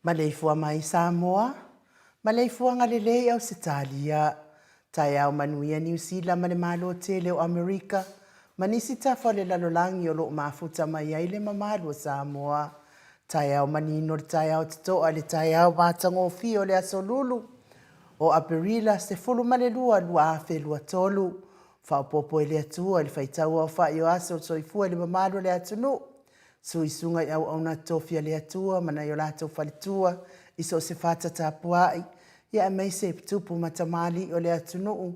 Maleifua mai Samoa, maleifuaga lelei Ausetalia, taeao manuia Niu Sila ma le Malo tele o Amerika ma nisi tafa o le lalolagi o lo o mafuta mai ai le mamalu o Samoa. Taeao manino le taeao totoa le taeao matagofie o le Aso Lulu o Aperila 12, 2023. Faaopoopo e le Atua i le faitau aofai o aso o le soifua i le mamalu o le atunuu, suisuga i auauna tofi a le Atua ma nai o latou faletua i so o se fata tapuai, ia aemaise tupu ma tamalii o le atunuu,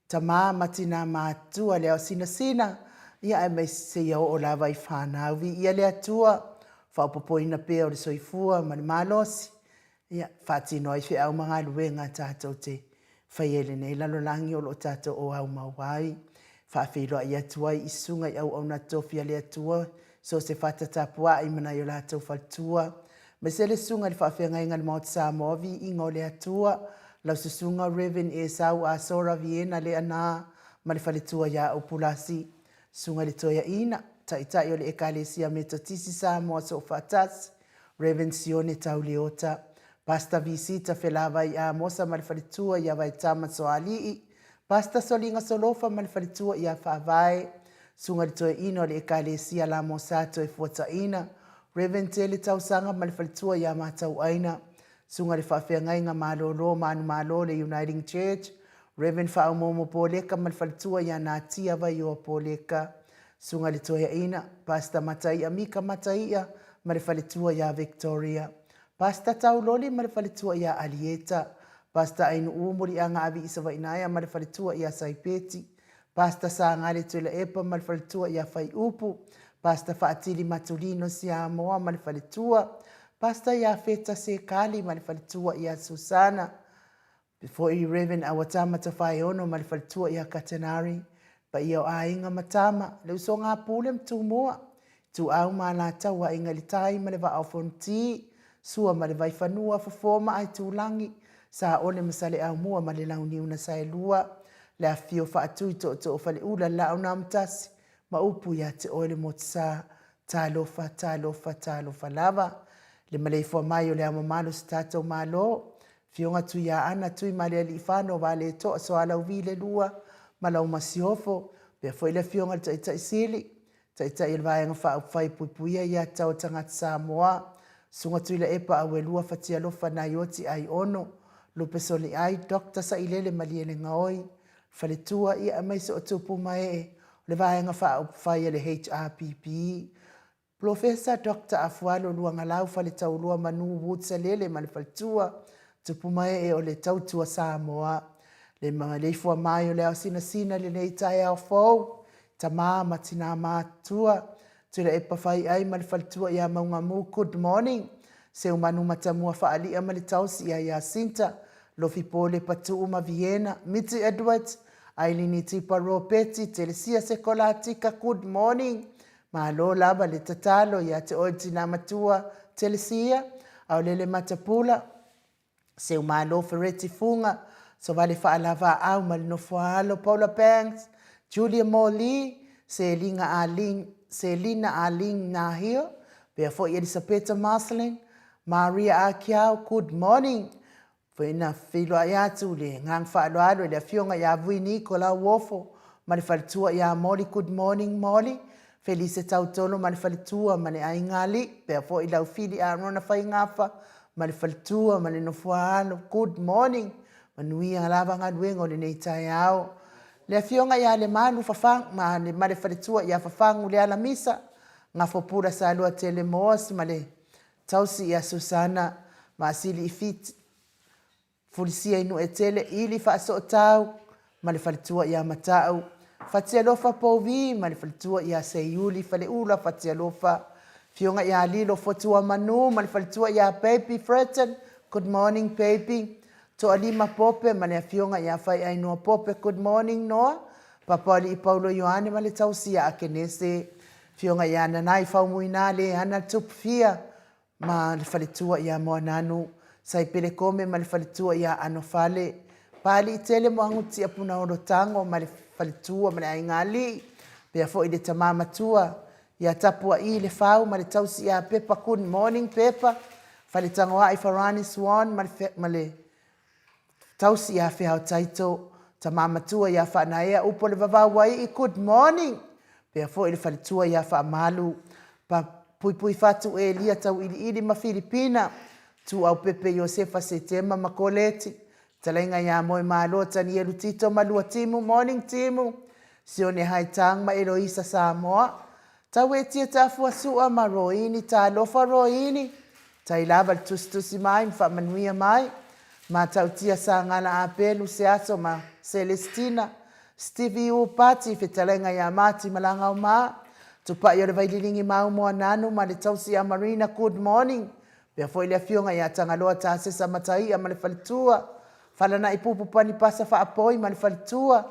tama ma tina matutua, le ao sinasina, ia aemaise seia oo lava i fanau. Viia le Atua, faaopoopoina pea o le soifua ma le malosi, Ia, faatino ai feau ma galuega tatou te faia i lenei lalolagi o lo o tatou oaumau ai. Faafeiloai atu ai i susuga i auauna tofi a le Atua, so o se fata tapuai ma nai o latou faletua, aemaise le susuga i le faafeagaiga i le Maota Samoa Viiga o le Atua, lau susuga Rev. Esau Asora Viena Leaana ma le faletua ia Upulasi, Susuga i le Toeaina, Taitai o le Ekalesia Metotisi Samoa Soofaatasi, Rev. Sione Tauleota, Pastor Visita Felavai Amosa ma le faletua ia Vaetama Soalii, Pastor Soliga Solofa ma le faletua ia Faavae, Susuga i le Toeaina o le Ekalesia Lamosa Toefuataina, Rev. Tele Tausaga ma le faletua ia Matauaina, Susuga i le Faafeagaiga Malolo Manumalo le Uniting Church, Rev. Faaumoumo Poleka ma le faletua ia Natia Vaioa Poleka, Susuga i le Toeaina, Pastor Mataia Mika Mataia ma le faletua ia Victoria, Pastor Tauloli ma le faletua ia Alieta, Pastor Ainuu Muliaga Avi Isavainaea ma le faletua ia Saipeti, Pastor Sagale Tuilaepa ma le faletua ia Faiupu, Pastor Faatili Matulino Siamoa ma le faletua, Pastor Iafeta Sekali ma le faletua ia Susana, Foi Rev. Awatama Tafaeono ma le faletua ia Katenari, paia o aiga ma tama, le usoga a Pule ma Tumua, Ituau ma Alataua, Aiga i le Tai ma le Vaa o Fonoti, Sua ma le Vaifanua, Fofo ma Aitulagi, Saole ma Saleaaumua ma le Launiu na Saelua, le afifio Faatui Tootoo o Faleula, le Laau na Amotasi ma upu ia te oe le Motusa. Talofa, talofa, talofa lava. Le maleifua mai o le Ao Mamalu o si tatou Malo, Afioga Tuiaana Tuimalealiifano Vaaletoa Sualauvi le Lua ma lau Masiofo, faapea foi le Afioga i le Taitai Sili, Taitai o le Vaega Faaupufai e Puipuia Aia Tatau a Tagata Samoa, Susuga Tuilaepa Auelua Fatialofa Naioti Aiono, Lupe Soliai, Doctor Sailele Malielegaoi, Faletua, ia aemaise o tupu ma ee o le Vaega Faaupufai a le HRPP, Polofesa Doctor Afualo Luagalau Faletaulua Manu Woods Salele ma le faletua, tupu ma ee o le Tautua Samoa. Le maleifua mai o le ao sinasina i lenei taeao fou, tama ma tina matutua, Tuilaepa Faiai ma le faletua ia Maugamu, good morning. Seumanu Matamua Faalia ma le taosi ia Jacinta, Lofi Pole Patuu ma Viena, Miti Edwards, Ailini Tipa Ropeti, Telesia Sekolatika, good morning. Malo lava le tatalo ia te oe le tina matua Telesia, Aolele Matapula, Seumalo Fereti Fuga, Sovale Faalavaau ma le Nofoaalo, Paula Banks, Julia Morley, Seliga Arlene, Selina Arlene Nahio, pea foi Elisapeta Marcelin, Maria Akiau, good morning. Foi na feiloai atu le agaga faaaloalo i le afioga ia Vui Niko Lauofo ma le faletua ia Molly, good morning Molly. Felise Tautolo ma le faletua ma le aiga alii, pea foi Laufili Arona Faigafa ma le faletua ma le nofoaalo, good morning. Manuia lava galuega o lenei taeao. Le afioga ia Lemalu Fafagu ma le faletua ia Fafagu Lealamisa, Gafopula Saluatele Moas ma le Tausi ia Susana Maasili i Fiti, Fulisia i Nuetele, Ili Faasootau ma le faletua ia Matau, Fatialofa Pouvi ma le faletua ia Seiuli Faleula Fatialofa, Afioga ia Lilo Fotuamanu ma le faletua ia Baby Fretton, good morning baby, Toalima Pope ma le afioga ia Faiainoa Pope, good morning Noa, Papaoalii Paulo Ioane ma le tausi ia Akenese, Afioga ia Nanai Faumuina Leana Tupufia ma le faletua ia Moananu, Saipele Kome ma le faletua ia Anofale, Paaliitele Moaguti Apunaolo Tago ma le faletua ma le aiga alii, pea foi le tama matua ia Tapuaii Lefau ma le tausi ia Pepa Good morning Pepa, Faletagoai Farani Swan ma le Tausi ia Feao Taito, Tama matua ia Faanaea Upo le Vavau Aii Good morning Pea foi le faletua ia Faamalu Pa Puipui Fatu Elia Tauiliili ma Filipina Tuaupepe Iosefa Setema ma Koleti Fetalaiga ia Moemalo Tanielu Tito ma Lua Timu Morning Timu Sione Haitang ma Eloisa Samoa Tauetia Tafua Sua ma Roini Talofa Roini Tai lava le tusitusi mai ma faamanuia mai. Matautia Sagala Apelu Seaso ma Celestina, Stevie U Pati, Fetalaiga ia Mati Malagaoma, Tupai o le Vaililigi Mau Moananu ma le tausi ia Marina Good morning. Pea foi le afioga ia Tagaloa Tasesa Mataia ma le faletua, Falanai Pupu Panipasa Faapoi ma le faletua,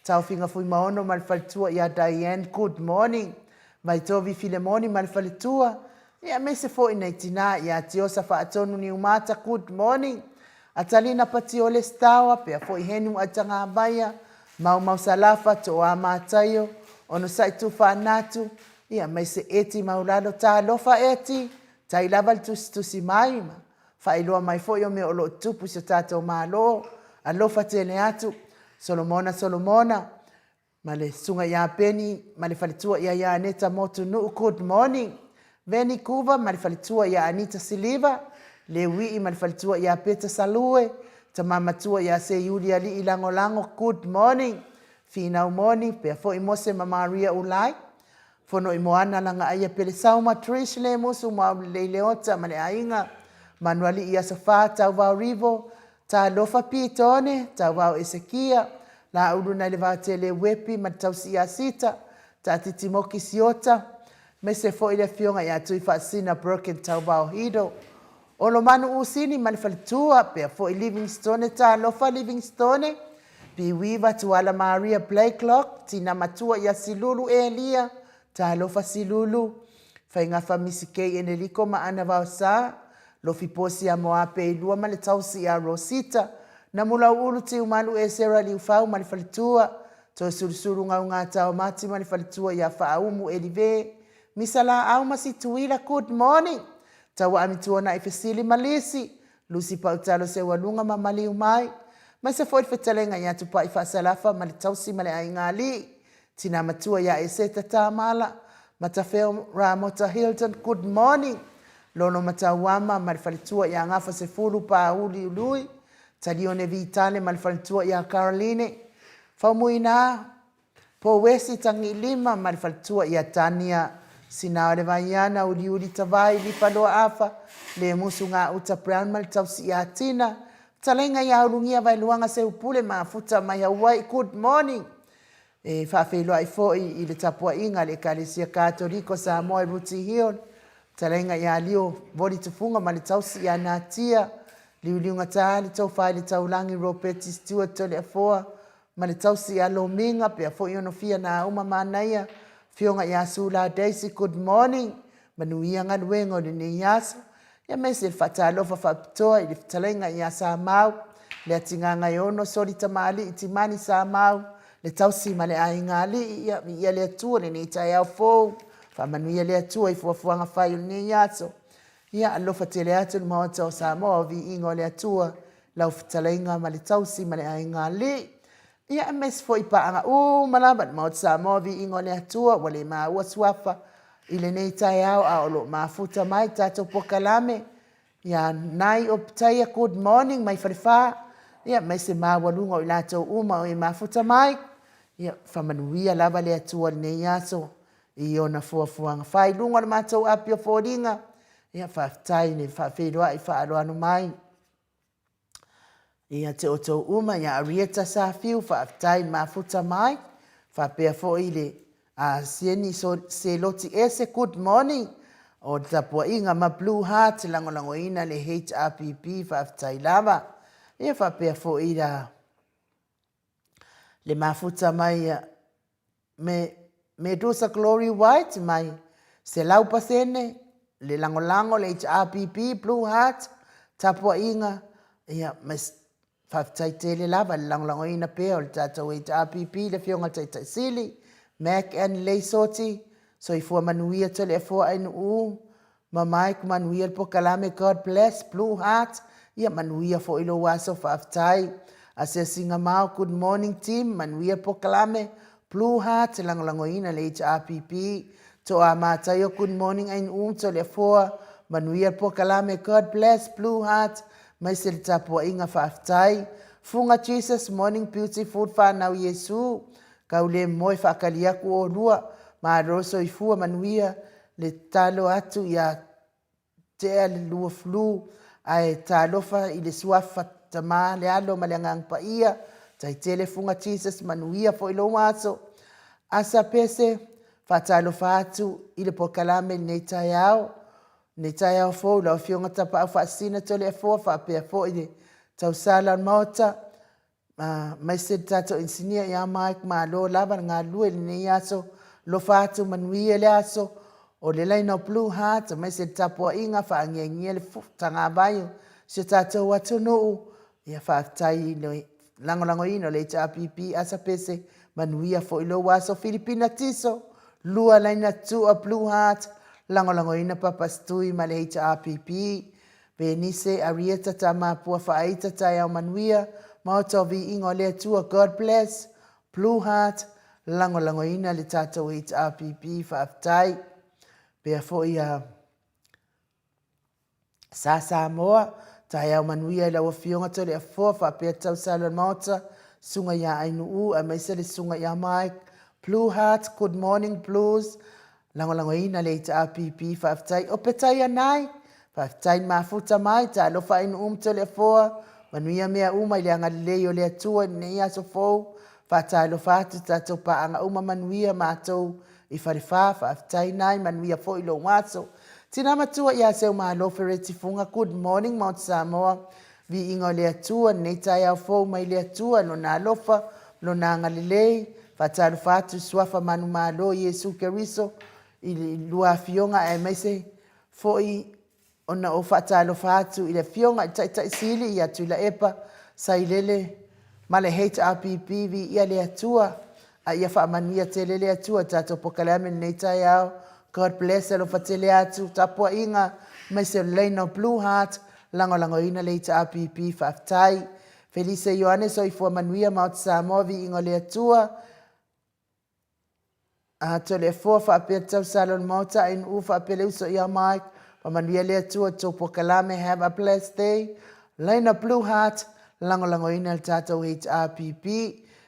Taofiga Fuimaono ma le faletua ia Diane Good morning. Vaitovi Filemoni ma le faletua, Ia aemaise foi nai tina ia Tiosa Faatonu Niumata Good morning Atalina Patiole Stawa pea foi Henu Aitagavaia Maumau Salafa Toa Mataio Onosai Tufaanatu ia aemaise Eti Maulalo Talofa Eti tai lava le tusitusi mai ma faailoa mai foi o mea o lo o tutupu i so tatou Malo alofa tele atu Solomona Solomona Ma le susuga ia Peni ma le faletua ia Ianeta Motunuu Good morning Veni Kuva ma le faletua ia Anita Siliva Leuii ma le faletua ia Peta Salue Tama matua ia Seiuli Alii Lagolago Good morning Finau Moni pea foi Mose ma Maria Ulai Fono i Moana Lagaaia Pelesauma Trish Lemusu Maulelei Leota ma le aiga Manualii Aso Fa Tauvao Rivo Talofa Pitone, Tauvao Esekia, Laulu nai le Vaatele Uepi ma le tausi ia Sita, Taatiti Moki Siota, aemaise foi le afioga ia Tuifaasisina Broken Tauvao Hido, Olomanu Usini ma le faletua, pea foi Livingstone Talofa Livingstone, Piuiva Tuala Maria Blakelock, Tina Matua ia Silulu Elia, Talofa Silulu, Faigafa Misi Kei Eneliko ma Ana Vaosa, Lofi Posi ia Moape i lua ma le tausi ia Rosita, Namulauulu Tiumalu Esera Liufau ma le faletua, Toesulusulu Gaugata Mati ma le faletua ia Faaumu Elive, Misa Laau ma Situila Good morning! Tauaami Tuanai Fesili ma Lisi, Lusi Pautalo Seualuga ma Maliu Mai, Maise foi le fetalaiga ia Tupai Faasalafa ma le tausi ma le aiga alii, Tina matua ia Eseta Tamala, Matafeo Ramota Hilton Good morning! Lolo Matauama ma le faletua ia Gafa Sefulu Pauli Ului, Talione Vitale ma le faletua ia Caroline, Faumuina Pouesi Tagilima ma le faletua ia Tania, Sina o le Vaiana Uliuli Tavai Lifaloa Afa, Lemusu Gauta Brown ma le tausi ia Tina, Fetalaiga ia Ulugia Vaeluaga Seupule Mafuta mai Hawaii Good morning! E faafeiloai foi i le tapuaiga a le Ekalesia Katoliko Samoa i Rooty Hill, fetalaiga ia Lio Voli Tufuga ma le tausi ia Natia, Liuliugata le Tofa i le Taulagi Ropeti Stewart Toleafoa ma le tausi ia Lomiga, pea foi Onofia Nauma Manaia, Afioga ia Sula Daisy, good morning, manuia galuega o lenei aso. Aemaise le faatalofa faapitoa i le fetalaiga ia Samau, Leatigagaeono, Soli Tamalii, Timani Samau, le tausi ma le aiga alii, ia viia le Atua i lenei taeao fou, faamanuia le Atua i fuafuaga fai o lenei aso. Ia alofa tele atu le Maota o Samoa o viiga o le Atua, lau fetalaiga ma le tausi ma le aiga alii. Ia aemaise foi i paaga uma lava i le Maota Samoa viiga o le Atua ua le maua suafa i lenei taeao a o lo o mafuta mai tatou polokalame ia Nai Opitaia good morning mai Falefa ia aemaise maualuga o i latou uma o e mafuta mai ia faamanuia lava le Atua i lenei aso i ona fuafuaga fai i luga o le matou api o foliga ia faafetai i le faafeiloai faaaloalo mai. Ia te outou uma ia Arieta Safiu, faafetai mafuta mai. Faapea foi le Sieni Seloti Ese, good morning. O le tapuaiga ma Blue Heart, lagolagoina le HRPP, faafetai lava. Ia faapea foi la le mafuta mai Me, Medusa Glory White mai 100% le lagolago le HRPP Blue Heart tapuaiga ia ma faafetai tele lava le lagolagoina pea o le tatou HRPP le afioga Taitai Sili Mac and Leisoti soifua manuia Toleafoa Ainuu Ma Mike manuia le pokalame God bless blue heart ia manuia foi lou aso faafetai Asiasiga mao good morning team manuia le pokalame blue heart lagolagoina le HRPP Toa Mataio good morning Ainuu Toleafoa manuia le pokalame God bless blue heart maise le tapuaiga faafetai Fuga Jesus morning beautiful whanau Iesu kau le moe faakali aku olua malo soifua manuia le tatalo atu ia tea le lua flu ae talofa i le suafa Tama le Alo ma le Agaga Paia tai tele fuga Jesus manuia foi lou aso Asa Pese faatalofa atu i le polokalame i lenei taeao lenei taeao fou lau Afioga Tapaau Faasisina Toleafoa faapea foi le tausala o le Maota Aemaise le tatou inisinia ia Mike, malo lava le galulue i lenei aso. Alofa atu, manuia le aso. O le laina o Blue Heart, aemaise le tapuaiga, faaagiagia le tagavai o si o tatou atunuu. Ia faafetai i le lagolagoina o le HRPP, Asa Pese, manuia foi lou aso. Filipina Tiso, lua laina Tua Blue Heart, lagolagoina Papa Stui ma le HRPP. Venise Arieta Tamapua Faaita Taeao Manuia Maota o Viiga o le Atua God bless Blue Heart Lagolagoina le tatou HRPP Faafetai Pea foi a Sa Samoa Taeao Manuia i lau Afioga Toleafoa faapea Tausala Maota Susuga ia Ainuu aemaise le Susuga ia Mike Blue Heart Good morning Blues Lagolagoina le HRPP faafetai Opetai Anai faafetai le mafuta mai talofa Ainuu ma Toleafoa manuia mea uma i le agalelei o le Atua i lenei aso fou faatalofa atu tatou paaga uma manuia matou i Falefa faafetai Nai manuia foi lou aso Tina matua ia Seumalo Fereti Fuga good morning Mount Samoa Viiga o le Atua, lenei taeao fou mai le Atua, Lona alofa, Lona agalelei, faatalofa atu i Suafa manumalo Iesu Keriso i lua afioga aemaise foi ona ou faatalofa atu i le Afioga i le Taitai Sili ia Tuilaepa Sailele ma le HRPP Viia le Atua a ia faamanuia tele le Atua i tatou polokalame i lenei taeao. God bless alofa tele atu tapuaiga aemaise o le laina o Blue Heart lagolagoina le HRPP faafetai. Felise Ioane soifua manuia Maota Samoa viiga o le Atua. A Toleafoa faapea le tausala o le Maota Ainu'u faapea le uso ia Mike Faamanuia le Atua i tou polokalame Have a blessed day Laina Blue Heart Lagolagoina le tatou HRPP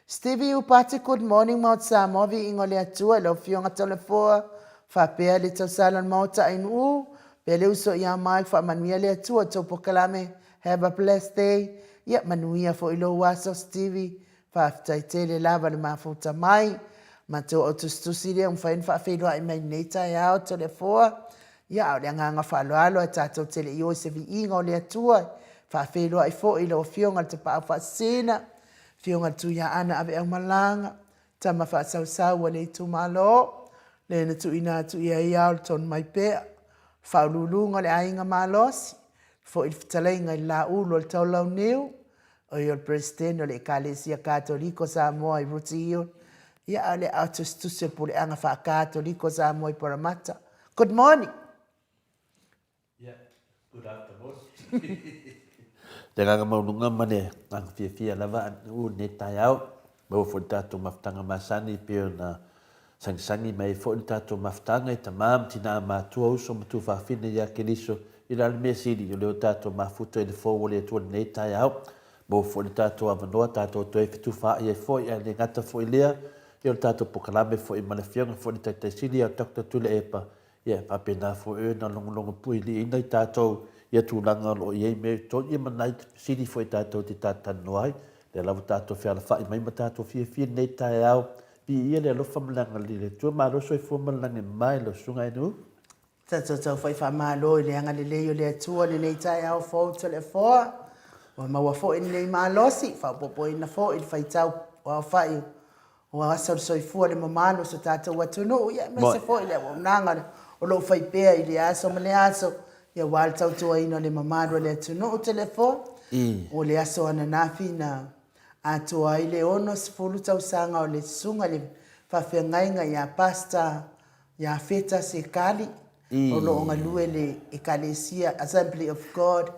Stevie Upati Good morning Maota Samoa Viiga o le Atua i lau Afioga Toleafoa faapea le tausala o le Maota Ainu'u faapea le uso ia Mike Faamanuia le Atua i tou polokalame Have a blessed day Ia manuia foi lou aso Stevie Faafetai tele lava le mafuta mai. Matou au tusitusi lea ua mafai ona faafeiloai mai i lenei taeao Toleafoa. Ia, a o le agaga faaaloalo ae tatou te le i o i se viiga o le Atua, e faafeiloai foi i lau Afioga i le Tapaau Faasisina, Afioga i le Tuiaana Aveaumalaga, tama faasausau a le itumalo, le na tuuina atu i ai ao le tonu mai pea, Faauluuluga o le Aiga Malosi, foi le fetalaiga i le Laulu o le Taulauniu, O ia o le Peresetene o le Ekalesia Katoliko Samoa i Rooty Hill, ia a o le aao tusitusi o le Puleaga Faa-Katoliko Samoa i Parramatta. Good morning! Yeah, good afternoon. Le agaga maualuga ma le agaga fiafia lava u i lenei taeao, maua foi le tatou mafutaga masani e pei ona sagisagi mai ai foi le tatou mafutaga i tama ma tina matua, uso ma tuafafine ia Keriso i la le mea sili o lea ua tatou mafuta i le fou o le Atua i lenei taeao. Maua foi le tatou avanoa tatou toe fetufaai ai foi ae le gata foi i lea, ia o le tatou polokalame foi ma le Afioga foi i le Taitai Sili ia Doctor Tuilaepa, ia e faapena foi ona logologo puiliina i tatou ia tulaga o lo o i ai mea i totonu ia ma nai fesili foi tatou te talatalanoa ai. Lea lava tatou fealafai mai ma tatou fiafia i lenei taeao. Viia le alofa ma le agalelei o le Atua. Malo soifua ma le lagi e mama i lau Susuga Enu. Tatou tau fai faamalo i le agalelei o le Atua i lenei taeao fou Toleafoa. Ua maua foi lenei malosi, faaopoopoina foi le faitau o aofai o aso o le soifua le mamalu o so tatou atunuu, ia aemaise foi le auaunaga o lo o fai pea i lea aso ma lea aso, ia aua le tautuaina o le mamalu o le atunuu Toleafoa. O le aso ananafi na atoa ai le 60 tausaga o le Susuga i le Faafeagaiga ia Pastor Iafeta Sekali, o lo o galue i le Ekalesia Assembly of God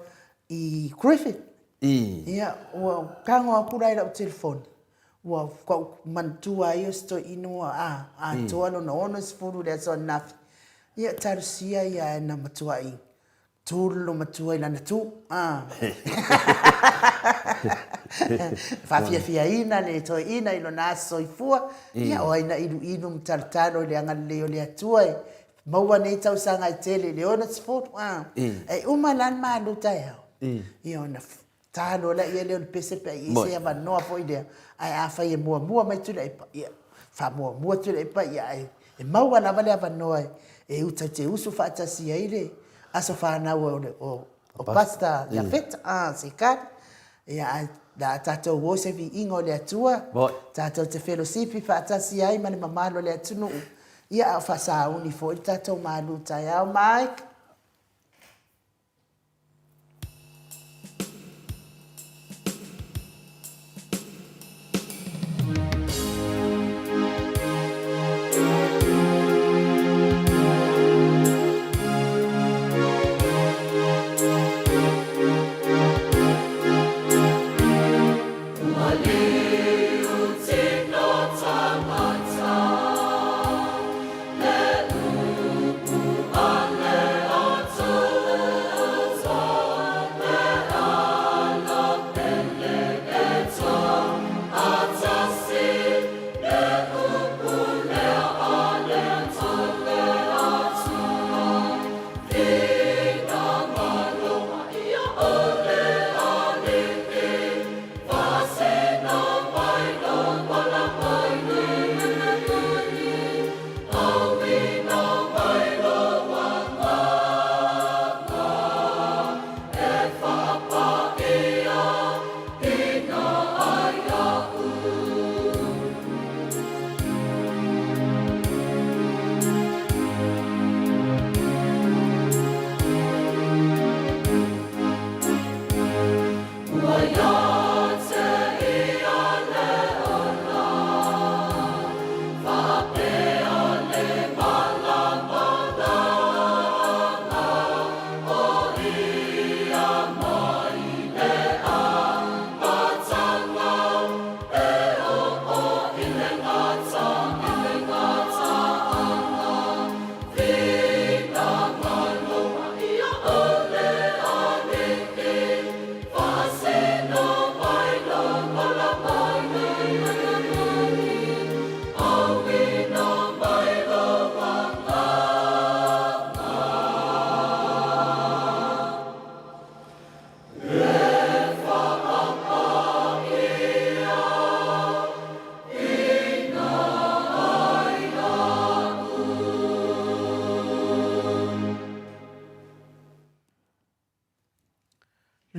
i Griffith. Ia, ua tago atu la i lau telefoni, ua manatua ai o si toeaina ua atoa lona 60 i le aso ananafi. Ia, talosia ia na matuai Tu le matua i lana tu. Faafiafiaina le toeaina i lona aso soifua, ia o ai na iluilu ma talotalo i le agalelei o le Atua e maua nei tausaga e tele i le 60. E uma la le malu taeao, ia ona Ta loa laia lea o le pese pe a i ai se avanoa foi lea, ae afai e muamua mai Tuilaepa, ia, faamuamua Tuilaepa, ia ae e maua lava le avanoa e uta te usu faatasi ai le aso fanau o, o, o Pastor Iafeta, ah, Sekari. Ia, ae la a tatou o i se viiga o le Atua, tatou te felosipi faatasi ai ma le mamalu o le atunuu, ia, a o faasauni foi le tatou malu taeao, Mike.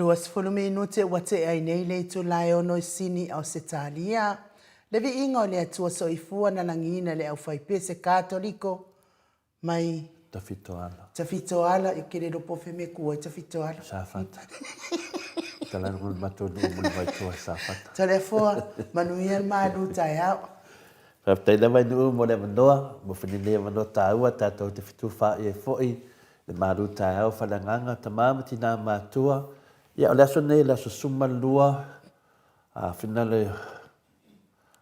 20 minute ua tea ai nei le itula e ono i Sini, Ausetalia. Le viiga o le Atua Soifua na lagiina le aufaipese Katoliko mai Tafitoala. Tafitoala, e ke le iloa po o fea mea e ku ai Tafitoala. Safata. Tala le matou nuu mo le vaitoa Safata. Toleafoa, manuia le malu taeao. Faafetai lava i nuu mo le avanoa, mo foi lenei avanoa taua tatou te fetufaai ai foi le malu taeao faaleagaga tama ma tina matua. Ia o le aso lenei o le aso 12 finale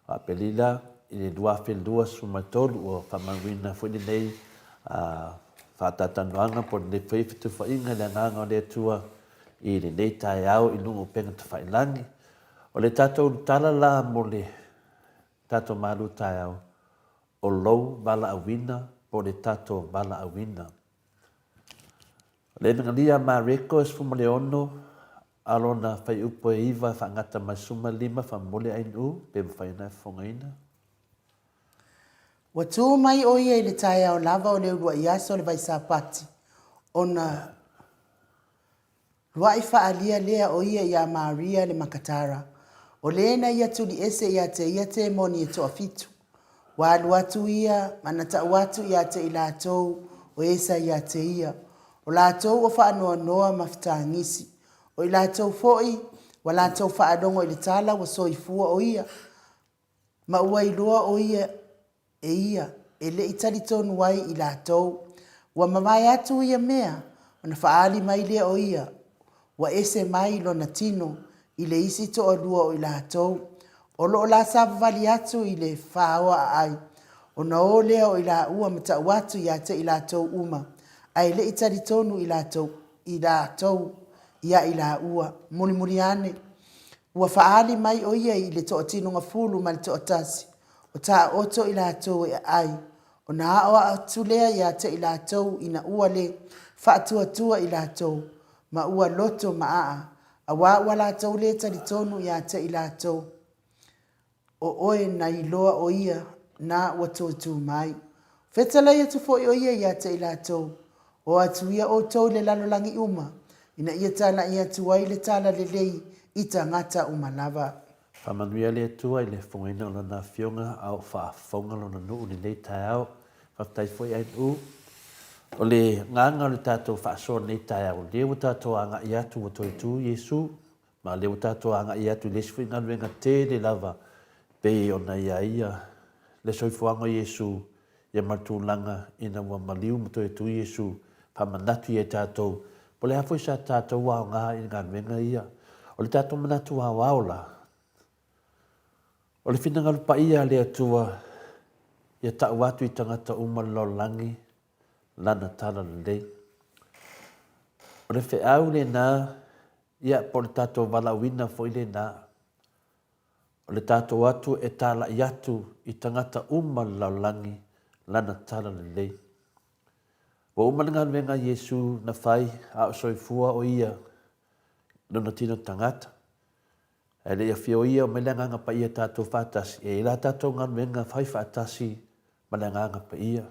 o Aperila i le 2023 ua faamauina foi lenei faatalatalanoaga po o lenei foi fetufaaiga i le agaga o le Atua i lenei taeao i luga o upega tafailagi. O le tatou tala la mo le tatou malu taeao, o lou valaauina po o le tatou valaauina. O le Evegalia a Mareko e 16 a lona fuaiupu e 9 e faagata mai le 15 faamolemole Ainuu pe mafai ona e fofogaina. Ua tu mai ʻo ia i le taeao lava o le uluai aso o le Vaisapati, ona Luaʻi faaalia lea o ia iā Maria le Makatara, o le na ia tuli ese iā te ia temoni e toafitu. Ua alu atu ia ma na taʻu atu iā te i latou o esa iā te ia, o latou o faanoanoa ma fetagisi, o i latou foʻi ua latou faalogo i le tala ua soifua o ia, ma ua iloa o ia e ia e le i talitonu ai i latou. Ua mavae atu ia mea, ona faaali mai lea o ia, ua ese mai lona tino i le isi toalua o i latou, o lo o la savavali atu i le faoa aai, ona o lea o i laua ma tau atu ia te i latou uma, ae le i talitonu i latou, i latou ia i laua. Mulimuli ane, ua faaali mai o ia i le toatinoga fulu ma le toatasi, o taoto i latou e aai, ona aoao atu lea ia te i latou ina ua le faatuatua i latou, ma ua loto maaa, auā ua latou le talitonu ia te i latou, o oe na iloa o ia na ua toe tu mai. Fetalai atu foi o ia ia te i latou, O atu ia outou i le lalolagi uma, ina ia talai atu ai le tala lelei i tagata uma lava. Faamanuia le Atua i le fofogaina o Lana Afioga a o faafofoga Lona nuu i lenei taeao. Faafetai foi Ainu. O le agaga o le tatou faasoa i lenei taeao, o lea ua tatou agai atu ua toe tu Iesu, ma o lea ua tatou agai atu i le isi foi galuega tele lava pei ona i a ia le soifuaga o Iesu ia ma le tulaga ina ua maliu ma toe tu Iesu faamanatu ia i tatou po o le a foi sa tatou aoga i galuega ia. O le tatou manatu aoao la, o le finagalo paia a le Atua ia tau atu i tagata uma o le lalolagi Lana tala lelei. O le feau lena, ia po o le tatou valaauina foi lena. O le tatou atu e talai atu i tagata uma o le lalolagi Lana tala lelei. Ua uma le galuega a Iesu na fai a o soifua o Ia i Lona tino tagata. Ae le i afio Ia o mai le Agaga Paia tatou faatasi, e i ai la tatou galuega fai faatasi ma le Agaga Paia.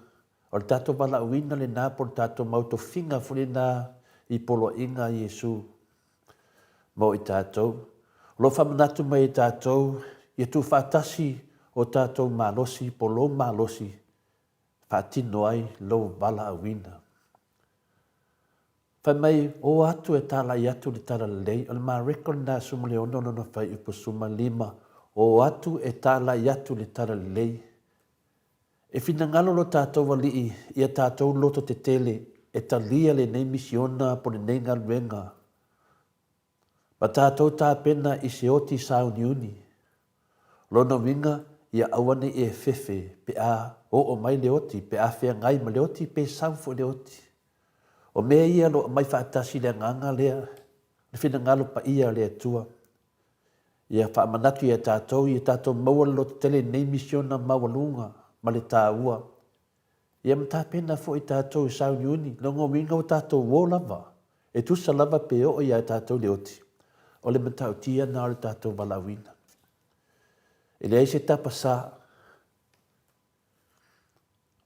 O le tatou valaauina lena po o le tatou mau tofiga foi lena i poloaiga a Iesu mo i tatou. O lo o faamanatu mai e tatou ia tuufaatasi o tatou malosi po o lou malosi e faatino ai lou valaauina. Fai mai, O atu e talai atu le talalelei, o le Mareko lena 16 lona fuaiupu 15, O atu e talai atu le talalelei. E finagalo lo tatou Alii ia tatou loto tetele e talia lenei misiona po lenei galuega ma tatou tapena i se oti sauniuni. O lona uiga, ia aua ne i e fefe pe a oo mai le oti, pe a feagai ma le oti pe sau foi le oti. O mea ia o lo o aumai faatasi i le agaga lea, le finagalo paia o le Atua. Ia faamanatu ia tatou, ia tatou maua le lototele i lenei misiona maualuga ma le taua. Ia ma tapena foi tatou i sauniuni, lona uiga ua tatou o lava, e tusa lava pe oo ia tatou le oti, o le matautia lena o le tatou valaauina. E leai se tapa sa.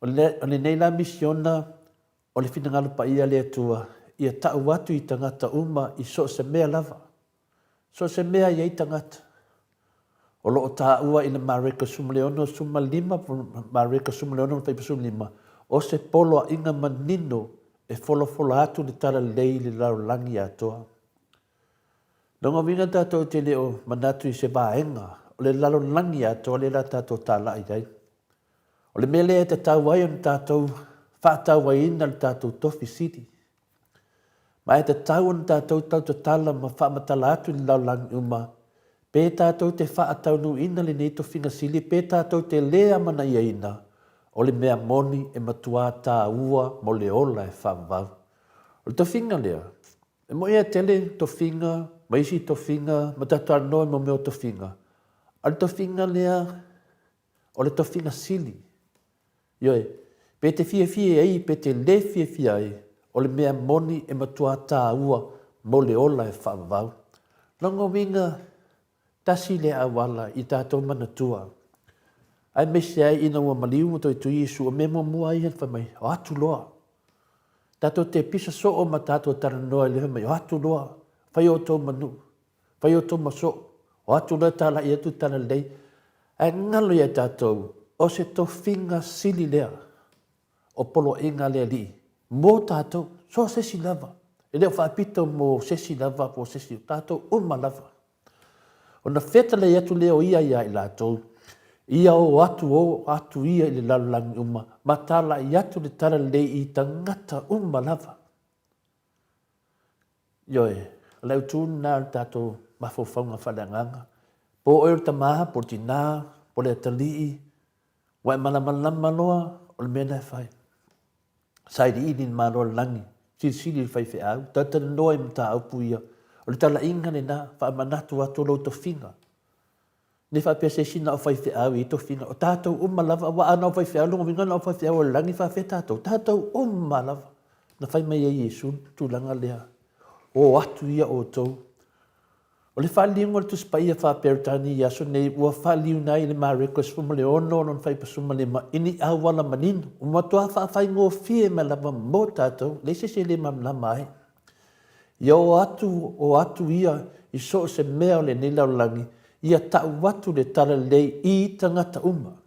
O lenei la misiona, o le finagalo paia a le Atua. ia ta'u atu i tagata uma i so o se mea lava. So o se mea e i ai tagata. O lo o tāua i le Mareko 16 15, Mareko 16 15, o se poloaiga manino e folafola atu le talalelei i le lalolagi atoa. Lona uiga tatou te le o manatu i se vaega o le lalolagi atoa lea la tatou talai ai. O le mea lea e tatau ai ona tatou faatauaina le tatou tofi sili. Ma e tatau ona tatou tautatala ma faamatala atu i le lalolagi uma, pe tatou te faataunuuina lenei tofiga sili pe tatou te lē amanaiaina, o le mea moni e matuā tāua mo le ola e faavavau. O le tofiga lea, e moʻi a tele tofiga ma isi tofiga ma tatou talanoa i mo mea o tofiga, a o le tofiga lea, o le tofiga sili. Ioe, pe te fiafia ai pe te lē fiafia ai, o le mea moni e matuā tāua mo le ola e faavavau. Lona uiga, tasi lea auala i tatou manatua, aemaise ai ina ua maliu ma toe tui Iesu, o mea muamua ia fai mai, o atu loa. Tatou te pisa soo ma tatou talanoa i le fai mai, o atu loa, fai outou ma nuu. Fai outou ma soo, o atu loa e talai atu tala lelei, ae galo ia tatou, o se tofiga sili lea o poloaiga a le Alii mo tatou, so o se isi lava. E le o faapito mo se isi lava po o se isi, o tatou uma lava. Ona fetalai atu lea o ia ia i latou, ia o atu o atu ia i le lalolagi uma, ma talai atu le tala lelei i tagata uma lava. Ioe, o le autu lena o le tatou mafaufauga faaleagaga. Po o oe o le tamā, po o le tinā, po o le atalii, ua e malamalama loa o le mea lena e fai. Sailiili i le Malo o le lagi, silisili i le faifeau, talatalanoa i mataupu ia. O le talaiga lena, faamanatu atu lou tofiga. Ne faapea se isi na o faifeau i tofiga, o tatou uma lava, aua a na o faifeau, lona uiga na o faifeau o le lagi, faafefea tatou? Tatou uma lava. Na fai mai ai Iesu le tulaga lea, o atu ia outou. O le faaliliuga o le Tusi Paia faa-Peretania i aso nei, ua faaliliuina ai i le Mareko 16 lona fuaiupu 15 i ni auala manino, ua matua faafaigofie mai lava mo tatou, leai se isi e le malamalama ai. Ia o atu, o atu ia i so o se mea o lenei lalolagi, ia tau atu le talalelei i tagata uma.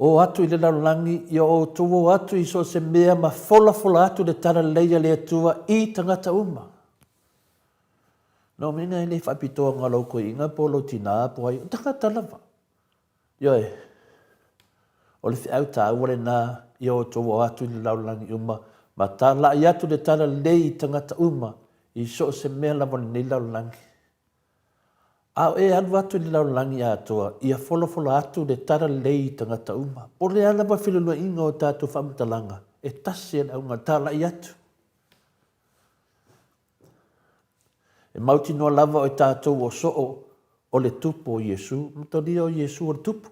O atu i le lalolagi, ia outou o atu i so o se mea ma folafola atu le talalelei a le Atua i tagata uma. Nō mea e le faapitoa na o lau toeaina po o lou tinā po o ai, o tagata lava. Ioe, o le feau tāua lenā ia outou o atu i le lalolagi uma, ma tālaʻi atu le talalelei i tagata uma i so o se mea lava o lenei lalolagi. A o e alu atu i le lalolagi atoa, ia folafola atu le talalelei i tagata uma. Po o le a lava feliuliuaiga o tatou faamatalaga, e tasi le auga, tālaʻi atu. E mautinoa lava o i tatou o soo o le Tupu o Iesu. Matalia o Iesu o le Tupu.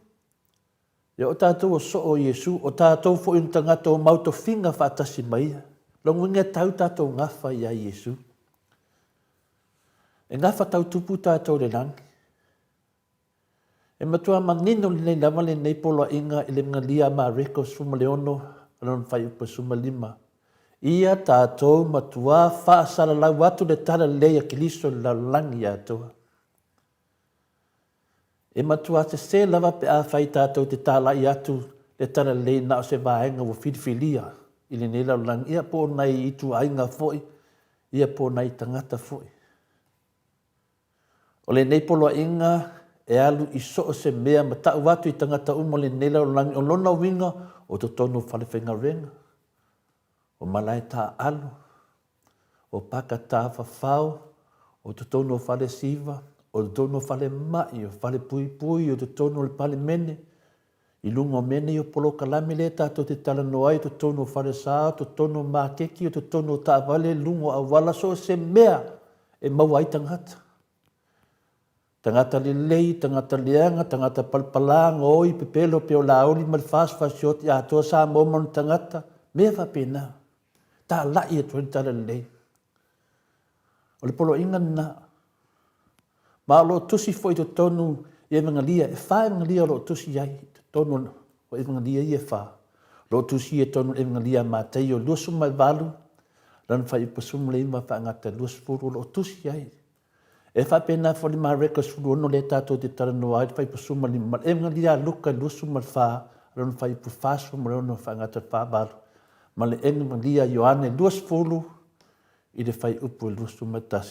Ia o tatou o soo o Iesu, o tatou foi o ni tagata o mau tofiga faatasi ma ia. Lona uiga e tau tatou gafa ia Iesu. E gafa tau tupu tatou i le lagi. E matua manino lelei lava lenei poloaiga i le galia a Mareko 16 lona fuaiupu 15. Ia tatou matua faasalalau atu le talalelei a Keriso i le lalolagi atoa. E matua sese lava pe afai tatou te talai atu le talalelei na o se vaega ua filifilia i lenei lalolagi, ia po o nai ituaiga foi, ia po o nai tagata foi. O lenei poloaiga e alu i so o se mea ma tau atu i tagata uma o lenei lalolagi o lona uiga o totonu o falefaigaluega, o malae taaalo, o paka tafafao, o totonu o fale siva, o totonu o fale ma'i, o fale puipui, o totonu o le Palemene, i luga o mea nei o polokalame lea tatou te talanoa ai, o totonu o falesa, o totonu o maketi, o totonu o taavale, luga o auala, so o se mea e maua ai tagata. Tagata lelei, tagata leaga, tagata palapala, gaoi, pepelo, pei o Laauli ma le fasifasioti atoa Samoa ma ona tagata, mea faapena. Talai atu ai le talalelei. O le poloaiga lena. Ma o lo o tusi foi i totonu i Evegalia, e fa Evegalia o lo o tusi ai i totonu o Evegalia ia e fa. Lo o tusia tonu le Evegalia a Mataio 28, lana fuaiupu 19 faagata 20 o lo o tusi ai. E faapena foi le Mareko 16 lea tatou te talanoa ai le fuaiupu 15 ma le Evegalia a Luka 24, lona fuaiupu 46 faagata 48 ma le Evegalia a Ioane 20 i le fuaiupu 21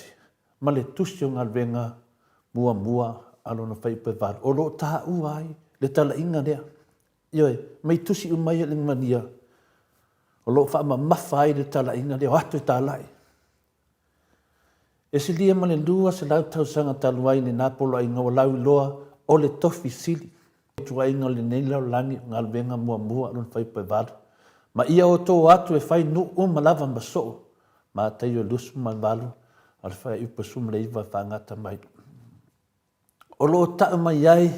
ma le Tusi o Galuega muamua a lona fuaiupu e 8 o lo o taua ai le talaiga lea. Ioe, mai tusi uma ia le malia o lo o faamamafa ai le talaiga lea o atu e talai. E silia ma le 200 tausaga talu ai lena poloaiga ua lauiloa o le tofi sili. Tuaiga o lenei lalolagi o galuega muamua lona fuaiupu e 8. Ma ia outou atu e fai nuu uma lava ma soo Mataio 28 a le fuaiupu 19 e faagata mai. O lo o tau mai ai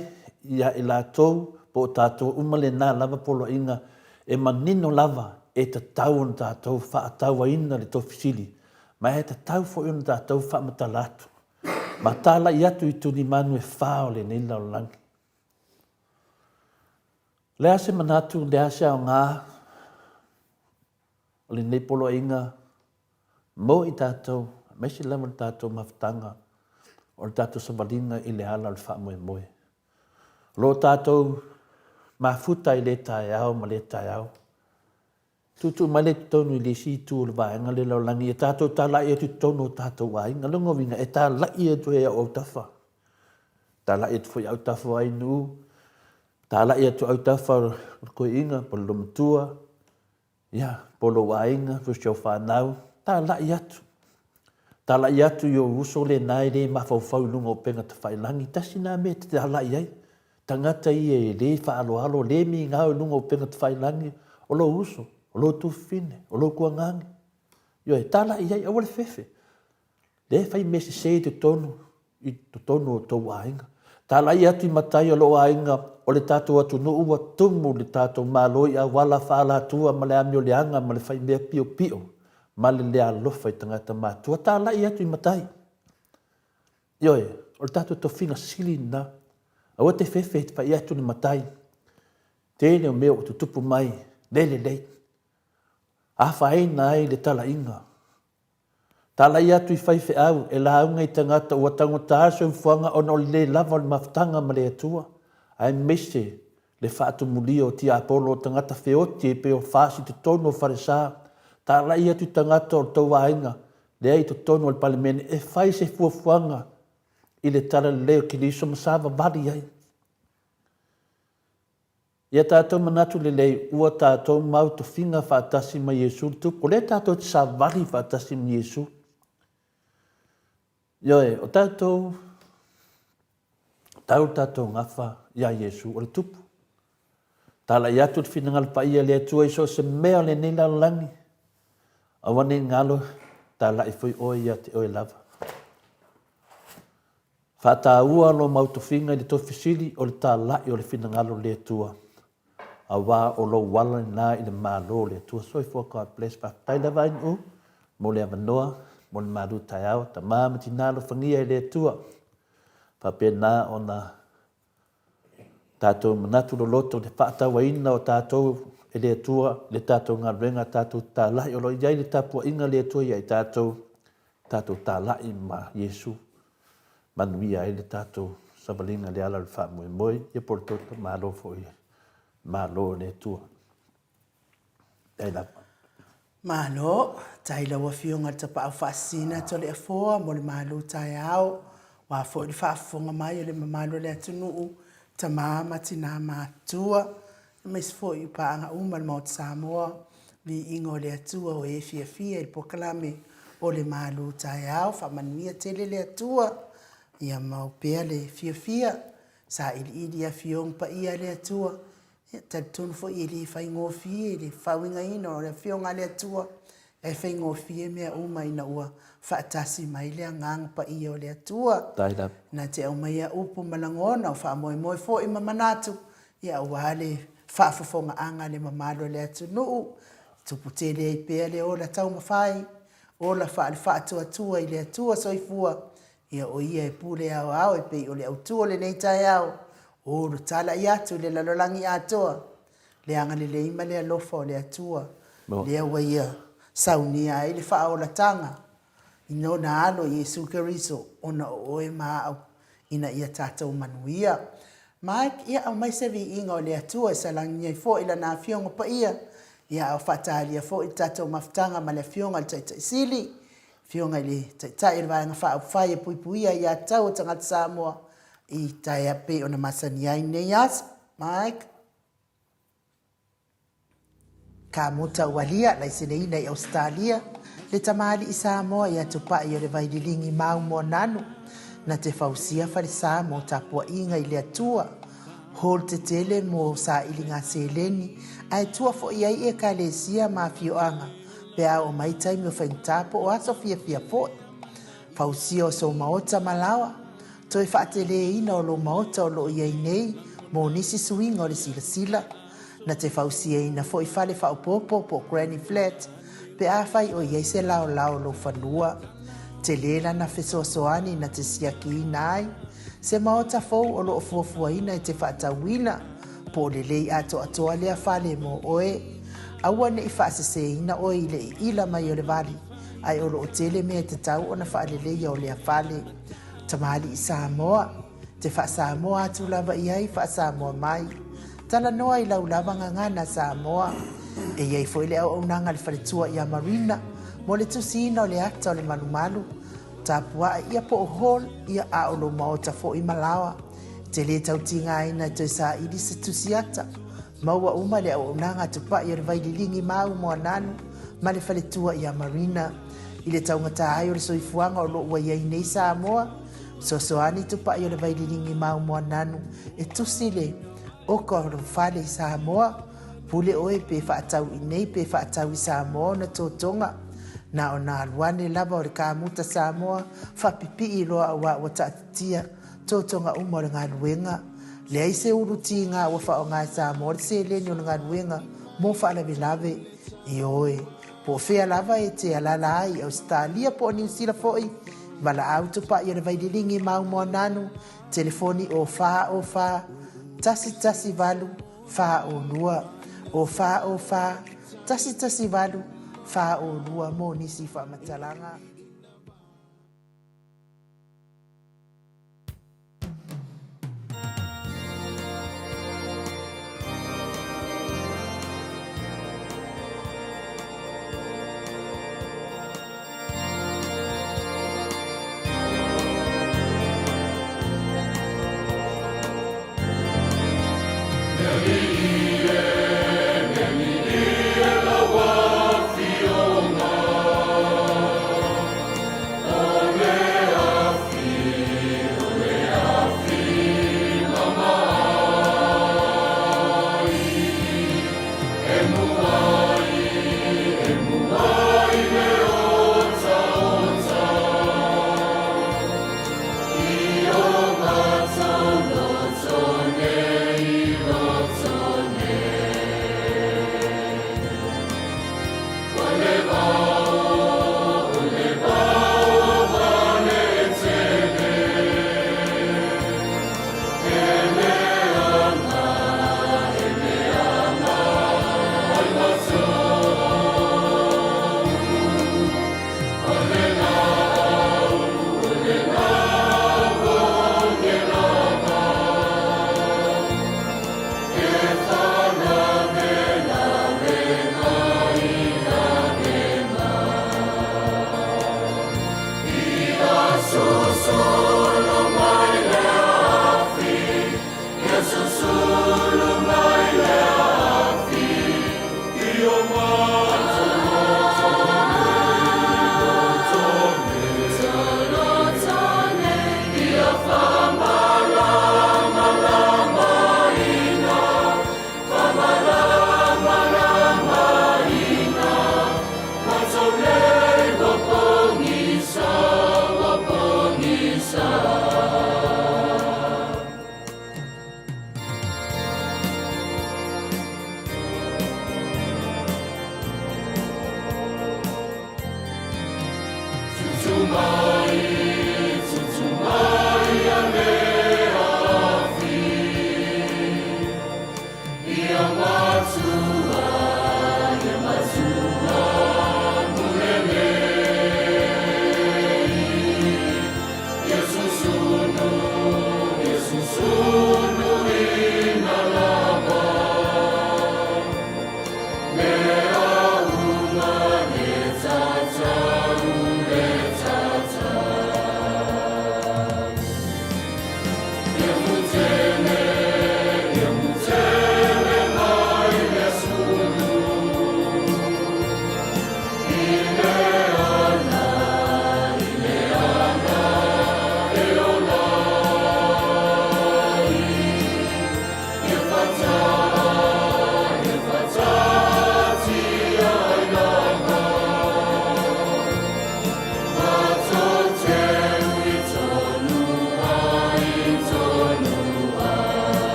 ia i latou po o tatou uma lena lava poloaiga e manino lava e tatau ona tatou faatauaina le tofi sili, ma e tatau foi ona tatou faamatala atu ma talai atu i tulimanu e fa o lenei lalolagi. O le a se manatu, o le a se aoga o lenei poloaiga mo i tatou, aemaise lava le tatou mafutaga o le tatou savaliga i le ala o le faamoemoe. O lo o tatou mafuta i lea taeao ma lea taeao. Tuutuu mai lea i totonu i le isi itu o le vaega lea lalolagi, ia tatou talai atu i totonu o tatou aiga. Lona uiga, e talai atu ai au autafa. Talai atu foi autafa o Ainuu, talai atu autafa o le Toeaina po o le Loomatua, Ia, po o lou aiga, po o si au fanau, talai atu. Talai atu i ou uso lena e le mafaufau i luga o upega tafailagi. Tasi lena mea e te talai ai. Tagata ia e le faaaloalo, le migao i luga o upega tafailagi, o lou uso, o lou tuafafine, o lou tuagane. Ioe, talai i ai, aua le fefe. Lea e fai mea sese i totonu, i totonu o tou aiga. Talai atu i matai o lou aiga, o le tatou atunuu ua tumu le tatou Malo i auala faaalatua ma le amio leaga ma le fai mea piopio ma le le alofa i tagata matua. Talai atu i matai. Ioe, o le tatou tofiga sili lena. Aua te fefe e te fai atu le matai. Tele o mea ua tutupu mai, le lelei. Afaina ai le talaiga. Talai atu i faifeau, e lauga i tagata ua taugata le soifuaga ona o le le lava o le mafutaga ma le Atua, aemaise le faatumulia o tiapolo o tagata feoti e pei o fasi i totonu o falesa. Talai atu i tagata o le tou aiga lea i totonu o le Palemene e fai se fuafuaga i le Talalelei o Keriso ma savavali ai. Ia tatou manatu lelei, ua tatou mau tofiga faatasi ma Iesu le Tupu. O lea tatou te savali faatasi ma Iesu. Ioe, o tatou, tau le tatou gafa ia Iesu o le Tupu. Talai atu le finagalo paia le Atua i so o se mea o lenei lalolagi. Aua ne i galo, talai foi oe ia te oe lava. Faataua lo mau tofiga i le tofi sili o le talai o le finagalo o le Atua, aua o lou ala lena i le Malo o le Atua. Soifua God bless. Faafetai lava Ainuu mo le avanoa, mo le malu taeao, tama ma tina alofagia e le Atua. Faapena ona tatou manatu loloto i le faatauaina o tatou e le Atua i le tatou galuega, tatou talai o lo o i ai le tapuaiga a le Atua ia i tatou, tatou talai ma Iesu, manuia ai le tatou savaliga i le ala o le faamoemoe, ia po o le tou Malo foi, Malo o le Atua. Faafetai lava. Malo, tai lau Afioga i le Tapaau Faasisina Toleafoa mo le malu taeao, aua foi le faafofoga mai a le mamalu o le atunuu, tama ma tina matutua, aemaise foi i paaga uma o le Maota Samoa, viiga o le Atua o e fiafia i le polokalame o le malu taeao. Faamanuia tele le Atua, ia mau pea le fiafia, sailiili i Afioga paia a le Atua, Ia, talitonu foi e le faigofie le faauigaina o le Afioga a le Atua, e faigofie mea uma ina ua faatasi mai le Agaga Paia o le Atua. Na te aumaia upu ma lagona o faamoemoe foi ma manatu, ia aua le faafofogaaga a le mamalu o le atunuu, tupu tele ai pea le ola taumafai, ola faale-faatuatua i le Atua soifua, Ia o ia e pule aoao e pei o le autu o lenei taeao, o lo talai atu i le lalolagi atoa. Le agalelei ma le alofa o le Atua, lea ua Ia saunia ai le faaolataga i Lona Alo Iesu Keriso ona o oe ma au, ina ia tatou manuia. Mike, ia aumai se viiga o le Atua e salani ai foi Lana Afioga Paia, ia a o faatalia foi le tatou mafutaga ma le Afioga i le Taitai Sili, Afioga i le Taitai o le Vaega Faaupufai e Puipuia Aiatatau a Tagata Samoa i taea pei ona masani ai nei aso. Mike. Kamuta Ualia, laiseneina i Ausetalia, le tamalii Samoa ia Tupai o le Vaililigi Mau Moananu, na te fausia falesa mo tapuaiga i le Atua, hall tetele mo sailiga seleni, ae tua foi ai Ekalesia ma afioaga pe a oo mai taimi o faigata po o aso fiafia foi. Fausia o sou maota ma laoa, Toe faateleina o lou maota o lo o i ai nei mo nisi suiga o le silasila. Na te fausiaina foi fale faaopoopo po o granny flat pe afai o i ai se laolao o lou fanua. Tele lana fesoasoani na te siakiina ai se maota fou o lo o fuafuaina e te faatauina po o lelei atoatoa lea fale mo oe. Aua ne i faaseseina oe i le iila mai o le vali, ae o lo o tele mea e tatau ona faaleleia o lea fale. Tamalii Samoa, te faa-Samoa atu lava i ai faa-Samoa mai. Talanoa i lau lava gagana Samoa. E i ai foi le auaunaga a le faletua ia Marina mo le tusiina o le ata o le malumalu, tapua'i ia po o hall ia a o lou maota foi ma laoa. Te le tau tigaina e toe saili se tusi ata. Maua uma le auaunaga a Tupai o le Vaililigi Mau Moananu ma le faletua ia Marina. I le taugata ai o le soifuaga o lo o ua i ai nei Samoa, fesoasoani Tupai o le Vaililigi Mau Moananu e tusi le oka o lou fale i Samoa. Pule oe pe faatau i nei pe faatau i Samoa ona totoga. Na ona alu ane lava o le kamuta Samoa faapipii loa auā ua taatitia totoga uma o le galuega. Leai se ulu tiga ua faaaoga e Samoa le seleni o le galuega mo faalavelave. Ioe, po o fea lava e te alala ai i Ausetalia po o Niu Sila foi, valaau tupai o le Vaililigi Mau Moananu, telefoni o 4 0 4 1 1 8 4 0 2, o 4 0 4 1 1 8 4 0 2 mo nisi faamatalaga.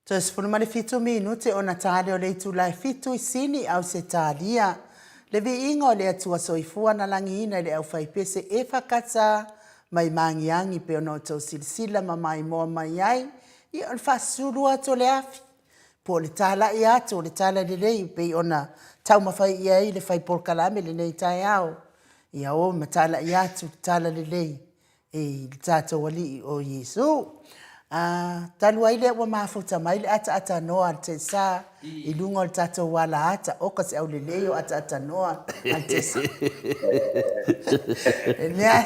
Toe 17 minute ona tale o le itula e fitu i Sini, Ausetalia. Le viiga o le Atua Soifua na lagiina i le aufaipese Efakata mai Magiagi pei ona outou silasila ma maimoa mai ai, ia o le faasulu atu o le afi, po o le talai atu o le tala lelei pei ona taumafai i ai le fai polokalame lenei taeao. Ia o ma talai atu le tala lelei i le tatou Alii o Iesu. A, talu ai lea ua mafuta mai le ataatanoa a le Tesa i luga o le tatou ala ata, oka se aulelei o ataatanoa a le Tesa. E mea,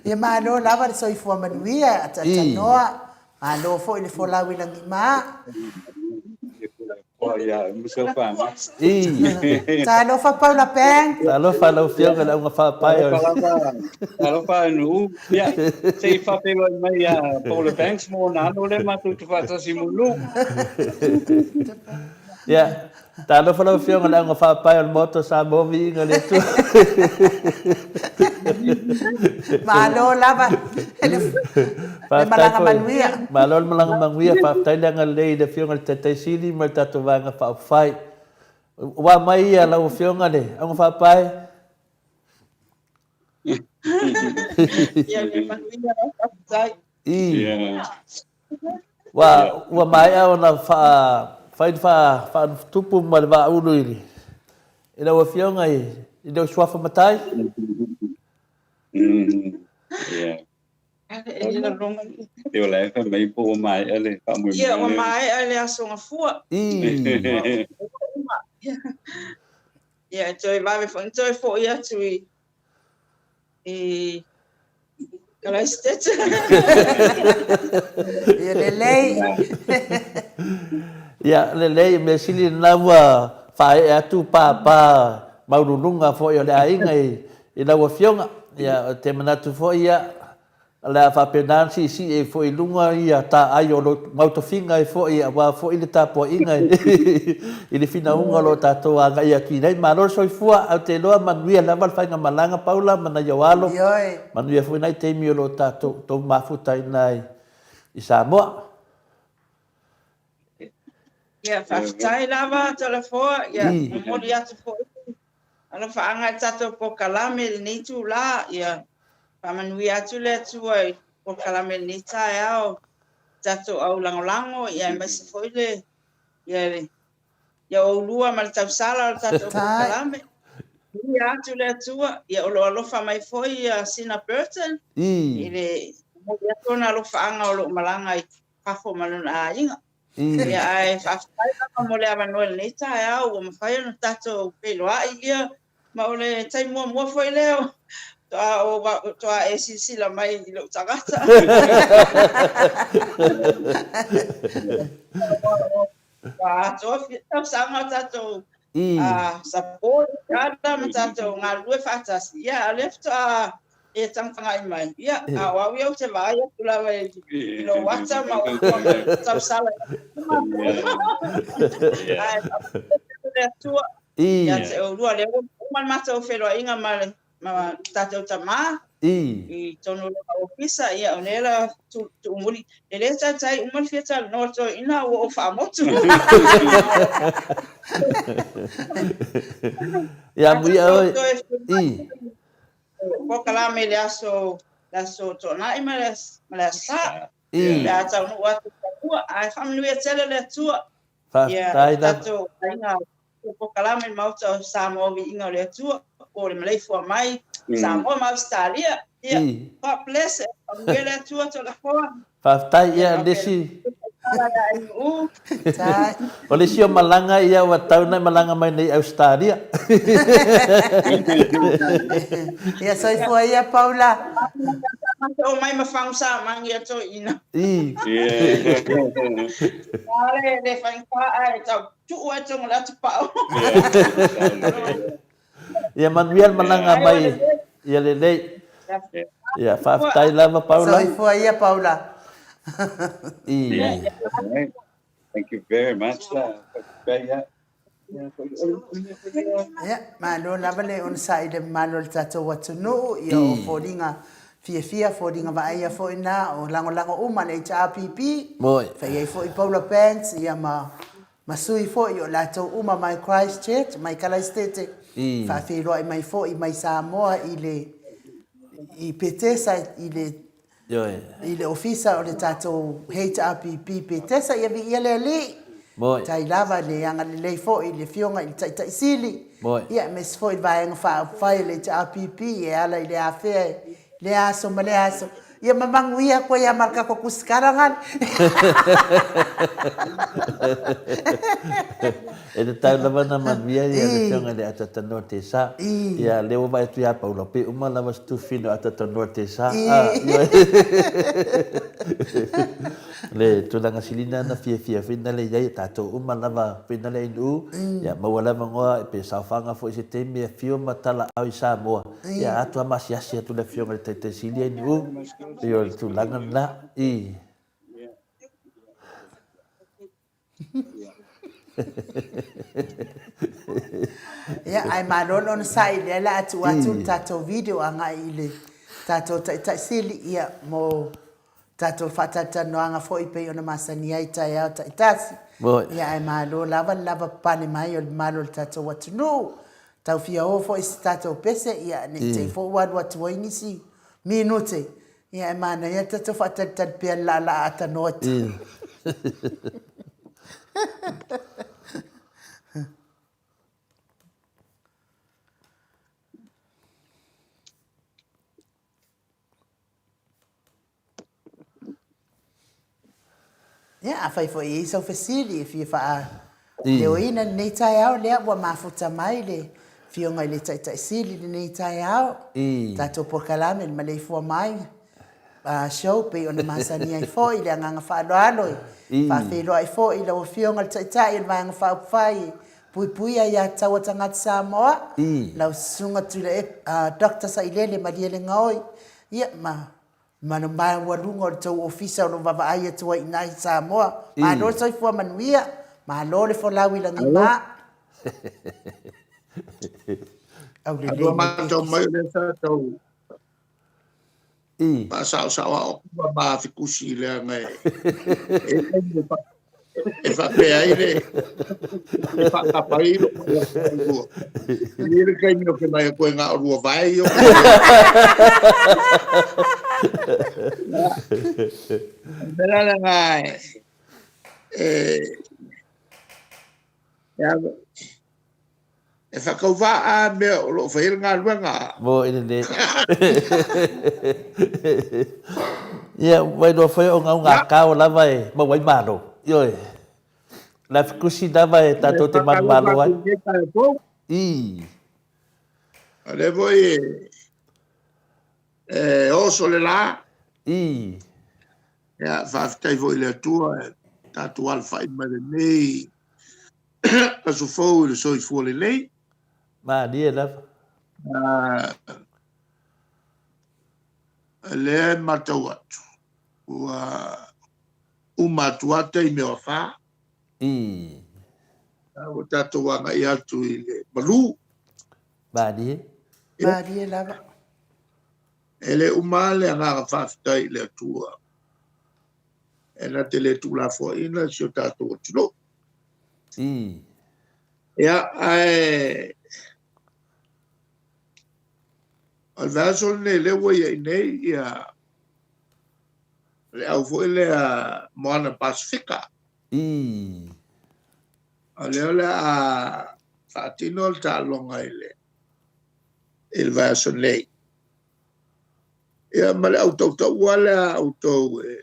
ia malo lava le soifua manuia ataatanoa, malo foi le folau i lagima. Talofa Paula Pang. Talofa lau Afioga i le auga faapae o le. Talofa Nuu. Ia, se i faafeiloai mai ia Paula Banks mo ona alo lea matou te faatasi mulu. Ia, talofa lau Afioga i le auga faapae o le Maota o Samoa, viiga i le Atua. Malo lava le malaga manuia. Malo le malaga manuia, faafetai le agalelei i le Afioga i le Taitai Sili ma le tatou Vaega Faaupufai. Ua mai ia lau Afioga le auga faapae. Ia, manuia, faafetai. I. Ua, ua maea ona faa, fai le faa, faanofotupu ma le vaaulu i, i lau Afioga i, i lou suafa matai. Ia. E o la e fai mai po ua maea le faamoemoe. Ia, ua maea le Aso Gafua. I. Ia, e toe vave foi ona toe foi atu i, i Kalaisitete. Ia lelei. Ia lelei, mea sili lena ua faaee atu pāpā maualuluga foi o le aiga i lau Afioga. Ia, ou te manatu foi, ia, O le a faapena ona siisii ai foi i luga ia taai o lo mau tofiga ai foi aua foi le tapuaiga i le finauga o lo o tatou agai atu i ai. Malo le soifua, ae ou te iloa manuia lava le faigamalaga Paula ma nai ou alo, manuia foi nai taimi o lo o tatou tou mafutaina ai i Samoa. Ia, faafetai lava Toleafoa, ia momoli atu foi alofaaga i le tatou polokalame i lenei itula. Ia faamanuia atu le Atua i polokalame i lenei taeao, tatou au lagolago, ia aemaise foi le ia le ia oulua ma le tausala o le tatou polokalame. Manuia atu le Atua, ia o lo o alofa mai foi ia Sina Burton i le momoli atu ona alofaaga o lo o malaga i fafo ma lona aiga. Ia, ae faafetai lava mo le avanoa i lenei taeao ua mafai ona tatou feiloai, ia, ma o le taimi muamua foi lea faatoa e silasila mai i lou tagata. Ua atoa fia tausaga o tatou support each other ma tatou galulue faatasi, ia, a o lea faatoa e tagatagai mai, ia, a o au ia ou te vaai atu lava i lou ata ma ou tausala ae faafetai le Atua ia te oulua, lea ua uma le matou feiloaiga ma le ma tatou tama. I tonu o lona ofisa, ia o lea la tuumuli, e le taitai uma le fia talanoa toeaina ua ou faamotu. Ia amuia oe. I. Polokalame i le aso, le aso Toonai ma le aso Sa. I. Pe a taunuu atu i fanua, ae faamanuia tele le Atua. Faafetai lava. Ia, tatou aiga o polokalame i le Maota o Samoa Viiga o le Atua, po o le maleifua mai Samoa ma Ausetalia. Ia, God bless, faamanuia le Atua Toleafoa. Faafetai, ia le isi. O le isi o malaga ia ua tau na malaga mai nei Ausetalia. Ia soifua ia Paula. O mai ma fagusa mangi a toeaina. I. Le le faigata ae tau tuu ai tonu le atupau. Ia manuia le malaga mai ia lelei. Ia faafetai lava Paula. Soifua ia Paula. I. Thank you very much. Ia, malo lava le onosai i le mamalu o le tatou atunuu, ia o foliga fiafia, foliga vaaia foi na, o lagolago uma le HRPP, fai ai foi Paula Banks, ia ma ma sui foi o latou uma mai Christchurch, mai Kalaistete, faafeiloai mai foi mai Samoa i le i Petesa i le i le ofisa o le tatou HRPP Petesa, ia viia le Alii. Tai lava le agalelei foi i le Afioga i le Taitai Sili, ia aemaise foi le Vaega Faaupufai a le HRPP e ala i le afea i lea aso ma lea aso. Ia ma manuia koe ia ma le kako kusikara ngale. E tatau lava ona manuia ia le Afioga i le Atatanoa Tesa. Ia lea ua vaai atu ia Paula pe uma lava se tufina o Atatanoa Tesa. Le tulaga silina na fiafia foi na le iai tatou uma lava foi na le ainu ia maua le avanoa pe saofaga foi se taimi e afio ma talaau i Samoa ia atu a ma asiasi atu le afioga i le Taitai Sili ainu pei o le tulaga lena i. Ia, ae malo le onosai, lea la a tuu atu le tatou video agai i le tatou Taitai Sili, ia, mo tatou faatalatalanoaga foi pei ona masani ai i taeao taitasi. Ia, ae malo lava le lavapapale mai o le mamalu o le tatou atunuu. Tau fia o foi se tatou pese, ia, ne i te i foi ua alu atu ai nisi minute. Ia e manaia le tatou faatalitali pea le laalaa atanoa i totonu. Ia, afai foi e i ai sau fesili e fia faaleoina i lenei taeao, lea ua mafuta mai le Afioga i le Taitai Sili i lenei taeao, tatou polokalame i le maleifua mai show pei ona masani ai foi le agaga faaaloalo e faafeiloai foi i lau Afioga i le Taitai o le Vaega Faaupufai e Puipuia ia Taua Tagata Samoa, lau Susuga Tuilaepa Doctor Sailele Malielegaoi, ia ma Ma le maualuga o le tou ofisa o lo o vaavaai atu ai i ina i Samoa. Malo le soifua manuia, malo le folau i lagima. Aulelei Alua matau mai o lea sa tau faasaosao aoga ma afikusi leaga e e faapea ai le e faatapa ai lou lua. E i ai le taimi ou te vaai atu ai na o lua vae ia. O le mea la lena e E whakauvā a mea o loo whai le galuega. Mo i lenei. Ia, ua iloa foi o ngau ngā kao lava e maua ai malo. Ioe. La fikusi lava e tatou te manumalo ai. I. O lea foi e oso le la. I. Ia, faafetai foi i le Atua e tatou alafai mai lenei aso fou i le soifua lelei. Malie lava. Uh, lea e matau atu, ua uma atu a taimi o afa. I. Ua tatou agai atu i le malu. Malie. Malie lava. E le uma lava le agaga faafetai i le Atua e na te le tuulafoaiina si o tatou atunuu. Ia, ae o le vaiaso lenei lea ua i ai nei ia le au foi lea Moana Pasefika. O lea o le a faatino le taaloga i le i le vaiaso nei. Ia ma le au tautaua lea a outou e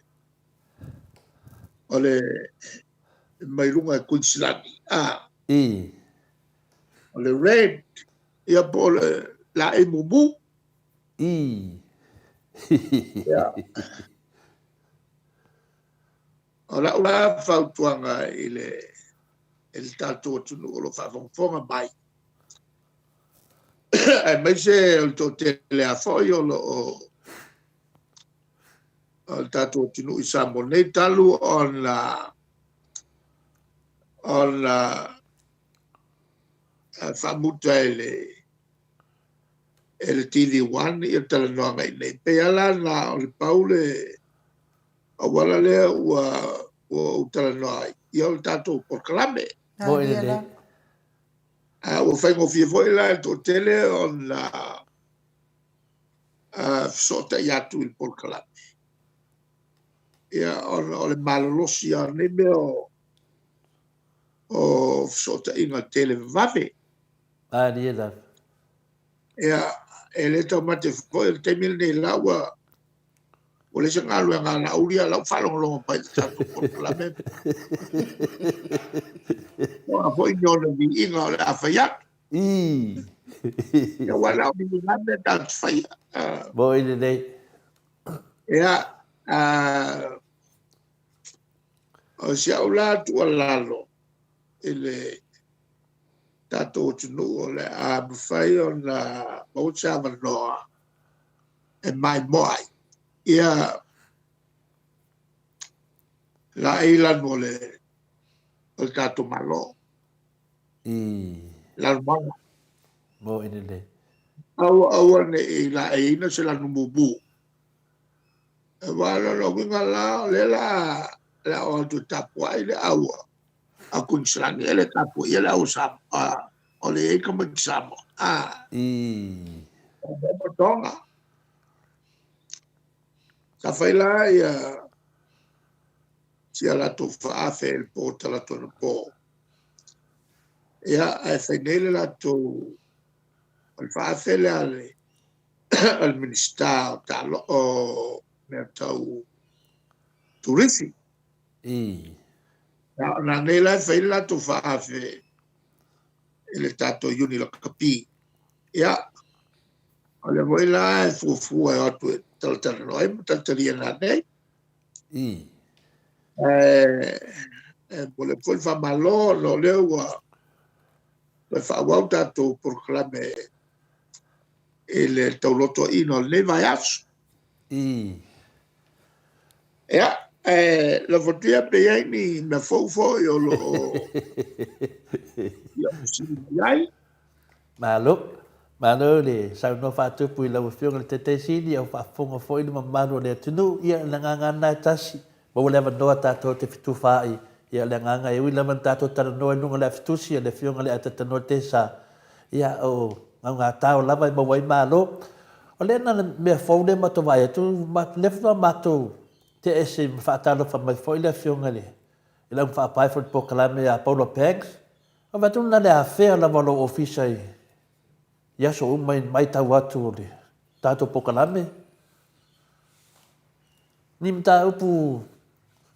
o le mai luga e Kuiniselani. A. O le red, ia po o le laei mumu. Ia. O lau la fautuaga i le i le tatou atunuu o lo o faafogafoga mai, aemaise o le toatele lava foi o lo o o le tatou atunuu i Samoa nei talu ona ona faamuta e le e le TV1 ia talanoaga i nei. Pei lava la na o le pau le auala lea ua ua ou talanoa ai, ia o le tatou polokalame. Moi lelei. A ua faigofie foi la i le toatele ona fesootai atu i le polokalame. Ia, ona o le malolosi lava o nei mea o o fesootaiga televavave. Malie lava. Ia, e le taumate foi o le taimi lenei la ua ua leai se galuega a Laauli, a o la ua faalogologo mai i le tatou polokalame. O a foi ni ona viiga o le a fai atu. Ia, aua na o viiga lava mea tatou te faia. Moi lelei. Ia, o si au la tuualalo i le tatou atunuu o le a mafai ona maua se avanoa e maimoa ai. Ia laei lanu o le o le tatou Malo. Lanumoana. Moi lelei. Aua aua ne i laeiina se lanu mumu. Aua o lona uiga la, o lea la le a o atu e tapuai le au a Kuiniselani, e le tapuaia le au a Samoa, o le i ai tamaiti Samoa. A. O mea ma toga. Sa fai la ia si a latou faafe i le po talaatu anapo. Ia, ae fai nei le latou, o le faafe lea a le a le Minisita o Taalo, o mea tau turisi. Ia, o nanei la e fai le latou faaafe i le tatou Iuni Lakapi. Ia, o lea foi la e fuafua e o atu e talatalanoa ai ma talitalia nanei. Ae e momoli atu foi le faamalo ona o lea ua toe faaauau tatou polokalame i le taulotoaina o lenei vaiaso. Ia, ae lafo atu ia pe i ai ni mea fou foi o lo o fia fesili mai ai. Malo. Malo le saunoa faatupu i lau Afioga i le Taitai Sili, a ua faafofoga foi le mamalu o le atunuu. Ia, o le agaga lena e tasi, maua le avanoa tatou te fetufaai. Ia, o le agaga e ui lava ina tatou talanoa i luga o le afitusi a le Afioga i le Atatanoa Tesa, ia, o gaugatao lava e maua ai malo. O lea na mea fou lea matou vaai atu, lea faatoa matou tea ese ma faatalofa mai foi le Afioga i le i le augafaapae foi i le polokalame ia Paula Banks. Ua vaai atu na le afea lava o lou ofisa i i aso uma i le matau atu o le tatou polokalame. Ni mataupu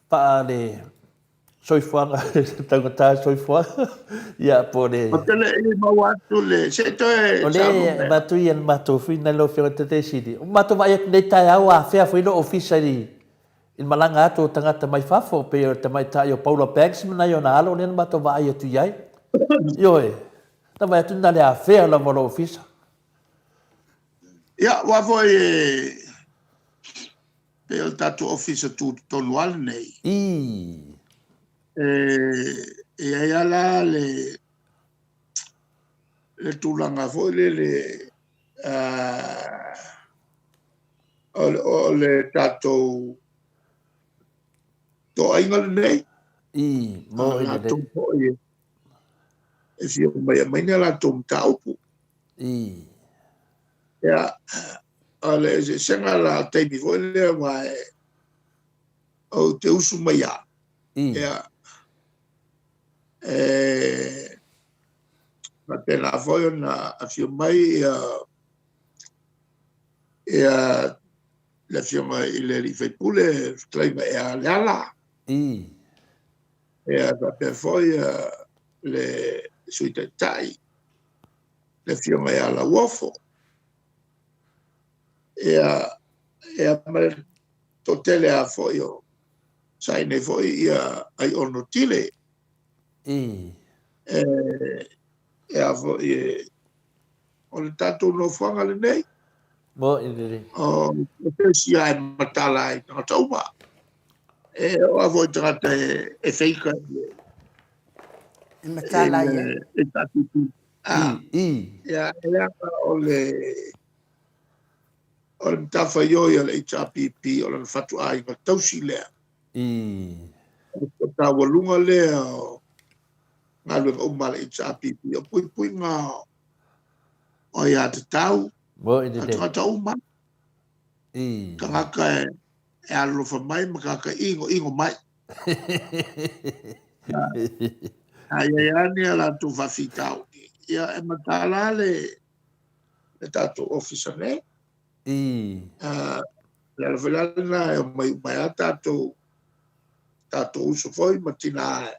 faa le soifuaga, taugata le soifuaga, ia po o le... Ou te le i maua atu le... Se i toe O lea e avatu ia le matou fina i lau Afioga i le Taitai Sili. Ua matou vaai atu nei taeao ua afea foi lou ofisa i le malaga atu o tagata mai fafo, pei o le tamaitai o Paula Banks ma nai ona alo lea na matou vaai atu i ai. Ioe, na vaai atu na le afea lava o lou ofisa. Ia, aua foi e pei o le tatou ofisa tutotonu lava lenei. E i ai lava la le, le tulaga foi lele, O le tatou toaiga lenei. I, mo i lelei. Latou foi e fia mai aumai ni a latou mataupu. I. Ia, o le eseesega la o le taimi foi lea aua e ou te usu mai lava. I. Ia, e faapena foi ona afio mai ia ia le afioga i le alii faipule, le fetalaiga ia Leala. I. Ia faapea foi le Sui Taitai, le afioga ia Lauofo. Ia, ia ma le toatele lava foi o sa i inei foi ia Aiono Tile. I. E, e a foi e, o le tatou nofoaga lenei. Mo i lelei. O se isi lava e matala ai tagata uma. E oo lava foi i tagata e, e feika i le, E matala ai e. E tatou I, i. Ia, e leaga o le o le matafaioi a le HRPP o lana fatuaiga tausi lea. I. O le taualuga lea o galuega uma a le HRPP, o puipuiga o aiatatau a tagata uma, tagata e alolofa mai ma tagata e igoigo mai. A i ai lava ni a latou faafitauli, ia e mataala le tatou ofisa nei. O le ala foi la lena e omai uma ai lava tatou uso foi ma tina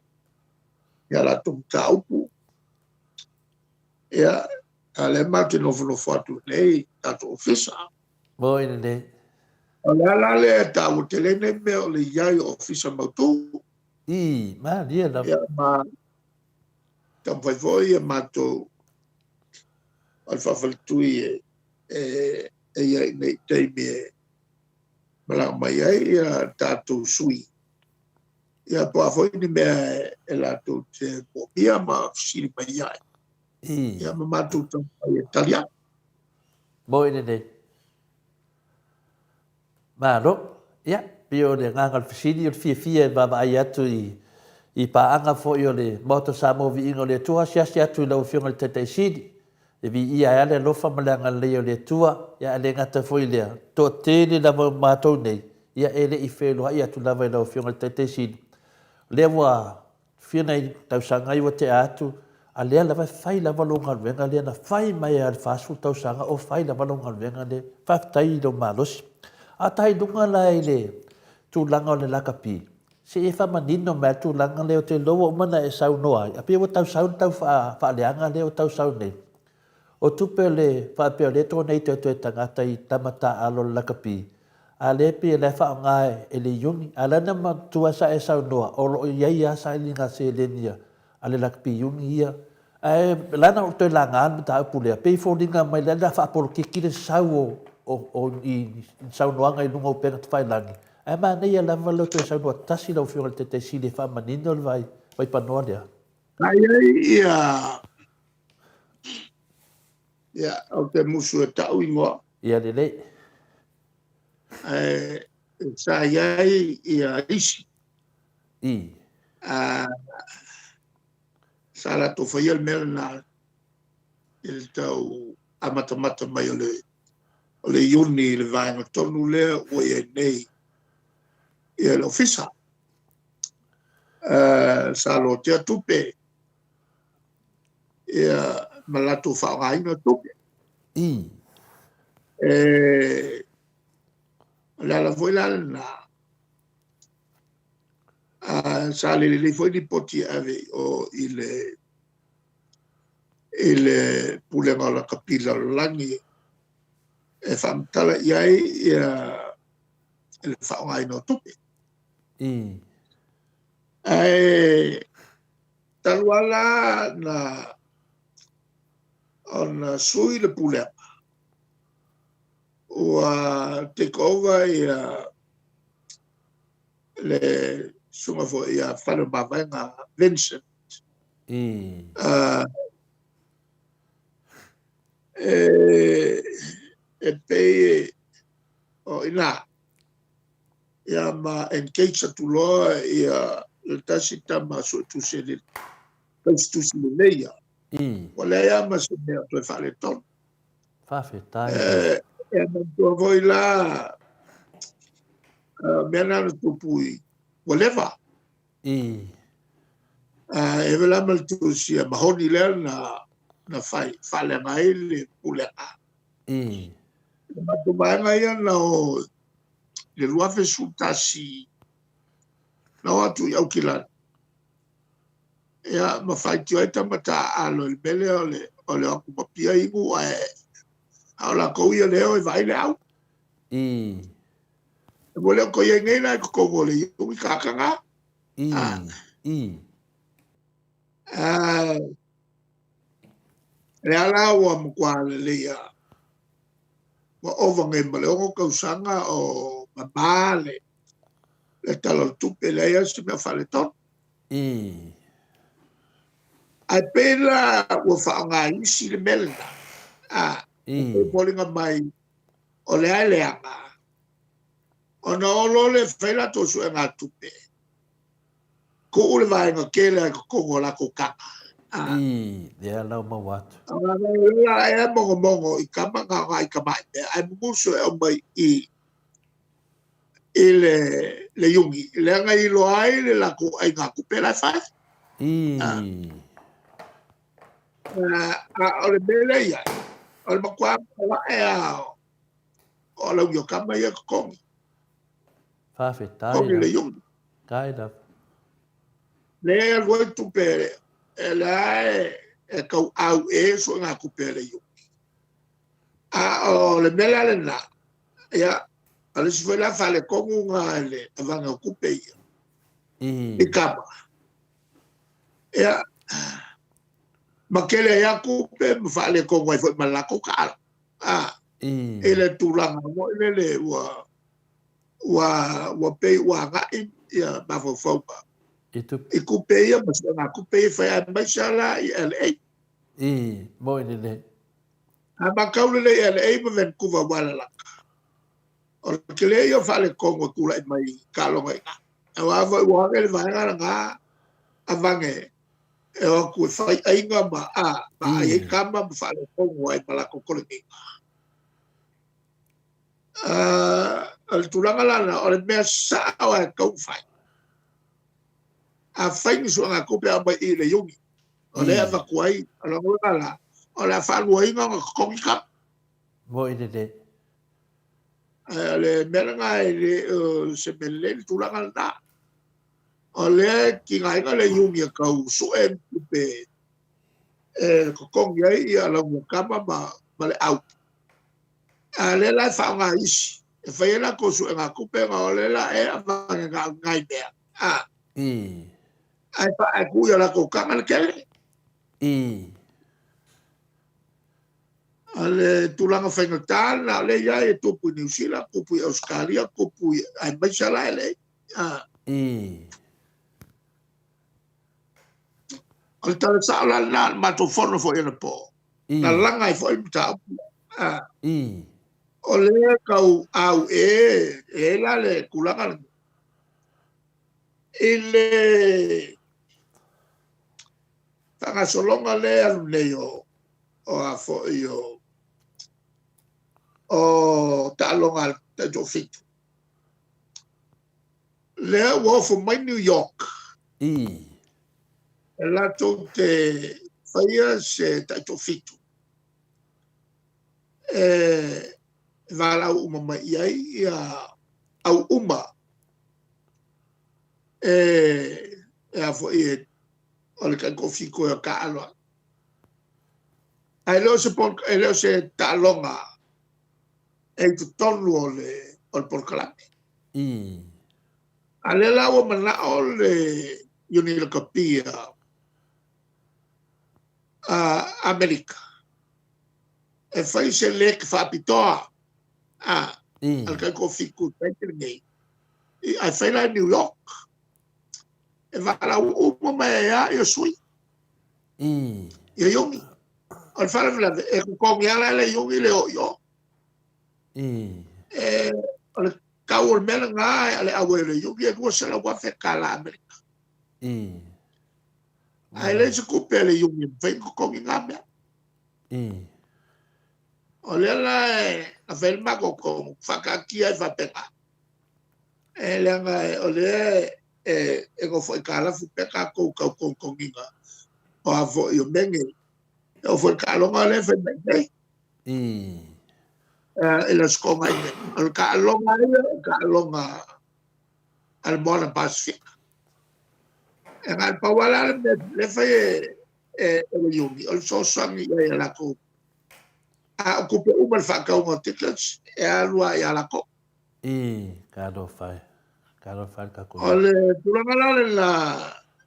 i a latou mataupu. Ia, a lea matou te nofonofo atu nei i tatou ofisa. Moi lelei. O le ala lea e taua tele ai nei mea o le i ai o ofisa mautu. I, malie lava. Ia, ma taumafai foi ia matou o le faafaletui e, e, e i ai nei taimi e malaga mai ai ia tatou sui. Ia, po o a foi ni mea e latou te moomia ma fesili mai ai. Ia, ma matou taumafai e tali atu. Moi lenei. Malo. Ia, pei o le agaga o le fesili, o le fiafia e vaavaai atu i, i paaga foi o le Maota Samoa Viiga o le Atua, asiasi atu i lau Afioga i le Taitai Sili, e viia ai lava le alofa ma le agalelei o le Atua, ia ae le gata foi i lea, toatele lava o matou nei, ia e le i feiloai atu lava i lau Afioga i le Taitai Sili. O lea ua fia nai tausaga ai ua tea atu, a lea lava e fai lava lou galuega lea na fai mai lava i le 40 tausaga o fai lava lou galuega lea. Faafetai i lou malosi. A tahi luga la i le tulaga o le lakapi, se i e faamanino mai le tulaga lea ou te iloa ua uma ona e saunoa ai, a pei ua tau sau le tau faaleaga lea ua tau sau nei. O tupe o le faapea o lea e donate atu e tagata i tama taaalo o le lakapi, a lea pei o la e faaaoga e le Iuni. A o la na matua sa e saunoa o lo o i ai lava sailiga seleni a le lakapi Iuni ia. Ae la na ou toe laga le mataupu lea, pei e foliga mai la le a faapolokiki le sau o, o, o i saunoaga i luga o upega tafailagi. Ae manaia lava le toe saunoa tasi lau Afioga i le Taitai Sili e faamanino le vai, vaipanoa lea. Sa i ai ia, ia, ou te musu e ta'u ingoa. Ia lelei. Ae sa i ai ia isi. I. A, sa latou faia le mea lena i le tau amatamata mai o le, o le Iuni i le vaega tonu lea ua i ai nei ia le ofisa. Sa lotea tupe ia ma latou faaaogaina tupe. E, o le ala foi la lena, sa le lelei foi lipoti e ave i o i le i le Pulega o Lakapi Lalolagi e faamatala i ai ia le faaaogaina o tupe. Ae talu lava la na ona sui le pulega, ua take over ia le susuga foi ia Faleomavaega Vincent. E, e pei o i ina, ia ma engage atu loa ia le tasi tama suetusi le tausitusi lelei ia. Ua leai lava ma se mea toe faaletonu. Faafetai. E manatua foi la mea na na tupu i ua leva. E ave la ma le tusi a Mahoni lea na na fai faaleaga ai le pulega. Le matou vaega ia na o le 2011 na o atu i Aukilani ia ma faitio ai tama taaalo i le mea lea o le o le o atu ma pia inu ae a o latou ia lea o e vaai le au. E ua le o toe i ai nei la i totonu o le iuni tagata na. Lea la ua matua lelei lava. Ua ova nei ma le 6 tausaga o mama le le Tala o le Tupe, leai lava se mea o faaletonu. Ae pei la ua faaaoga isi le mea lena, e pei e foliga mai o lea e leaga, ona o loa lea e fai latou suegatupe, tuu le vaega tele lava i totonu o latou taga. Ii, lea la ua maua atu. A e mogomogo i tama na o nai tamai mea, ae mumusu e aumai i i le le iuni, leaga e iloa ai le latou aigatupe la e fai. Ii. A o le mea lea e i ai, o le matua maoae lava o alauni o tama ia e totogi. Faafetai Totogi le iuni. Tai lava. Lea e alu ai tupe, lea e tau au e suegatupe a le iuni. A o le mea la lena, ia, o le isi foi la faaletonu lena i le avane o tupe ia i tama. Ia, ma tele ai lava tupe ma faaletonu ai foi ma le latou taaalo. I le tulaga foi lele ua ua ua pei ua agai ia mafaufauga i tupe ia ma suegatupe ia e fai, aemaise lava la i LA. Ii, moi lelei. A matau lelei i LA ma Vancouver ua lalata. O le tele ia o faaletonu e tulai mai i taaloga i ina. Aua foi ua age le vaega lena avane e o atu e fai aiga ma a ma ai ai tama ma faaletonu ai ma latou koleniga. O le tulaga la lena, o le mea sao lava e tatau ona fai. A fai ni suegatupe aumai i le iuni, o lea e avatu ai, o lona uiga la, o le a faaluaina ona totogi tama. Moi lelei. Ae o le mea lena e le o se mea lelei le tulaga lena. O lea e tigaina le iuni e tau sue ni tupe e totogi ai ia alauni o tama ma, ma le au. A o lea la e faaaoga isi e fai ai latou suegatupe ona o lea la e avane na o ni nai mea. A. Ae fa, ae tuu i o latou taga le tele. O le tulaga faigata lena o lea e i ai, e tupu i Niu Sila, tupu i Ausetalia, tupu i, aemaise la LA. O le tala sao la lena o le matou fono foi anapo, na laga ai foi le mataupu. O lea tau au e, e i ai la le tulaga lenei i le faagasologa lea e alu nei o o a foi o o taaloga a le Taitoafitu. Lea ua ofo mai New York. E latou te faia se Taitoafitu e valaau uma mai i ai ia au uma e e a foi e o le Taitoafitu e taaalo ai. Ae le o se e le o se taaloga e i totonu o le o le polokalame. A lea la ua manao le Iuni Lakapi a Amerika e fai se lek faapitoa a le Taitoafitu taimi lenei, ae fai la i New York. E valaau uma mai ai lava ia sui. Ia Iuni. O le faalavelave, e totogi lava la e le Iuni le o i o. E O le tau o le mea lena a le auai o le iuni e $200,000 tala Amerika. Ae leai se tupe a le iuni e mafai ona totogi na mea. O lea la na fai ai le matou tonu, faataatia ai faapena. E leaga o lea e nofo aitalafu pea tatou tau togitogiina o a foi o mea nei. E oo foi i le taaloga lea e fai mai nei. I le Aso Toonai nei. O le taaloga ia, o le taaloga a le Moana Pasefika. E na o le pau lava la le mea lea e fai e le Iuni, o le fesoasoani i ai a latou. A o tupe uma le faatauga o tickets e alu lava ia latou. I, talofa e. Talofa e le tatou O le tulaga la lena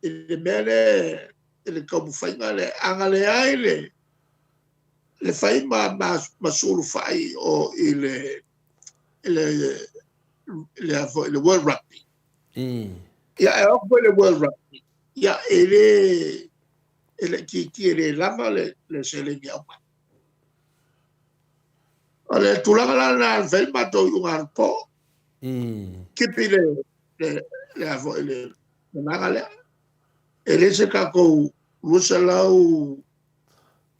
i le mea lea i le taumafaiga lea, a na leai le le fai ma ma sulufai o i le i le le a foi le World Rugby. Ia e oo foi le World Rugby. Ia e le e le itiiti e le lava le le seleni e aumai. O le tulaga la lena na fai le matou iuga anapo. Kipi le le le a foi le le vaega lea. E le se tatou 200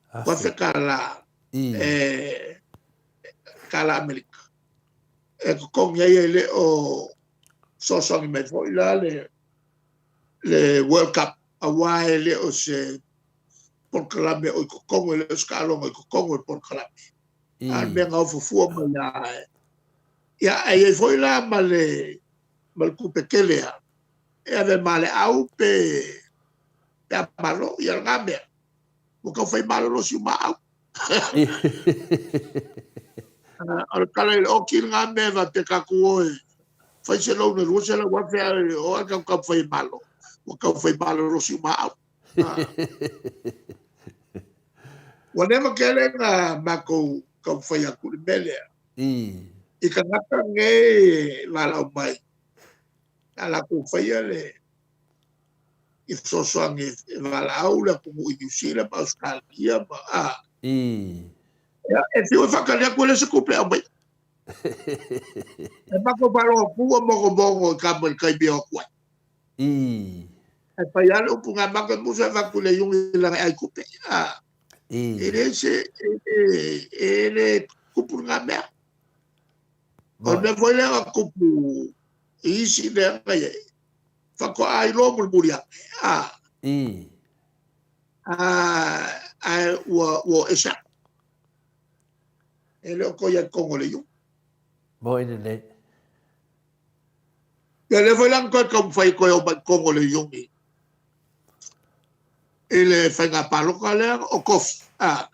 $1,000 e tala Amerika e totogi ai e le o fesoasoani mai foi la le le World Cup aua e le o se polokalame o i totonu, e le o se taaloga i totonu o le polokalame. A o le mea na ofo fua mai lava. Ia, e i ai foi la ma le ma le tupe tele lava e ave ma le au pe pe a malo ia lena mea. Ua tau fai malolosi o maau. O le tala i le oki lena mea faapea tatou o e fai se loan e $200,000 ae o ae tatou taumafai e malo. Ua tau fai malolosi o maau. Ua leva tele na matou taumafai atu i le mea lea. I tagata nei e valaau mai, na latou faia le i fesoasoani e valaau le atunuu i Niu Sila ma Ausetalia ma a. Ia, e fiu e faatali atu e leai se tupe e aumai. E matou faalogo atu ua mogomogo i tama i le taimi e o atu ai. Ae fai lava le upu na matou e musu e avatu i le iugi leaga e ai tupe. A. E le se e le tupu lena mea. O le mea foi lea na tupu i isi mea na i ai, faatoa iloa mulimuli ane, a. Ae ua ua ese atu. E le o toe i ai i totonu o le iuga. Moi lelei. Ia lea foi la na toe taumafai e toe omai i totonu o le iugi i le faiga palota lea o tofi. A.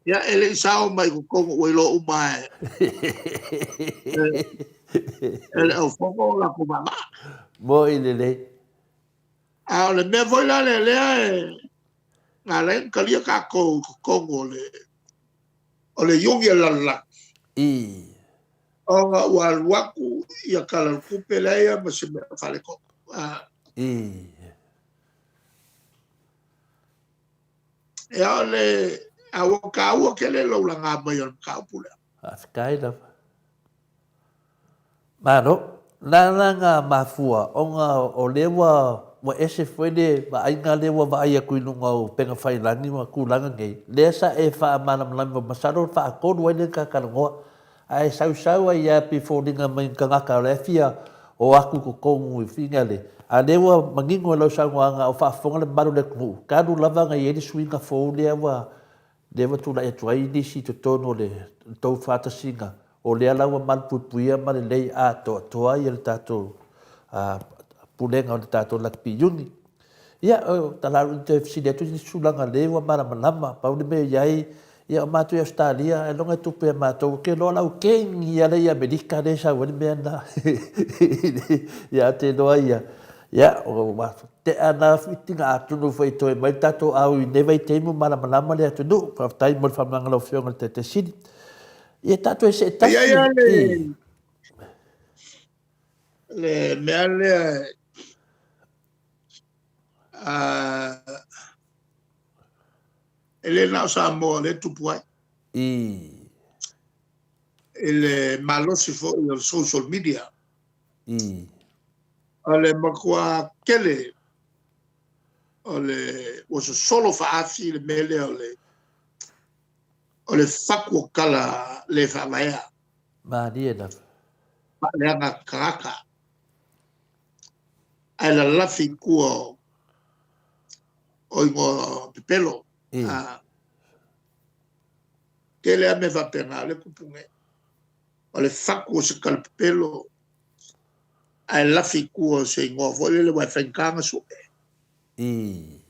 Ia, e le i sao mai i totonu ua iloa uma e e le aufono o latou vavaa. Moi lelei. A o le mea foi la lea lea e na ala ai ona talia tatou i totonu o le o le iugi a le lalolagi. Ona ua alu atu ia Tala o le Tupe lea ia ma se mea faaletonu. Ia o le a ua taua tele lou laga mai o le mataupu lea. Faafetai lava. Malo. Na la na mafua ona o lea ua ua ese foi le vaaiga lea ua vaai atu i luga o upega faiilagi ma tulaga nei, lea sa e faamalamalama masalo faatolu ai lea na ta talanoa. Ae sausau ai lava pei foliga mai ni tagata o la e fia o atu i totonu i Finale, a lea ua manino i lau saunoaga o faafofoga le mamalu o le atunuu, talu lava ona i ai le suiga fou lea ua lea ua tulai atu ai nisi i totonu o le tou faatasiga, o lea la ua malupuipuia ma lelei atoatoa ia le tatou pulega o le tatou Rugby Union. Ia, o Talaru i toe fesili atu i nisi tulaga lea ua malamalama, pau le mea i ai, ia o matou i Ausetalia, ailoga e tupe a matou, ou te iloa la u kegi lava i Amerika lea e sau ai le mea lena. Ia, ou te iloa ia, ia, ua tea na fitinga, atonu foi e toe mai le tatou au i lenei vaitaimi ua malamalama le atunuu. Faafetai mo le faamalamalamaga a lau Afioga i le Taitai Sili. Ia, tatou e seetasi. E i ai lava le, le mea lea e le na o Samoa lea e tupu ai. I le malosi foi o le social media. I. O le matua tele o le ua sosolo faaafi le mea lea o le o le fatu o tala le faavaea. Malie lava. Faaleaga tagata. Ae lalafi i tua o igoa pepelo. I. A. Tele lava mea faapena o lea e tupu nei. O le fatu o se tala pepelo ae lafi i tua o se igoa foi lele aua e faigata ona sue. I.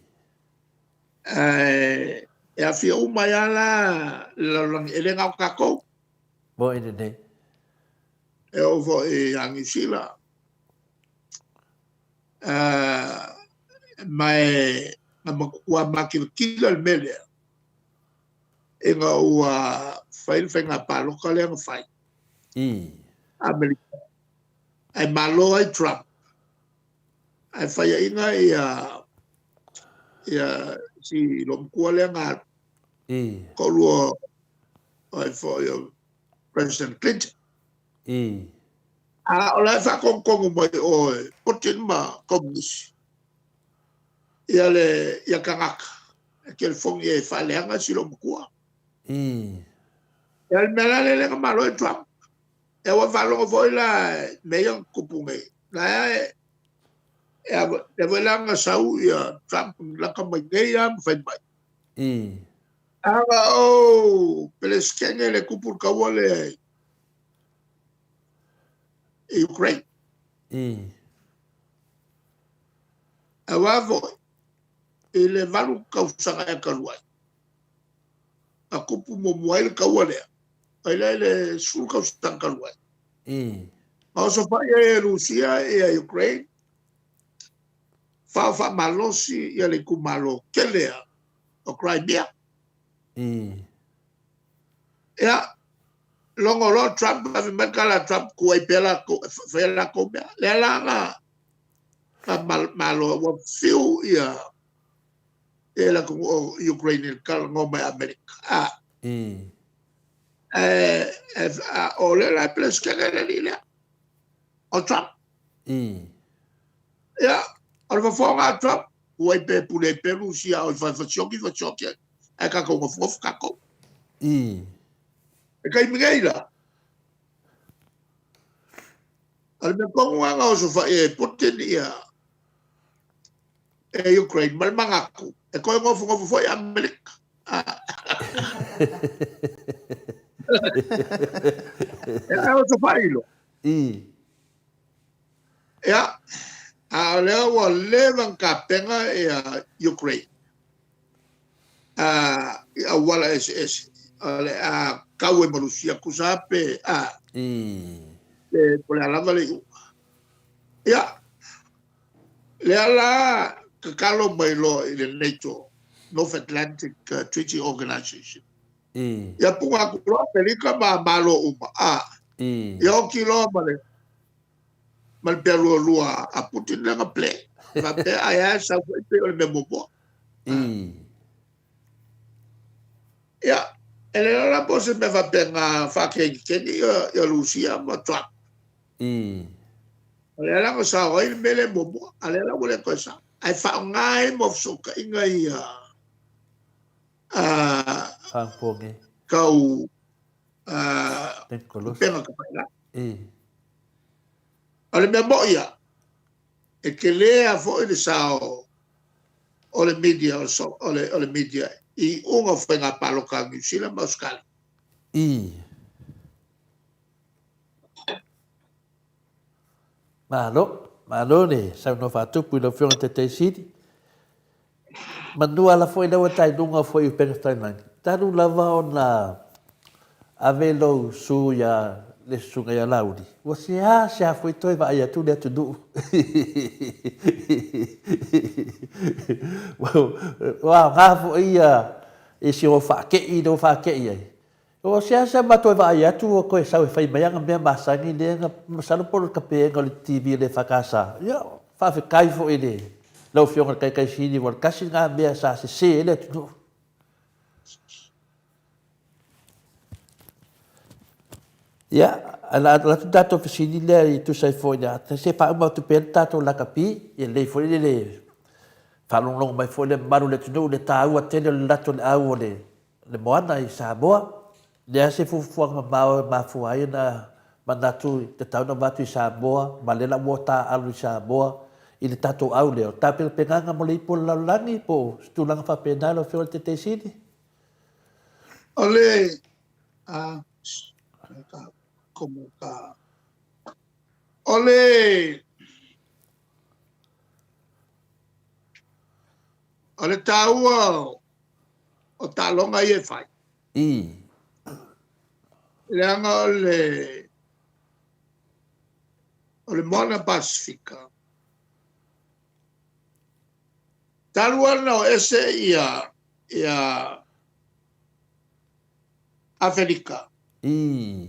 Ae e aafia uma ai lava la le lalolagi, e le na o tatou. Moe lenei. E oo foi ia Niu Sila. Ma e na matua makilatila le mea lea ina ua fai le faiga palota lea na fai. I. Amerika. Ae malo ai Trump. Ae faiaina ia ia si loomatua lea na alu. I. Toalua ai foi o President Clinton. I. A o la e faatonutonu mai o e Putin ma Komunisi ia le ia tagata e telefoni e faaleaga si loomatua. I. Ia le mea la lea na malo ai Trump. Ia ua faalogo foi la i mea ia na tupu nei. La e e foi la na sau ia Trump laka mai nei lava ma fai mai. I. Aga o Peresetene le tupu le kaua lea i Ukraine. I. Aua foi i le 8 tausaga ea talu ai, na tupu muamua ai le kaua lea, mai lea i le 10 tausaga talu ai. I. Na osofai ai e Rusia ia Ukraine, fao faamalosi ia le itumalo tele o Crimea. I. Ia, logo loa Trump, ave mai le tala a Trump, tuai pea latou, fai a latou mea. Lea la na malo ua fiu ia ia le atunuu o Ukraine i le talanoa mai Amerika. A. I. E, e, a, o lea la e Peresetene le alii lea, o Trump. I. Ia, o le fofoga a Trump, tuai pe pule ai pea Rusia o i fasioki fasioki ai, ae tatou nofonofo tatou. I. E taimi nei la, o le mea tonu lava na osofai e Putin ia e Ukraine ma le manatu, e toe nofonofo foi Amerika. E ae osofai loa. I. Ia, a o lea ua leva ona tapena ia Ukraine a, i auala eseese o le a kau ai ma Rusia tusa pe a, I. pe po o le a lava le iuga. Ia, lea la tatalo mai loa i le NATO, North Atlantic Treaty Organization. I. Ia puga atu loa Amerika ma Malo uma, a. I. Ia oki loa ma le ma le pealualua a Putin lea na play. Faapea ai lava e sau foi pei o le mea muamua. I. Ia, e le lala po o se mea faapea na faakenikeni ia Rusia ma Trump. I. O lea la na sao ai le mea lea muamua, a lea la ua le toe sao. Ae faaaoga ai mo fesootaiga ia Faapoge. Tau Tekolosi. upega tafailagi. I. O le mea moi ia, e tele lava foi le sao o le media, o le, o le media i iuga o faiga palota a Niu Sila ma Ausetalia. I. Malo, malo le saunoa faatupu i lau Afioga i le Taitaisili. Manu ala foi lea ua tai luga foi i upega taulagi. Talu lava ona ave lou su ia le susuga ia Laauli, ua seasea foi toe vaai atu le atunuu. Ua aoga foi ia i si ou faakei lea ua faakei ai. Ua seasea ma toe vaai atu ua toe sau e fai mai ana mea masani lea na masalo po o le tapeega o le TV a le EFKS. Ia, faafetai foi i le lau Afioga i le Taitaisili aua o le tasi lena mea sa sese ai le atunuu. Ia, ae o le a alu atu le tatou fesili lea e tusa ai foi ia, se faauma atu pea le tatou lakapi, ia lelei foi le faalogologo mai foi le mamalu o le atunuu i le taua tele o le lato o le au o le moana i Samoa. O le a se fuafuaga mamao e mafua ai ona manatu e tatau ona avatu i Samoa ma lea la ua taaalo i Samoa i le tatou au lea, o le tapenapenaga mo le ipu o le lalolagi po o se tulaga faapena lau Afioga i le Taitaisini? O le a ka o le o le taua o taaloga ia e fai. I. Leaga o le o le Moana Pasefika, talu ona o ese ia ia Aferika. I.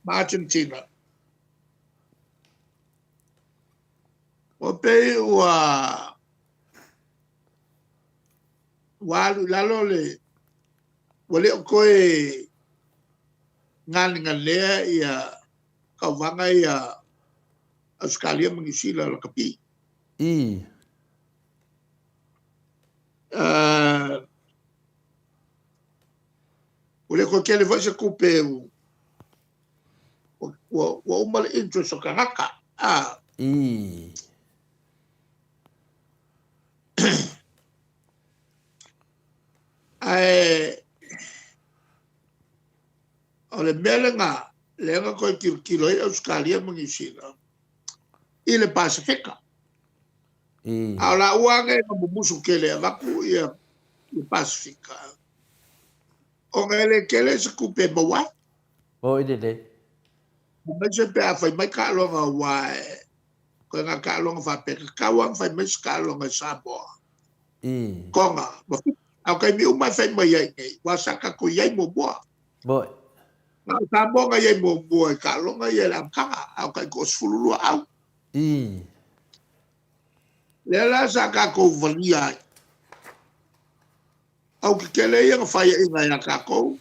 Ma Argentina. Ua pei ua ua alu i lalo le ua le o toe ganeganea ia tauvaga ia Ausetalia ma Niu Sila lakapi. I. Uh, ua le toe tele foi se tupe ua, ua, ua uma le interest o tagata. Ah. I. Ae o le mea lena lea na toe tilotilo ai Ausetalia ma Niu Sila i le Pasefika. I. A o laua ane na mumusu tele e avatu ia le Pasefika ona e le tele se tupe e maua ai. Oi lelei. Aemaise pe a fai mai taaloga aua e koe ngā taaloga faapea tatau lava ona fai mai se taaloga i Samoa. I. Tonga ma Fiti. A o taimi uma e fai mai ai nei, ua sa tatou i ai muamua. Moi. Na o Samoa na i ai muamua i taaloga ia i le amataga, a o tai 12 au. I. Lea la sa tatou valia ai. Au tetele ia na faiaina ia tatou,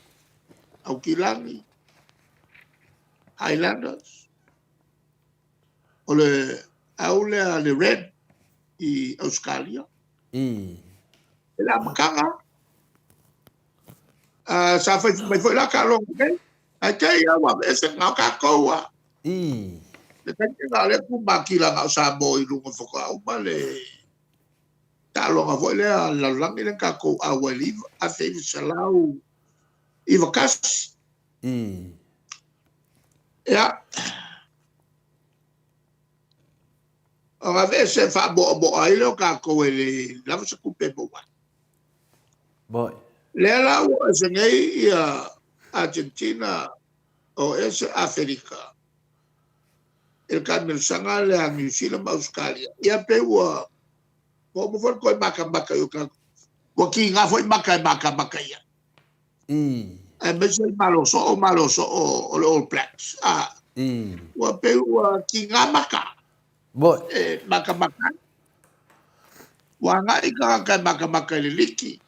Aukilani, Highlanders, o le au lea le Red i Ausetalia. I. I le amataga, uh, sa fai mai foi la taaloga nei, ae te i au aveese na o tatou a. I. Le taimi na o lea tumakila na o Samoa i luga faatoa uma le taaloga foi lea a le lalolagi lea na tatou auai i le 1991. I. Ia. Ona aveese faamoamoa ai lea o tatou e le lava se tupe e maua ai. Moi. Lea la ua ese nei ia Argentina o ese Aferika i le taamilosaga lea a Niu Sila ma Ausetalia. Ia pei ua ua uma foi le toe matamata i o tatou. Ua kiga foi maka e matamata i ai. I. Aemaise le Malo Soo, Malo Soo o le All Blacks. A. I. Ua pei ua kiga maka. Moi. E matamata ai. Ua agai tagata e matamata i le liki.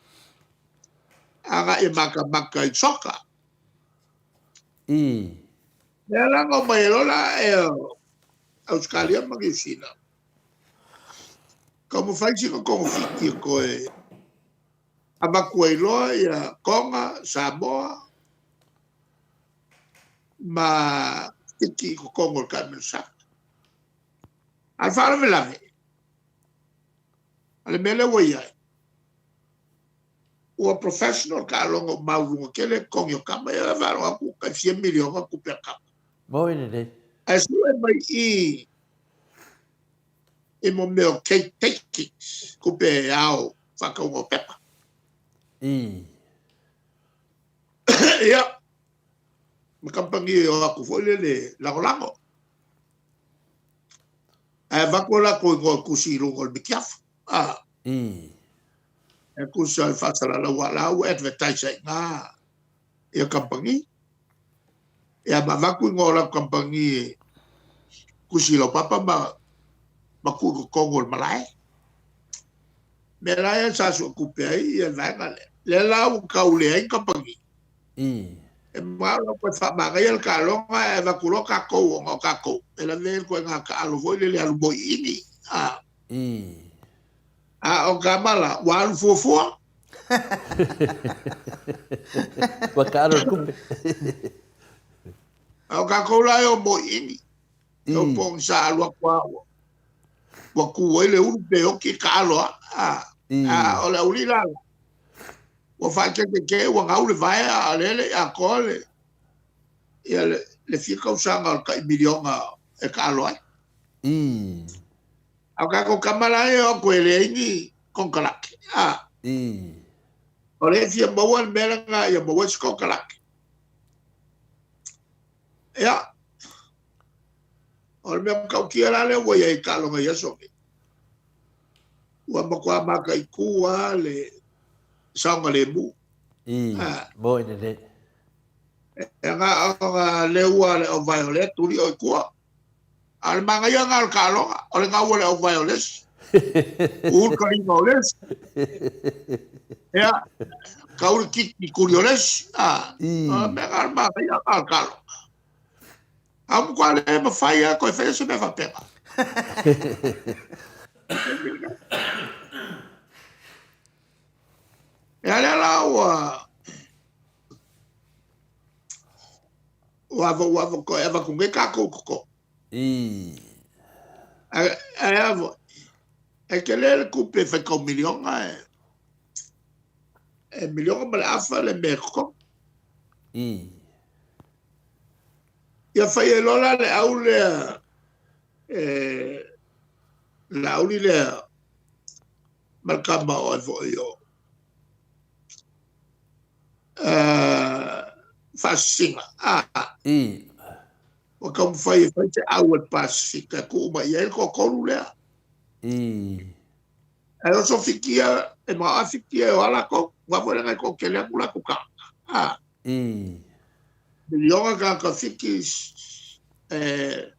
Agai e matamata i soka. I. Lea la na omai ai loa la e Ausetalia ma Niu Sila. Taumafai sina togafiti e toe avatu ai loa ia Tonga, Samoa ma Fiti i totonu o le taamilosaga. A o le faalavelave, o le mea lea ua i ai, ua professional taaloga ua maualuga tele totogi o tama ia, e faalogo atu ua tai fia miliona tupe a tama. Moi lelei. Ae sue mai i i mo mea o cake takings, tupe ao faatauga o pepa. I. Ia, ma kamupani e o atu foi lele lagolago. Ae avatu o latou igoa tusi i luga o le mitiafa. Ah. I. E tusa o le faasalalau a la ua advertise ai i ina ia kamupani. Ia ma avatu igoa o latou kamupani e tusi i laupapa ma ma tuu i totonu o le malae. Mea la ia sa suetupe ai ia le vaega lea. Lea la ua tau leai ni kamupani. I. E manao la koe faamagaia le taaloga ae avatu loa tatou ona o tatou e lavea ai le ituaiga taalo foi lele alu moiini a. A o tama la ua alu fuafua. Ua taalo le tupe. A o tatou la e o moiini. E o pogisa alu atu a ua ua tu ai le ulu pe oti taalo a. A o le aulii la ua faaeteete ua gau le vae a o lea e le i atoa le ia le le fia tausaga o le tai miliona e taalo ai. A o tatou tama la e o atu e leai ni konekarate a. O lea e fia maua le mea lena ia maua ai se konekarate. Ia, o le mea matautia la lea ua i ai i taaloga i aso nei, ua matua mataitu lava le saogalemu. I, mo i lelei. E na ona leua le auvae o lea tuli o i tua. A o le manaia lena o le taaloga, o le gau o le auvae o le isi, uu le taliga o le isi, ia, kau le kiki tuli o le isi, a, o le mea lena o le manaia lena o le taaloga. A ua matua le mafai lava toe faia se mea faapena. Ia lea la ua ua ava ua ava toe avatu nei tatou toto. Ae ae a foi, e tele le tupe e faitau miliona e e miliona ma le afa le mea e totogi. Ia fai ai loa la le au lea e le auli lea ma le tama o ai foi o Faasisina a. Ua taumafai e fai se au a le Pasefika e tuu mai i ai le toatolu lea. Ae oso Fitia, e manao a Fitia e o a latou, aua foi leaga e toatele atu latou tagata. A. Miliona tagata Fiti, e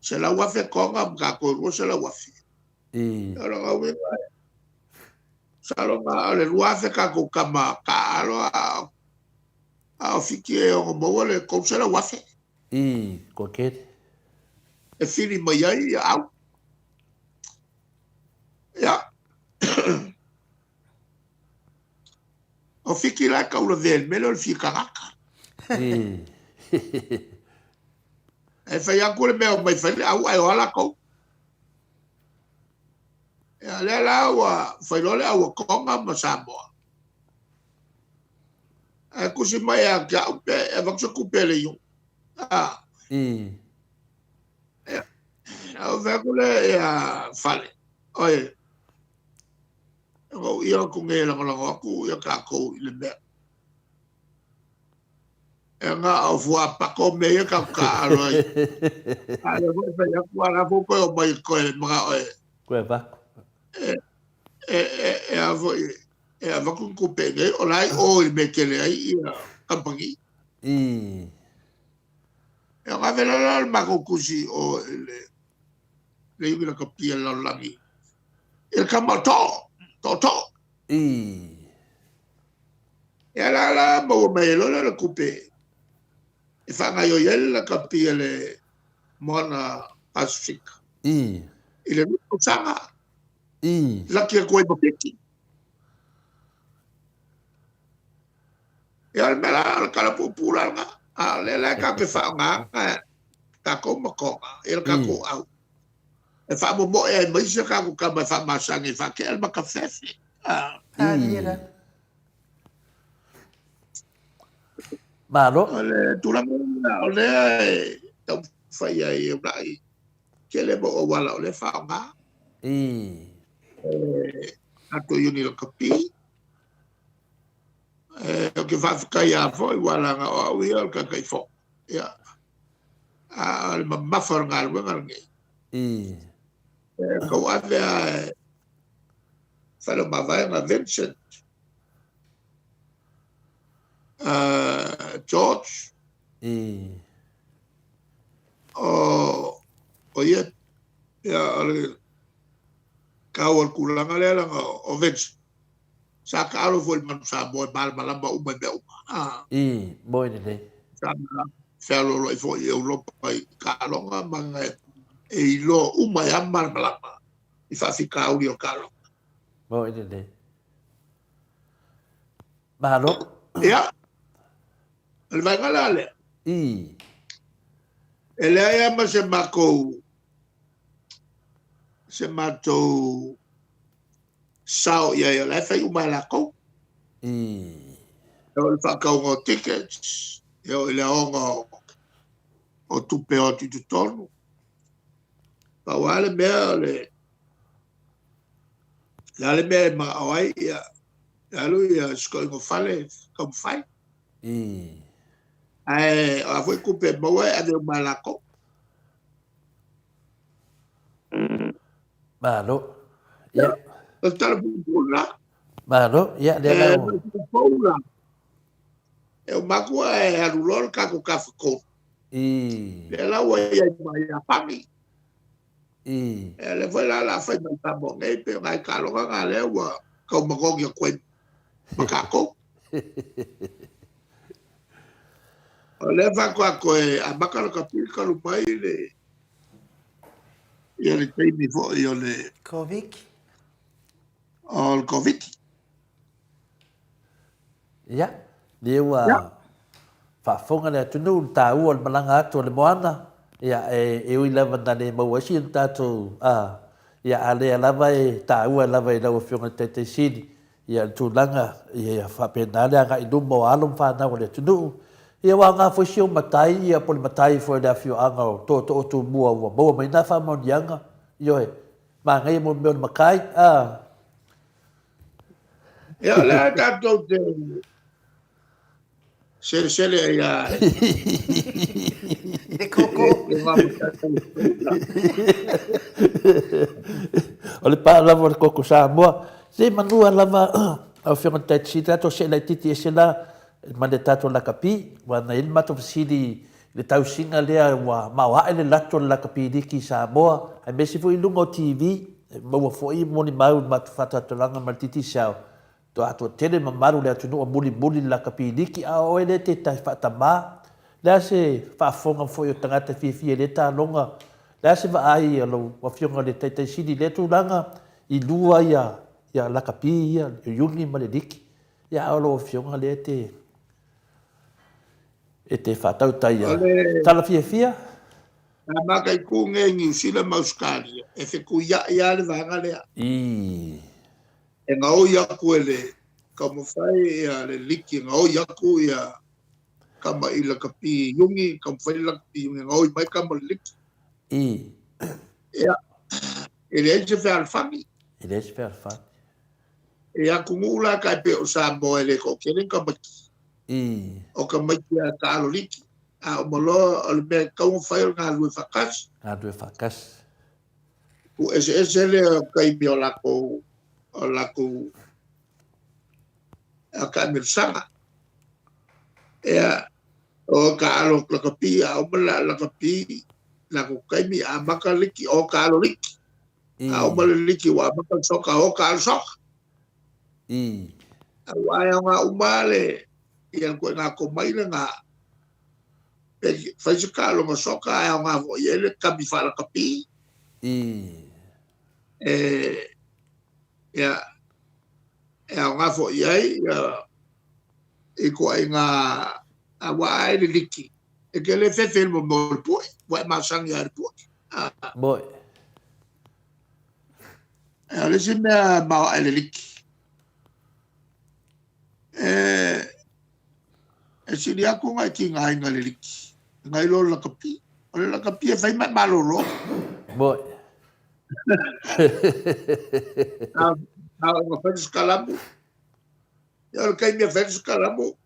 100,000 Tonga ma tatou e 200,000. O lona uiga, masalo na o le 2,000 tatou tama taaalo a o Fiti e ono maua le 300,000. Toatele. E fili mai ai ia au. Ia. O Fiti la e taulavea i le mea lea o le fia tagata. E fai atu le mea o mai fai le au ae o a latou. Ia lea la ua fai loa le au a Tonga ma Samoa. Ae tusi mai ia te au pe e avatu se tupe a le iuga. Ah. Ia, au fai atu lea ia Fale, oe, ona ou ia atu nei e lagolago atu ia tatou i le mea. E na o fuapato mea ia tatou taaalo ai. A lea foi fai atu, a la foi toe omai toe manao e. Toe avatu. E, e, e, e a foi, e avatu ni tupe nei, o la e i o i le mea e tele ai ia kamupani. E ona ave loa lea o le matou tusi o i le, le iwi lakapi a le lalolagi, i le tama o Too, Tootoo. Ia la la maua mai ai loa lea o le tupe e faagaoioi ai le lakapi a le Moana Pasefika. I le 2 tausaga. Laki atu ai ma Fiti. Ia o le mea la, o le tala puupuu la lena. A o lea la e tatou te faaaogaina tatou ma Tonga i le tatou au e faamomoe ai ma isi a tatou tama e faamasani e faatea le matafefe. Malo. O le tulaga lena o lea e taumafai ai e uunai tele mau auala o lea e faaaoga. Tatou iuni lakapi. Ou te faafetai lava foi aua leaga o au ia o le Taitaifono. Ia, a o le mamafa o le galuega lenei. E tauave lava e fale o mavaega Vincent, George, o ia, ia, o le taua o le tulaga lea leaga o Vincent. Sa taalo foi i le Manu Samoa e malamalama uma i mea uma. A. I, moe lelei. Sa fealoaloai foi i Europa i taaloga ma e iloa uma ai lava ma malamalama i faafitauli o taaloga. Moe lelei. Malo. Ia, o le vaega la lea. I. E leai lava ma se matou se matou sao i ai, o la e fai uma e latou. E oo i le faatauga o tickets, e oo i le aoga o tupe o atu i totonu. Pau lava le mea o le le a le mea e manao ai, ia alu ia sikoiga o fale taumafai. Ae o a foi tupe e maua e ave uma e latou. Malo. Ia. O le tala puupuu lena. Malo. Ia, lea la ua. E la. E o makua e alu loa le tatou tafatolu. I. Lea la ua i ai ma Iapani. I. E lea foi la la fai mai Samoa nei pe o nai taaloga na lea ua tau manogi atu ai ma tatou. O lea faatoa toe amata lakapi talu mai le ia le taimi foi o le Covid. O le Covid. Ia, lea ua faafofoga le atunuu i le taua o le malaga atu a le moana, ia, e, e ui lava na le maua ai si o tatou, a, ia, a lea lava e taua lava i lau Afioga i le Taitai Sili, Ia, le tulaga, ia faapena le agai i luma o alo ma fanau a le atunuu. Ia, ua aoga foi si ou matai, ia, po o le matai foi o le afioaga o Tootoo Tumua ua maua mai na faamaoniaga. Ioe, manaia mo le mea o le matai, a. Ia, o lea tatou te Selesele ai a Le koko. O le pā lava o le koko Samoa. Se manua lava lau Afioga i le Taitisi, tatou see laitiiti ese la ma le tatou lakapi, aua na i ai le matou fesili i le tausiga lea ua maoae le lato o le lakapi liki i Samoa, aemaise foi i luga o TV, e maua foi molimau i le matou faatalatalanoaga ma le Digicel Toa toatele mamalu le atunuu a mulimuli le lakapi liki a o oe lea tetahi faatama. Le a se faafofoga foi o tagata fiafia i lea taaloga, le a se vaai a lou afioga le taitai sili i lea tulaga i lua ia ia lakapi ia le iuni ma le liki ia a o lou afioga lea te e te faatautai ia tala fiafia. A mataitu nei Niu Sila ma Ausetalia e fetuiai a le vaega lea. I. E gaoi atu e le taumafai ia le liki e gaoi atu ia tama i lakapi iuni, taumafai le lakapi iuni e gaoi mai tama i le liki. I. Ia, e leai se fealofani. E leai se fealofani. E atunuu la tai pei o Samoa e le toatele ni tamaiti. I. O tamaiti a taalo liki. A uma loa o le mea e tatau ona fai o le galulue faatasi. Galulue faatasi. Tuueseese lea o taimi o latou o latou taamilosaga. Ia, o taalo lakapi, a uma la lakapi latou taimi, amata liki, o taalo liki. A uma le liki ua amata le soka, o taalo soka. Aua e aoga uma le ia le ituaiga tomai lena. Pe fai se taaloga soka ae aoga foi i ai le kami faalakapi. E, ia, e aoga foi i ai ia ituaiga aua a e le liki, e te le fefe i le mea o le pue, ua e masani lava i le pue. Moe. E, o le isi mea maoae le liki, e, E sili atu ona e tigaina le liki nai lo le lakapi. O le lakapi e fai ma e malolo. Moi. A o fai le sikalamu. Ia o le taimi e fai le sikalamu.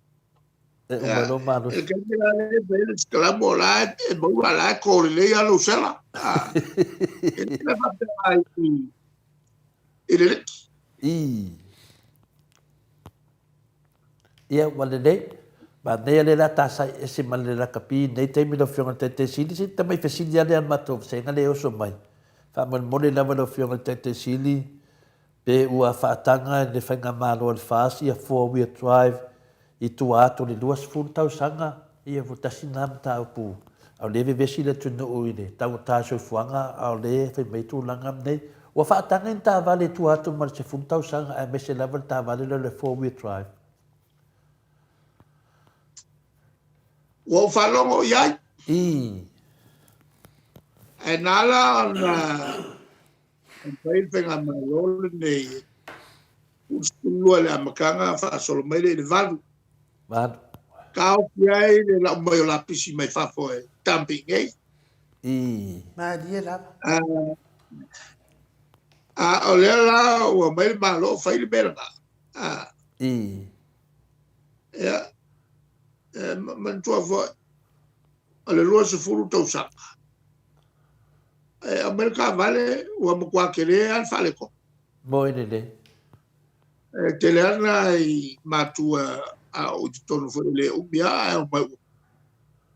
E uma loa malosi. E taimi la e fai le sikalamu o la e maua la e kō lelei a lou sela. E le faapena i le liki. I. Ia, ua lelei. Manaia lea la tasai ese ma le lakapi i lenei taimi lau Afioga i le Taitai Sili, se tamai fesili lava lea a le matou vasega lea e oso mai. Faamolemole lava lau Afioga i le Taitai Sili, Pe ua faataga e le Faigamalo a le FAS ia four wheel drive i tua atu o le 20 tausaga, ia ua tasi lena mataupu a o lea e vevesi le atunuu i le taugata o le soifuaga a o lea e fai mai tulaga nei. Ua faataga ni taavale i tua atu ma le 10 tausaga aemaise lava le taavale lea o le four wheel drive. Ua ou faalogo i ai. Ii. Ae na ala ona fai le faigamalo lenei e 12 i le amataga faasolo mai lea i le 8. 8. Taofi ai le lau mai o lapisi mai fafo e dumping nei. Ii. Malie lava. A o lea la ua mai le Malo fai le mea lena. Ii. Ia, e manatua foi, o le 20 tausaga, e aumai le taavale ua matua tele lava le faaletonu. Moi lelei. E tele lava nai matua a o i totonu foi e le umi lava ae omai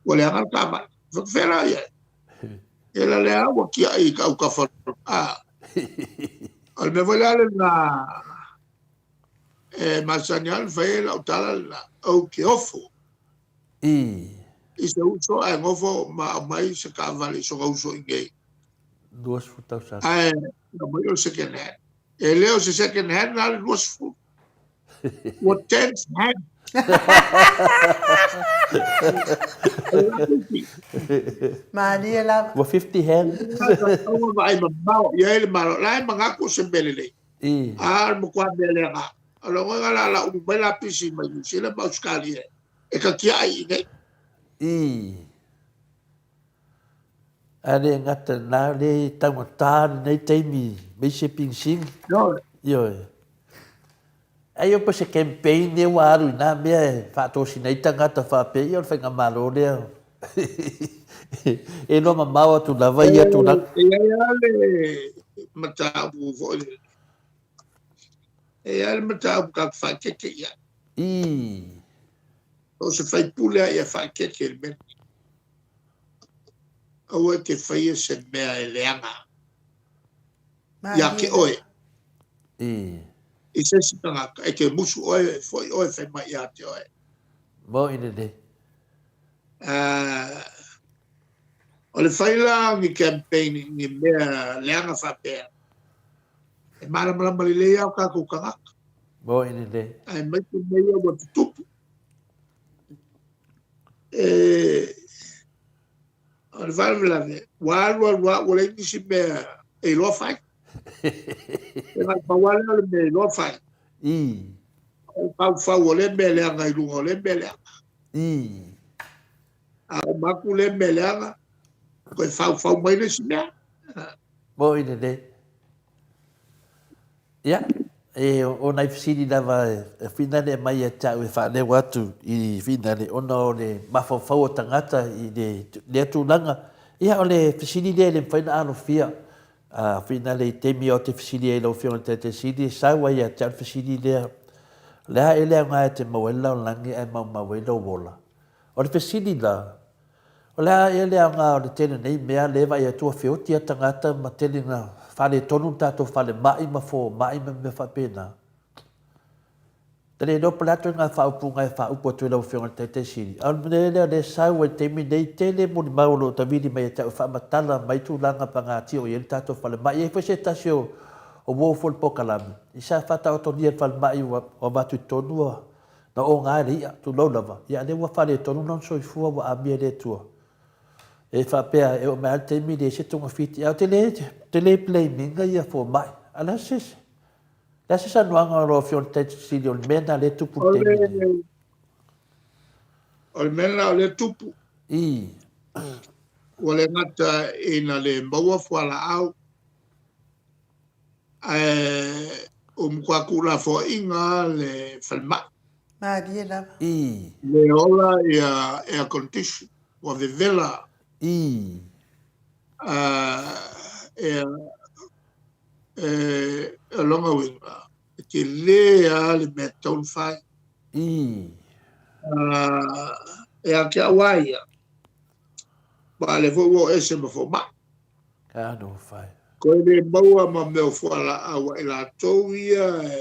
ua leaga le taavale. Fai la i ai. E la lea ua tiai i autafa. O le mea foi lea lena e masani lava ona fai ai lau tala lena, ou te ofo i se uso ae nofo ma aumai se taavale i sona uso i inei. 20 tausaga. Ae aumai o le second hand. E le o se second hand na le 20. Ua tenth hand. Malie lava. Ua 50 hand. Ua vaai mamao i ai le Malo. La e manatu o se mea lelei. A o le matua mea leaga. O lona uiga la, la ulu mai lapisi mai Niu Sila ma Ausetalia e tatiai i inei. Ae le gata na le taugata lenei taimi aemaise pigisigi. Ioe. Ioe. Ai o se campaign lea ua alu i na mea e faatosina ai tagata faapea, ia o le faigamalo lea e iloa mamao atu lava ia tulaga. E i ai lava le mataupu foi lele. E i ai le mataupu tatou te faaeteete i ai. So o se faipule lava ia faaeteete i le mea lenei. Aua e te faia se mea e leaga ia te oe. I se isi tagata, e te musu oe, e foi oe, fai mai ia te oe. Moi lelei. O le fai la o ni campaign i ni mea leaga faapea, e malamalama lelei lava o tatou tagata. Moi lelei. Aemaise mea ia ua tutupu. E, o le faalavelave, ua alu alu lava ua leai nisi mea e iloa fai. E na o le pau lava lea o le mea e iloa fai. O le faufau o lea mea leaga i luga o lea mea leaga. A uma atu lea mea leaga, toe faufau mai le isi mea. Moi lelei. Ia, e, o nai fesili lava e finale e mai ia te au e faaleo atu i finale ona o le mafaufau o tagata i le, lea tulaga. Ia, o le fesili lea e le mafai ona alofia. A finale i taimi o te fesili ai i lau Afioga i le Taitai Sili, e sau ai ia te au le fesili lea, o le a ea le aoga e te maua ai le lalolagi ae maumau ai lou ola? O le fesili la, O le a ea le aoga o le tele nei mea lea e vaai atu ua feoti a tagata ma tele ina faaletonu le tatou falemai ma fomai ma mea faapena. E le iloa po o le a ituaiga faaupuga e faaupu atu ai lau Afioga i le Taitai Sili, a o le mea lea o lea e sau ai i le taimi nei, tele molimau o lo o tavili mai ia te au e faamatala mai tulaga pagatia o i ai le tatou falemai. E i ai foi se tasi o uo foi o le polokalame, i sa faataotolia i le falemai ua avatu i totonu ua Na oga e le i'a, tulou lava, ia a lea ua faaletonu lona soifua ua amia e le Atua. E faapea e oo mai lava le taimi e leai se togafiti, ae ou te le, ou te le blame ina ia fomai. A o le a se, le a se saunoaga o lau Afioga i le Taitai Sili o le mea lena lea e tupu i le taimi lenei? O le mea lena o lea e tupu. I. Ua le gata ina le maua fualaau, Ae ua matua tuulafoaiina le falemai. Malie lava. I. Le ola ia air condition, ua vevela. I. Ea, e, o lona uiga, e tele lava le mea e tatau ona fai. I. Ia te au lava ia, aua o lea foi ua oo ese ma fomai. Ka no fai. Koe le maua ma mea o fualaau a i latou ia e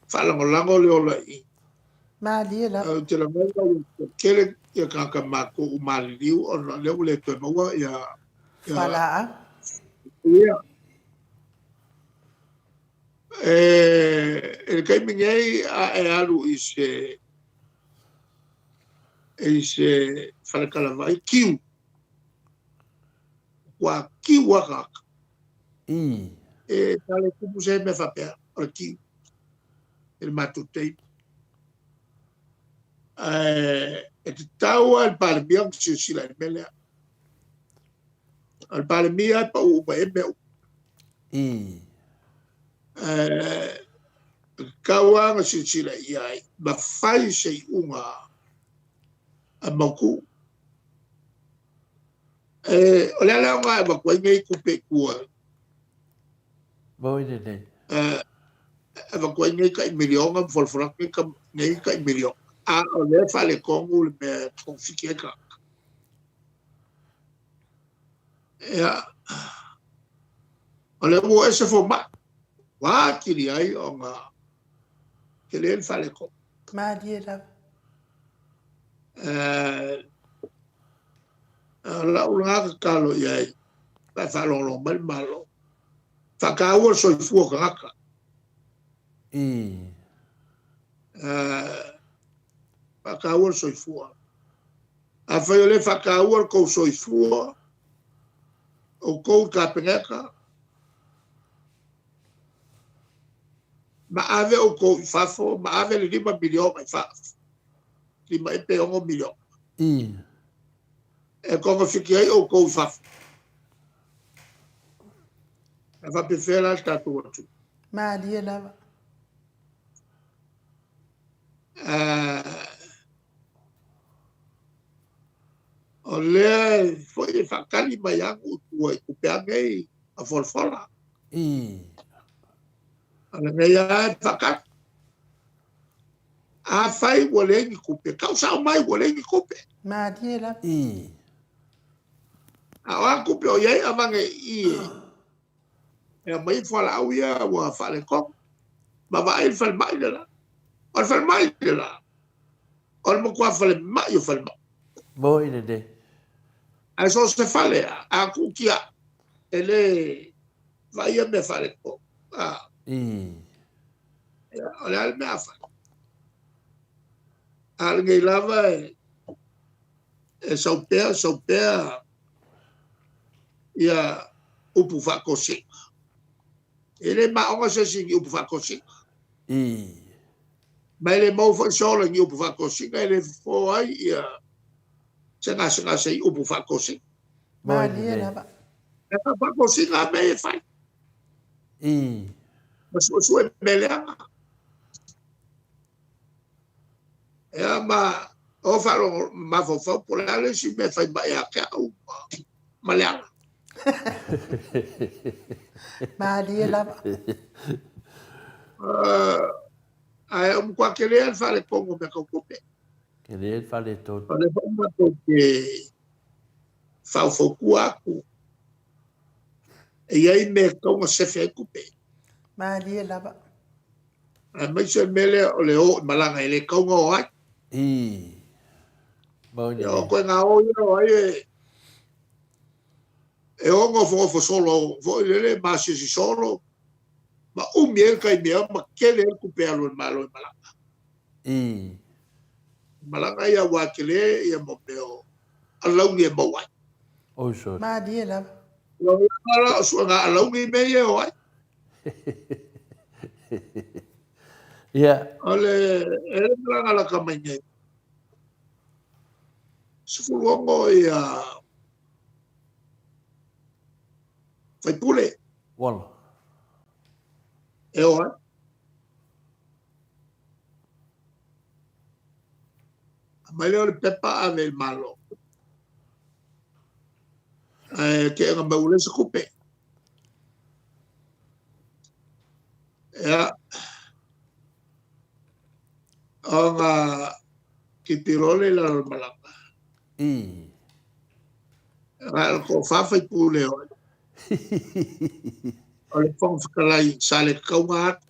faalagolago le ola i i. Malie lava. Ou te lagona ua toatele ia tagata matou ua maliliu ona o lea ua le toe maua ia Fualaau. Ia. E, i le taimi nei a e alu i se i se faletalavai, kiu. Ua kiu a tagata. E tale tupu se mea faapea, o le kiu i le matou taimi. Ae e tatau lava i le Palemia ona silasila i le mea lea. O le Palemia e pau uma i ai mea uma. Ae e tatau lava ona silasila i ai ma fai se iuga a mautu. E, o le ala ona e avatu ai nei tupe i tua. Moi lenei. E, avatu ai nei tai miliona ma folafola atu nei, nei tai miliona. A o lea e faaletonu le mea e togafiti ai tagata. Ia, o lea ua ese fomai. Ua atili ai ona tele le faaletonu. Malie lava. Eh, lau lena tatalo i ai, pe a faalogologo mai le Malo, faataua le soifua o tagata. Eh, faataua le soifua. Afai o lea e faataua le tou soifua, outou i Kapeneta, ma ave outou i fafo, ma ave le $5 miliona i fafo. 5 ea pe 6 miliona. E togafiti ai outou i fafo. E faapefea la le tatou atunuu? Malie lava. O lea foi e faatali mai lava nuu i tua i tupe a nei a folafola. O lenei lava e faatali. Afai ua leai ni tupe, tau sao mai ua leai ni tupe. Malie lava. A o a tupe o i ai avane i i e aumai ai fualaau ia ua faaletonu. Ma vaai le falemai le la. O le falemai le la. O le matua falemai o falemai. Moi lenei. Ae so o se fale a, a tuutia e le vaaia mea faaletonu. A. Ia, o le a le mea a fai? A o lenei lava e, e sau pea, sau pea ia upu faatosina. E le maoga se isi i ni upu faatosina. Ma e le maua foi se ola i ni upu faatosina, e le fofo ai ia se gasegase i upu faatosina. Malie lava. E faatosina a mea ia e fai. Ma suesue mea leaga. Ea ma o faalogo mafaufau po o le a le isi mea e fai mai ia te au ma leaga. Malie lava. Ae o matua tele lava le faaletonu o mea tau tupe. Tele le faaletonu. O lea foi matou te faufautua atu e i ai mea e tatau ona sefe ai tupe. Malie lava. Aemaise le mea lea o le o i malaga e le tatau ona o ai. Maoni. Ia, o koe ngā o ia o ai e e o nofonofo solo foi lele ma asiasi solo ma umi ai le taimi e ma tele ai le tupe alu a le Malo i malaga. Malaga ia ua tele ia mo mea o alauni e maua ai. Oi sorry. Malie lava. Ia o la o suega alauni mea ia e o ai. Ia. O le e le malaga lata mai nei. 16 ia faipule. Uala. E o ai. Aumai lea o le pepa ave i le Malo. Ae keega mai ua leai se tupe. Ia, ona tilotilo lea i lalo o le malaga. Na o le toafa faipule o ai. O le Fofoga Fetalai sa le tatau ona alu.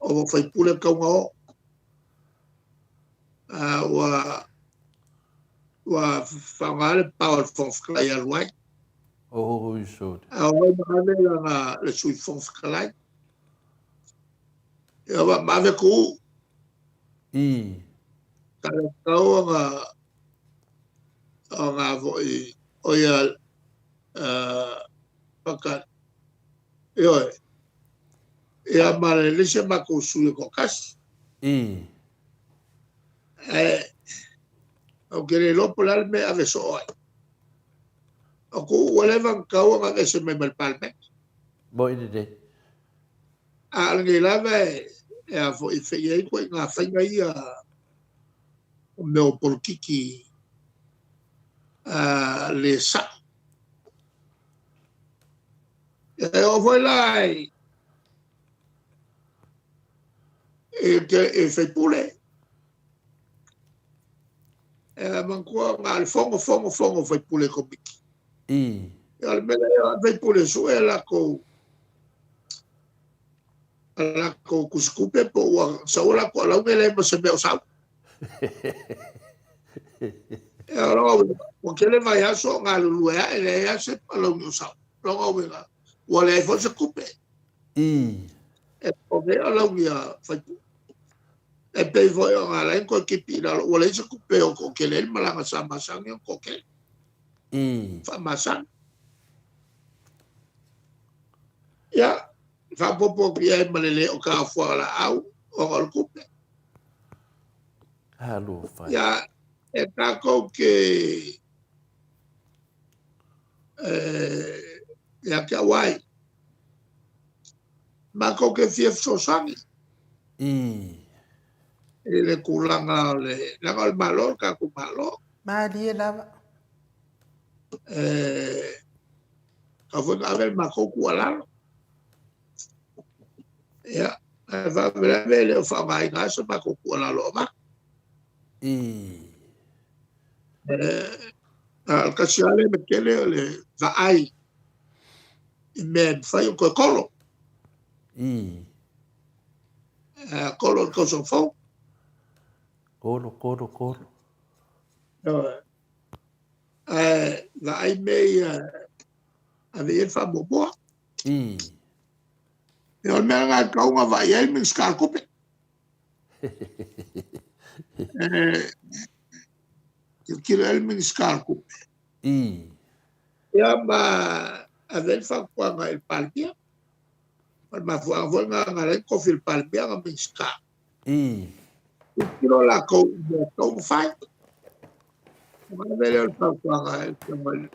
O ua faipule tatau ona oo. A ua ua faaaoga le power a le Fofoga Fetalai e alu ai. A o ai na ave lana le Sui Fofoga Fetalai. Ia ma ma ave ku. Sa le tatau ona ona foi o ia Pakari. Ioe. Ia ma le leai se matou sui e toatasi. Ae ou te le iloa po o le a le mea e ave soo ai. O ku ua leva ona tatau ona aveese mai ma le Palemene. Moi lelei. A o lenei lava e e a foi e fai ai ituaiga faiga ia o mea o polokiki a le sao. E oo foi la i i faipule, e manatua na o le fono, fono, fono faipule i komiti. Ia o le mea lea, o faipule e sue latou a latou tusitupe po ua sau a latou alauni e leai ma se mea o sau. Ia o lona uiga, ua tele vaiaso o galulue ae leai lava se alauni o sau. O lona uiga, ua leai foi se tupe. E totogi ai alauni a faipule. E pei foi ona ala ai ona toe tipi i lalo, ua leai se tupe e o toatele ai le malaga sa masani ona toatele. Faamasani. Ia, faaopoopo atu i ai ma le le o taofoa laau ona o le tupe. Alofa. Ia, e tatou te ia te au ai. Matou te fia fesoasoani. I le tulaga o le, leaga o le Malo le tatou Malo. Malie lava. E, tau foi na ave le matou tuualalo. Ia, ae faalavelave e le o faaaogaina lava se matou tuualalo o avatu. A o le tasi lava lea mea tele o le vaai i mea e mafai ona toe kolo. Kolo i le tausaga fou. Kolo, kolo, kolo. Ae vaai mea ia ave i ai le faamuamua. Ia o le mea lena e tatau ona vaai ai le Minisita o Tupe. E tilotilo i ai le Minisita o Tupe. Ia ma ave ai le fautuaga i le Palemia. O le mafuaaga foi lena na ala ai ona tofi le Palemia na Minisita. Tilotilo latou i mea e tatau ona fai. Ona ave lea o le fautuaga i le Afioga i le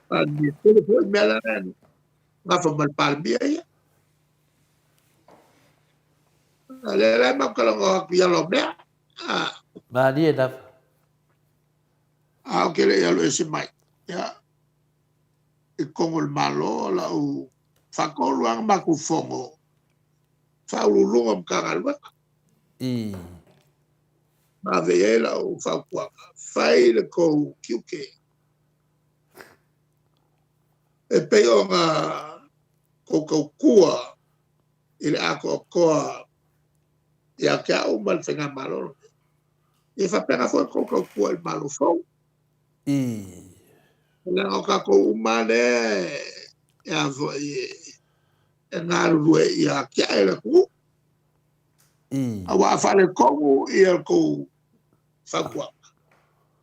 Palemia. Tele foi mea la e nafa ma le Palemia ia. A lea la e matou talanoa atu i ala o mea. Malie lava. A ou te le i alu ese mai. Ia, i totonu o le Malo, o lau faatolu lava na matou fono Faauluuluga o Matagaluega. Ma ave i ai lau fautuaga, fai le tou tiute. E pei ona tou tautua i le atoatoa ia te au ma le Faigamalo lenei. Ia faapena foi tou tautua i le Malo fou. Leaga o tatou uma lea e a foi e galulue ia atiae le atunuu. Aua a faaletonu ia le tou fautuaga,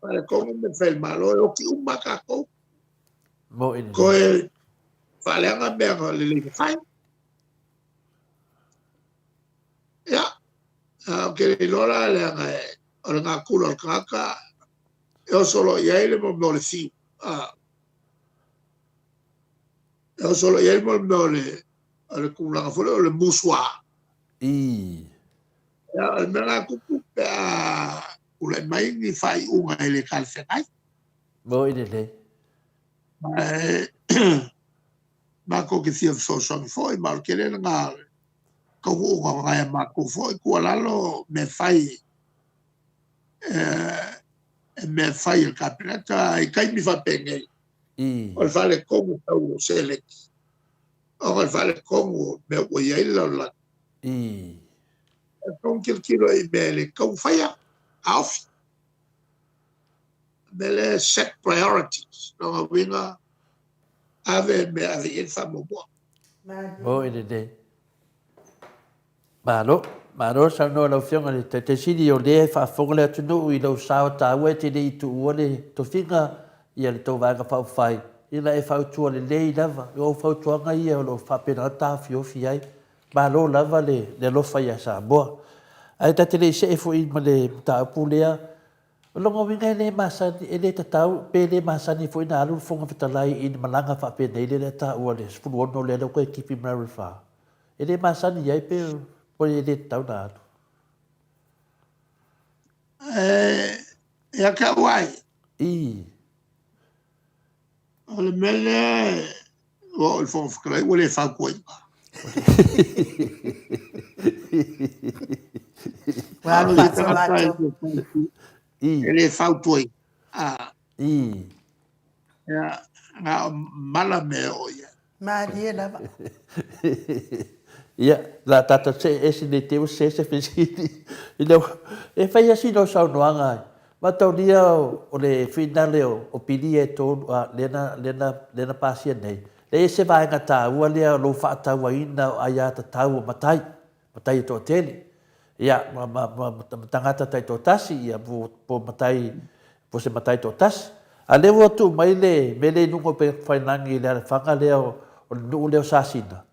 faaletonu mea fai a le Malo, e oti uma lava tatou. Toe faaleaga mea na lelei na fai. Ia, ou te le iloa la leaga o le natura o le tagata e oso loa i ai le mea o le fiu. E oso loa i ai le mea o le o le tulaga foi lea o le musuā. Ia, o le mea lena e tupu pe a tulai mai ni faaiuga e le talafeagai. Moi lelei. Ae matou te fia fesoasoani foi, ma o le tele lena o le taunuuga o nai a matou foi tuualalo mea fai e mea fai e le Kapeneta i taimi faapenei. O le faaletonu tau o seleni, ona o le faaletonu o mea ua i ai le lalolagi. E tatau ona tilotilo i mea e le tatau ona faia, taofi. O le mea lea set priorities, lona uiga, ave le mea e ave i ai le faamuamua. Moi lelei. Malo, malo saunoa lau Afioga i le Taitai Sili, o lea e faafofoga le atunuu i lou sao taua e te le i tuua le tofiga ia le tou Vaega Faaupufai, ina e fautua lelei lava, o au fautuaga ia o lo o faapena ona taofiofi ai. Malo lava le alofa ia Samoa. Ae ta te le i see foi ma le mataupu lea, o lona uiga e le masani, e le tatau pe le masani foi ona alu le Fofoga Fetalai i ni malaga faapenei lea o le a taua le 16 lea ua toe tipi mai le 4. E le masani ai pe e le tatau ona alu? Ia te au ai. O le mea lea ua oo i le Fofoga Fetalai ua le fautuaina. Ua alu faasolo E le fautuaina. Ia, na o mala mea e oo i ai. Malie lava. Ia, la tatou see ese nei te ua se se fesili. Ina e fai asi lau saunoaga, mataulia o le finale o pili e tolu, a, lea na, lea na, lea na pasia nei. Leai se vaega taua lea o lou faatauaina o aiatatau o matai. Matai e toatele, ia, ma, ma, ma, ma tagata taitoatasi, ia, po, po matai, po se matai toatasi. A lea ua tuu mai le mea lea i luga o Upegatafailagi i le alafaga lea o, o le nuu lea o Sasina,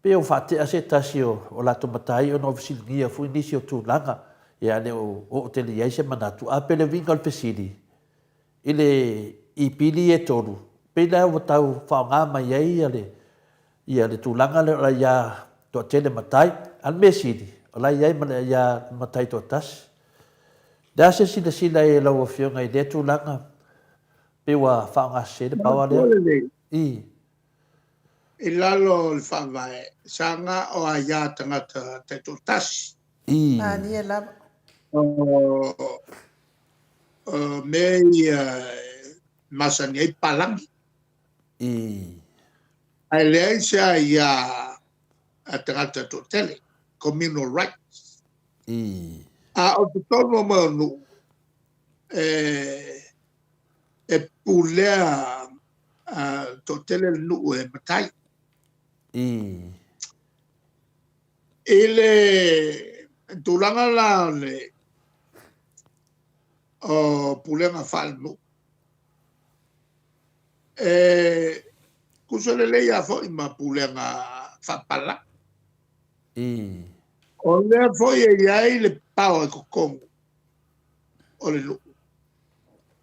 pei ua faatea se tasi o, o latou matai ona ua fesiligia foi nisi o tulaga, ia, le o oo tele i ai se manatu. A pei o le uiga o le fesili, I le i pili e tolu, pei la ua tau faaaoga mai ai ia le ia le tulaga lea o la ia toatele matai, a o le mea sili, o la i ai ma le ia matai toatasi. O le a se silasila i lau Afioga i lea tulaga, pei ua faaaoga sese le power lea? I. I lalo o le Faavae, sa na o aia tagata taitoatasi. I. Malie lava. O O mea ia e masani ai palagi. Ae leai se aia a tagata toatele, communal rights. A o totonu o mai o nuu, e, e pulea a, toatele le nuu e matai. I le tulaga la o le o pulega faalenuu, e tusa lelei lava foi ma pulega faapalagi. O lea foi e i ai le power i totonu o le nuu.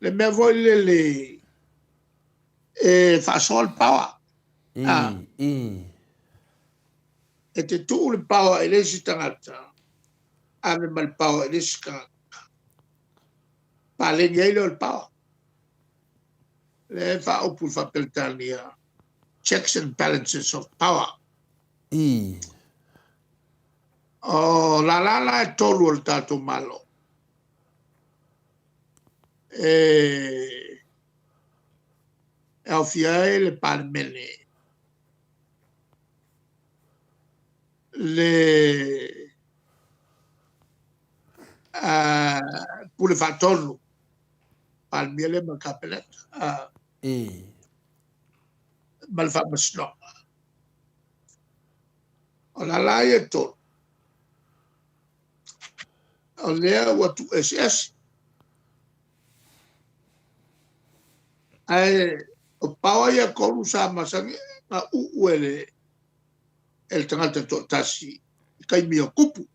Le mea foi lele e faasoa le power. E te tuu le power i le isi tagata, ave ma le power i le isi tagata. Paleni ai lea o le power. Lea e faaupu i le faa-Peretania, checks and balances of power. O lala la e tolu o le tatou Malo, e aofia ai le Palemene, le Pule Faatonu, Palemia lea ma le Kapeneta, ma le Faamasinoga. O lala ia e tolu, o lea ua tuueseese. Ae o power ia tolu sa masani na uu e le e le tagata toatasi i taimi o tupu.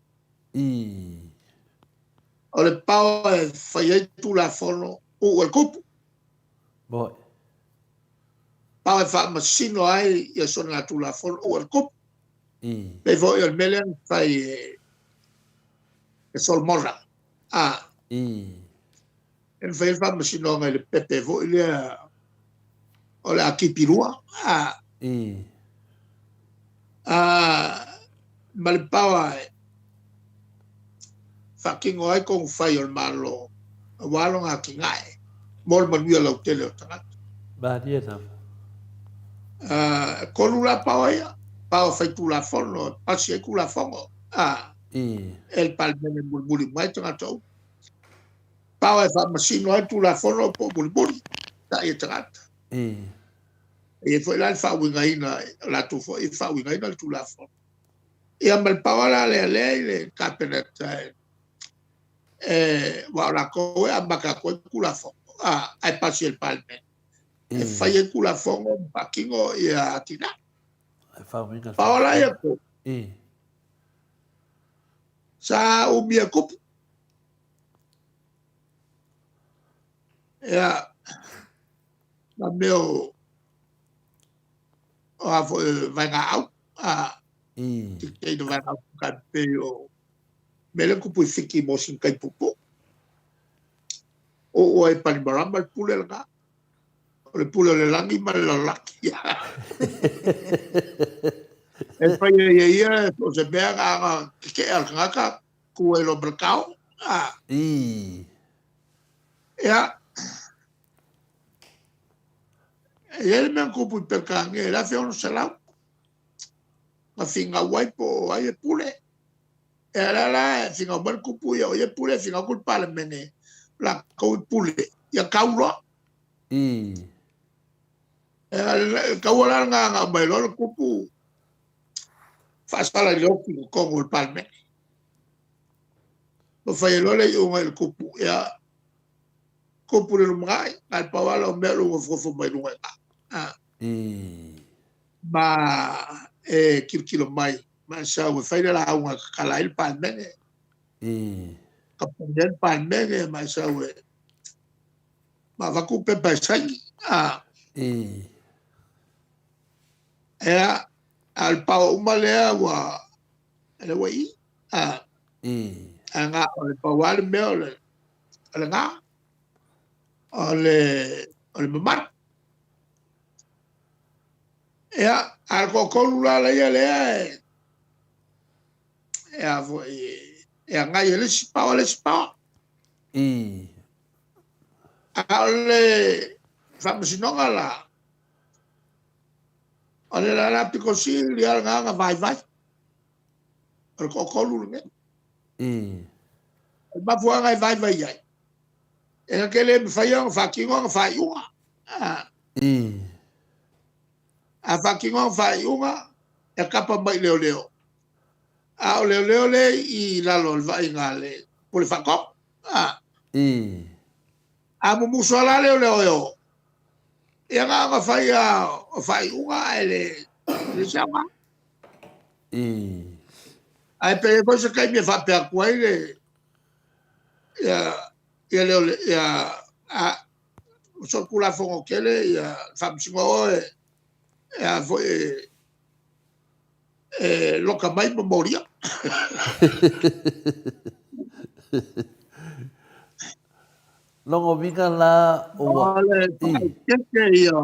O le power e fai ai Tulafono uu e le tupu. Moi. Power e faamasino ai ia sona Tulafono uu e le tupu. Pei foi o le mea lea na fai e e Solomona. A. E fai le faamasinoga i le pepe foi lea o le akipi lua. A. A, ma le power e faatino ai tonu fai o le Malo aua lona atinae mo le manuia lautele o tagata. Malie lava. E kolu la paoa ia, paoa faitulafono e pasi ai Tulafono a e le Palemene mulimuli mai tagata uma. Paoa e faamasino ai Tulafono po o mulimuli tai e tagata. E i ai foi la le faauigaina, o latou foi e faauigaina le Tulafono. Ia ma le paoa la lea lea i le Kapeneta e aua o latou e amata atu ai Tulafono ae pasi e le Palemene. E fai ai Tulafono ma faatino ia atinae. Paoa la ia tou. Sa umia kupu. Ia, ma mea o a foi vaegaau, a, tikeina vaegaau ka pei o mea lea kupu i Fiti mo sina tai puupuu. O oe Panimarama le pule lena. O le pule o le lagi ma le lalolagi. E fai ai e ia so o se mea na ana kekeʻe a le tagata, tu ai loa ma le tao. Ia, e i ai le mea na tupu i Peretania i le 1600, na finau ai po o ai e pule. Ia la la e finau mai le tupu ia o ia e pule, e finau atu le Palemene, latou e pule, ia tau loa. E taua la lena na aumai loa le tupu faasala i le oti i totonu o le Palemene. Ma fai ai loa le iuga i le tupu, ia, tupu i le lumanai, na o le pau lava lea o mea o lou nofonofo mai luga i ina. Ma e tilotilo mai, ma e sau e fai le lauga e tatala ai le Palemene. Tapuni ai le Palemene, ma e sau e ma avatu pepa e saini. Ea, a o le paoa uma lea ua, lea ua i i. Ae na o le pau lava le mea o le, o le gā, o le, o le mamalu. Ia, a o le toatolu la laia lea e, e a foi, e agai e le isi paoa le isi paoa. A o le faamasinoga la, o le lala pito sili lava lena na vaivai. O le toatolu lenei. O le mafuaaga e vaivai ai, e na te le mafai ona faatino ana faaiuga. A faatino ana faaiuga, e kapa mai i leoleo. A o leoleo le i lalo o le vaaiga a le Pule Faatonu. A mumusu lava la leoleo e o, ia na ona fai lava o faaiuga ae le se aoga. Ae pe i ai foi se taimi e faapea atu ai le ia ia leo ia a solitulafono tele ia faamasinoga oe e a foi e e loka mai ma molia. Lona uiga la ua. O le faaeteete ia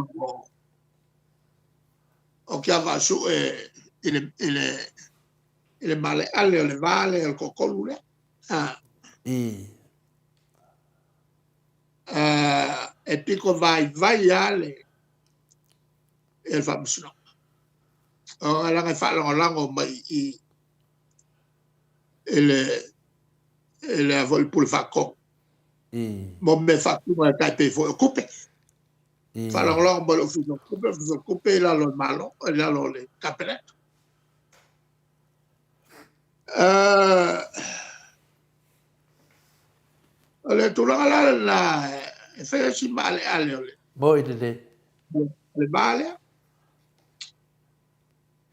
o Keavaasue i le, i le, i le maleale o le va lea o le toatolu lea. E pito vaivai lava le, le faamasinoga. Ona leaga e faalagolago mai i i le i le foi pule faatonu. Mo mea faatino e tai pei foi o tupe. Faalagolago mai le Ofisa o Tupe, Ofisa o Tupe i lalo o le Malo, i lalo o le Kapeneta. O le tulaga la lena e fai ai si maaleale o le Moi lelei. Le va lea.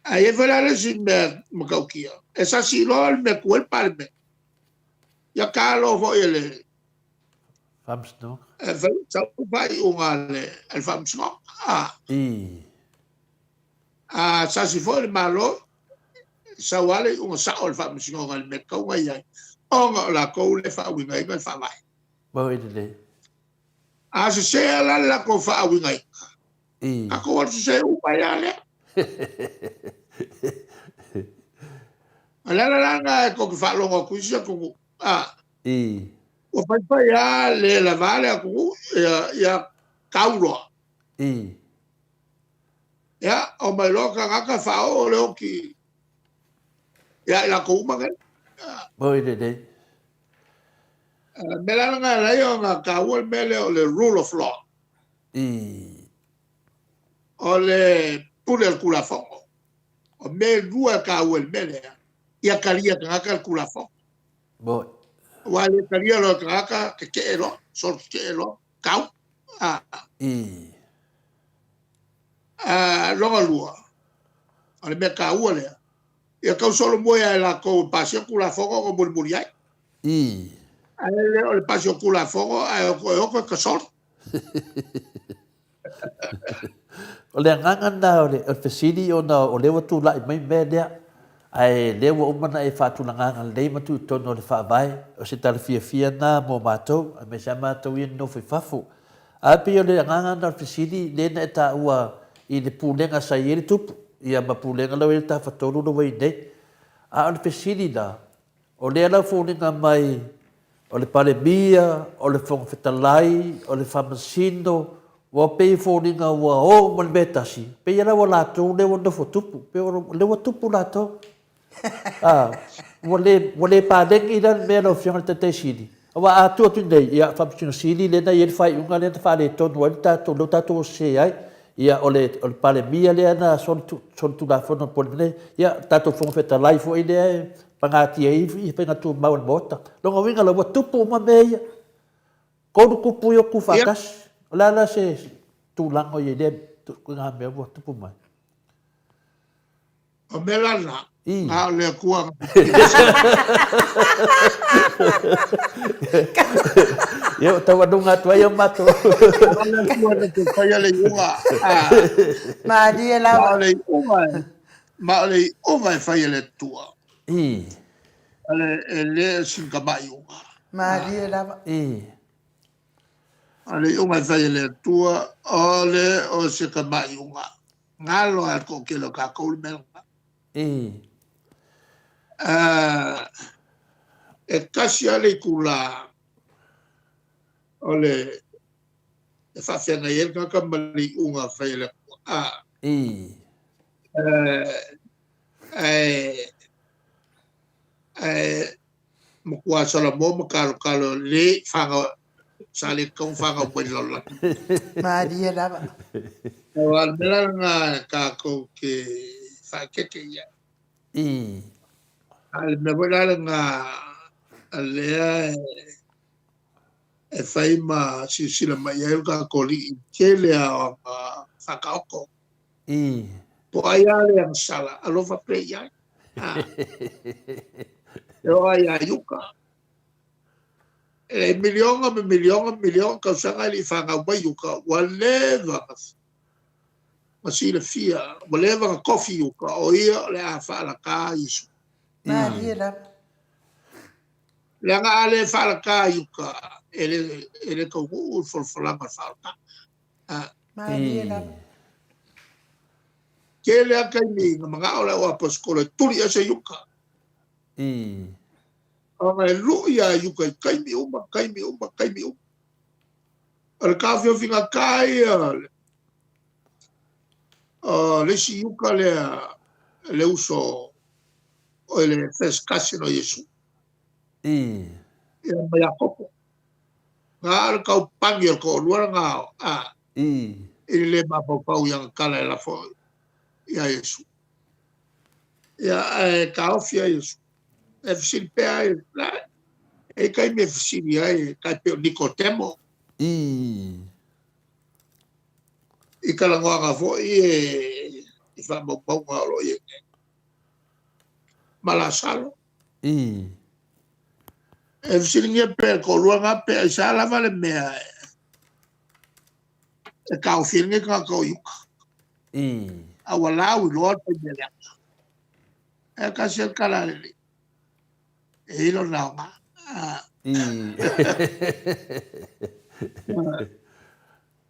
Ae i ai foi la le isi mea matautia, e sasi loa le mea tu ai le Palemene. Ia ta loa foi e le Faamasinoga. E fai sau faaiuga a le Faamasinoga. A sasi foi le Malo, sau lava le iuga sao o le Faamasinoga i le mea e tatau ona i ai, ona o latou lea e faauigaina le Faavae. Moi lelei. A sese la le latou faauigaina, tatou alu sese uma ai lava lea. O le ala la lena e tou te faalogo atu i isi atunuu, ua faifai lava le lava le atunuu, ia tau loa. Ii. Ia, omai loa tagata faaoo le oti ia i latou uma nei. Oi lelei. O le mea la lena e ala ai ona taua le mea lea o le rule of law. Ii. O le pule o le Tulafono. O mea e lua e taua i le mea lea, ia talia e tagata le Tulafono. Moi. Aua e le talia loa e tagata, tetee loa, solo tetee loa, tau. A. Ii. A, lona lua, o le mea taua lea, ia tau solomua ia i latou e pasia Tulafono ona mulimuli ai. Ii. Ae le o le pasi o Tulafono ae o toe oto e tasolo. O le agaga lena o le fesili ona o lea ua tulai mai mea lea, ae lea ua uma ona e faatulagaga lelei ma tuu i totonu o le Faavae, o se tala fiafia lena mo matou, aemaise lava matou ia nonofo i fafo. Ae pei o le agaga lena o le fesili lea na e taua i le pulega sa i ai le tupu, ia ma pulega la ua i ai le Tafatolu la ua i ai nei. A o le fesili la, O lea la foliga mai o le Palemia, o le Fofoga Fetalai, o le Faamasino, ua pei e foliga ua o uma i le mea e tasi, pei la ua latou lea ua nofo tupu, pei o lea ua tupu latou. A, ua le, ua le paleni la le mea lau Afioga i le Taitai Sili. Aua a tuu atu nei, ia, Faamasino Sili lea na i ai le faaiuga lea na faaletonu ai le tatou, lea ua tatou sese ai. Ia, o le, o le Palemia lea na solitulafono po o le mea nei, ia, le tatou Fofoga Fetalai foi lea e pagatia ai i faiga tumau a le Maota. Lona uiga la, ua tupu uma mea ia. Tolu tupu ia o tuufaatasi. O le a la se tulaga o i ai i lea ituaiga mea ua tupu mai? O mea la na, na o le Atua. Ia, ua taualuga atu ai au matou. Na o le Atua na te faia le iuga. Malie lava. Ma o le iuga, ma o le iuga e fai e le Atua. E le o sina tamai iuga. Malie lava. O le iuga e fai e le Atua, o le o se tamai iuga. Galo a le toatele o tatou le mea lena. E tasi lava le itula o le e faafeagai ai le tagata ma le iuga e fai e le Atua. Ae ae matua Salamo ma kalokalo le fanau sa le tatau ona fanau mai i le lalolagi. Malie lava. Aua o le mea la lena tatou te faaeteete i ai. A o le mea foi la lena lea e fai ma silasila mai i ai lo tatou Alii i le tele lava o ana faataoto. Po o ai lava le agasala, alofa pea i ai. E oo lava ia Iuka. E miliona ma miliona ma miliona tausaga e le i fanau mai Iuka, ua leva na silafia, ua leva na tofi Iuka, o ia o le a faalata Iesu. Malie lava. Leaga a le faalata Iuka, e le, e le taunuu le folafolaga o le faaolataga. Malie lava. Tele lava taimi na manao le au aposetolo e tuli ese Iuka. Ona e lui ia Iuka i taimi uma, taimi uma, taimi uma. O le taofiofiga ta ia o le isi Iuka lea, le uso o le first cousin o Iesu. Ia ma Iakopo. Na o le taupagi o le toalua lena a i le le mafaufau i ana tala e lafo ia Iesu. Ia ae taofi ai Iesu. E fesili pea ai, la, e i taimi e fesili ai, tai pei o Nikotemo. I talanoaga foi e i faamaumauga o lo o i ai nei. Ma Lasalo. E fesiligia pea e le toalua lena pe aisea lava le mea e taofi ai lenei tagata o Iuta. A ua lauiloa le faimea leaga. E tasi lava le tala a le Alii, e i ai lona aoga.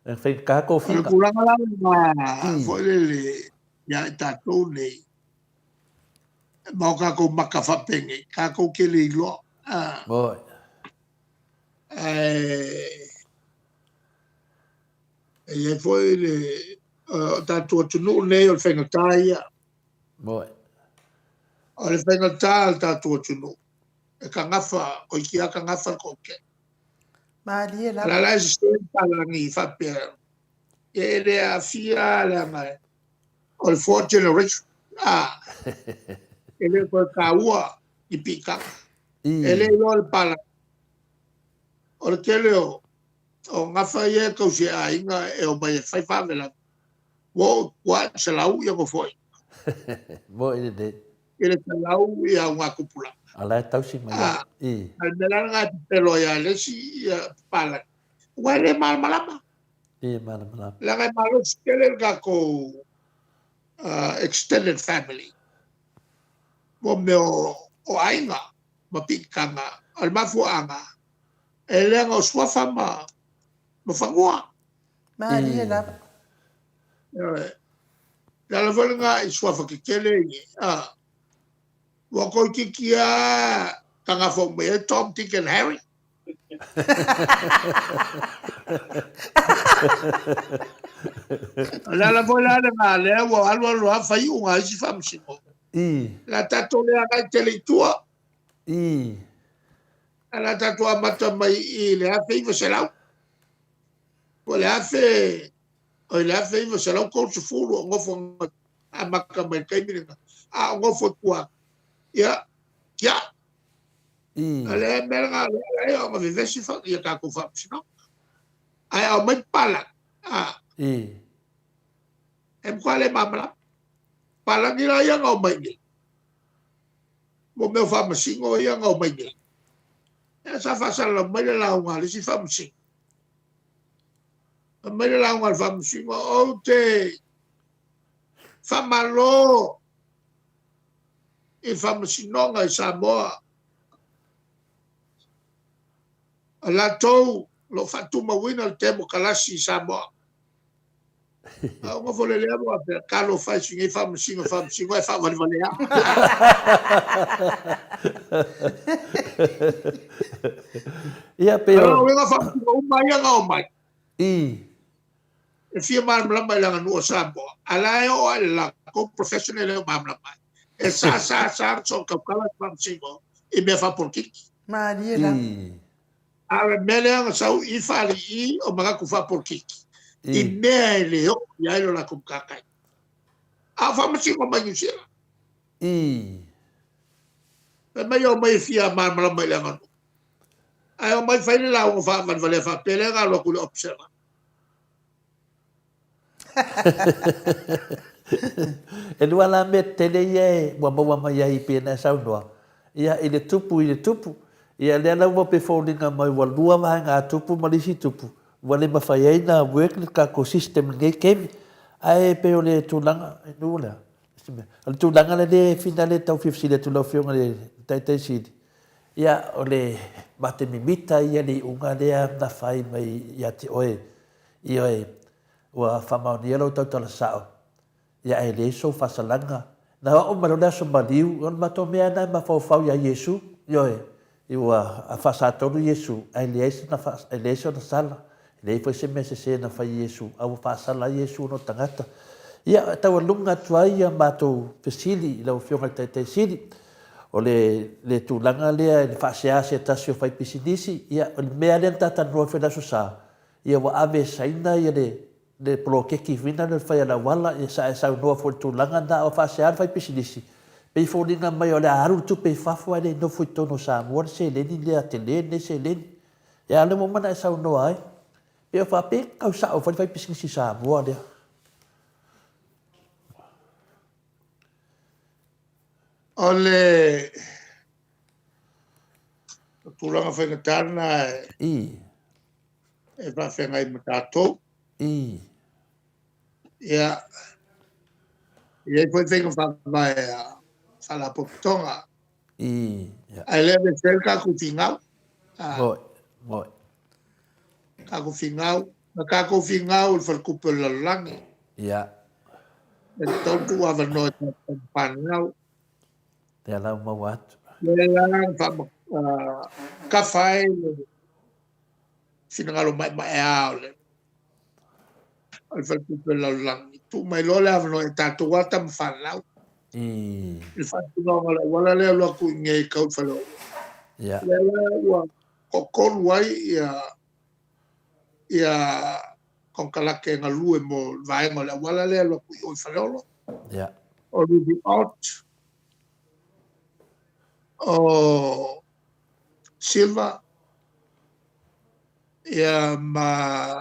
E faigata tofiga. O le tulaga la lena foi lele ia i tatou nei, ma o tatou maka faapenei, tatou te le iloa. Ae E i ai foi le o tatou atunuu nei o le faigata ia. Moe. O le faigata o le tatou atunuu, e kagafa, toeitiiti lava kagafa le toatele. Malie lava. O la e sese le palagi faapea, ia e le aafia leaga o le fourth generation, a, e le toe taua ni piitaga. E le iloa le palagi. O le tele o o gafa ia e tausi e aiga e omai e fai faalavelave, ua oo i tua i le 100 ia nofoaiga. Moi lenei. I le 100 ia augatupulaga. A la e tausi mai lava. I. A o le mea la lena e pepelo ai lava e le isi papalagi, aua e le malamalama. Le malamalama. Leaga e malosi tele le tatou extended family mo mea o aiga ma piitaga. O le mafuaaga, E leaga o suafa ma ma fanua. Malie lava. Ioe. Le ala foi lena i suafa tetele ia, a, ua toeitiiti lava tagafa uma i ai Tom, Dick and Harry. O le ala foi la lena lea ua alu alu lava fai iuga a isi faamasino. O le a tatou le agai tele i tua. Ae o le a tatou amata mai i le 1900, po o le afe, oi le 1930 o nofo amata mai le taimi lena, a o nofo i tua atu, ia, tiai. O le mea lena o lea e ala ai ona vevesi ia tatou faamasinoga. Ae a omai papalagi, a, e matua le malamalama. Papalagi la ia na omai nei. Mo mea o faamasino ia na omai nei. Ia sa faasalalau mai le lauga a le isi faamasino. Fai mai le lauga a le faamasino, ou te faamalo i le faamasinoga i Samoa. O latou o lo o faatumauina le temokalasi i Samoa. A ou nofo lelei lava faapea, talofa e i si nei faamasino, faamasino ae faavalevalea. Ia, pei o... O uiga faamasino uma ia na omai. I. E fia malamalama i le aganuu a Samoa, a la e oo lava i le latou profession e le o malamalama ai. E sa sa sa na soatautala le faamasino i mea faapolokiki. Malie lava. I. A o le mea lea na sau i faalii o manatu faapolokiki i mea e le oo i ai lo latou matataina. A o faamasino mai Niu Sila. Fai mai e omai e fia malamalama i le aganuu. Ae omai fai le lauga faavalevalea faapea lea na alu atu i le Observer. E lua la mea tetele ia e ua maua mai ai pei ona e saunoa, ia i le tupu i le tupu, ia lea la ua pei foliga mai ua lua vaega a tupu ma le isi tupu, ua le mafai ai ona work le tatou system i lenei taimi. Ae pei o le tulaga, e nuu lea, o le tulaga lea lea e finale e tau fia fesili atu i lau Afioga i le Taitai Sili, ia o le mate mimita ia le iuga lea na fai mai ia te oe Ioe, ua faamaonia lou tautala sao, ia ae leai sou faasalaga. Na oo mai loa le aso maliu, o le matou mea lena e mafaufau ia Iesu, ioe, ua faasatolu Iesu, ae leai sona, e leai sona sala, e leai foi se mea sese na fai e Iesu, a ua faasala ai Iesu ona o tagata. Ia, e taualuga atu ai a matou fesili i lau Afioga i le Taitai Sili, o le, le tulaga lea i le faasea a se tasi o faipisinisi, ia, o le mea lea na ta talanoa ai foi i le Aso Sa, Ia ua ave e Saina ia le le poloketi foi lena le fai alauala, ia sa e saunoa foi i le tulaga lena a o faasea le fai pisinisi, pei foliga mai o le a alu le tupe i fafo ae le nofo i totonu o Samoa le seleni lea tele lenei seleni. Ia a o lea ua uma ona e saunoa ai, pei o faapea e tau sao foi le fai pisinisi i Samoa lea. O le tulaga faigata lena e e faafeagai ma tatou. Ia, e i ai foi faiga faavae a Faalapotopotoga. Ae le aveesea ai le tatou finau. Moi, moi. Tatou finau, na tatou finau i le Faletupe o le Lalolagi. Ia. E tatau ona tuu avanoa i tatou fanau. Lea la ua maua atu. Lea la na kafa ai le finagalo maemaea o le O le faletupe o le lalolagi, tuu mai loa le avanoa i tatou lava tama fanau. I le faatinoga o le auala lea e alu atu i inei e tau i le faleoloa. Lea la ua toatolu ai ia ia konekarate e galue mo le vaega o le auala lea e alu atu i o i Faleolo. O Ruby Ott, o Silva, ia ma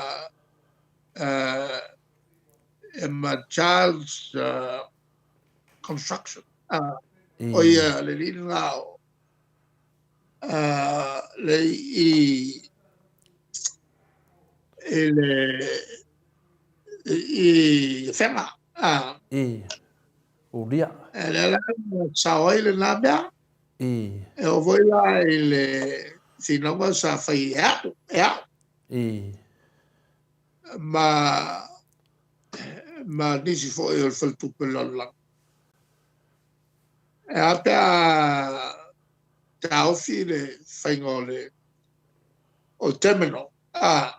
ma Charles Construction. O ia le alii lena o le i i le i Afega. I Ulia. E lea la sao ai lena mea. E oo foi la i le finauga sa fai e au, e au. Ma, ma nisi foi o le faletupe o le lalolagi. E a pe a taofi le faiga o le o le terminal, a.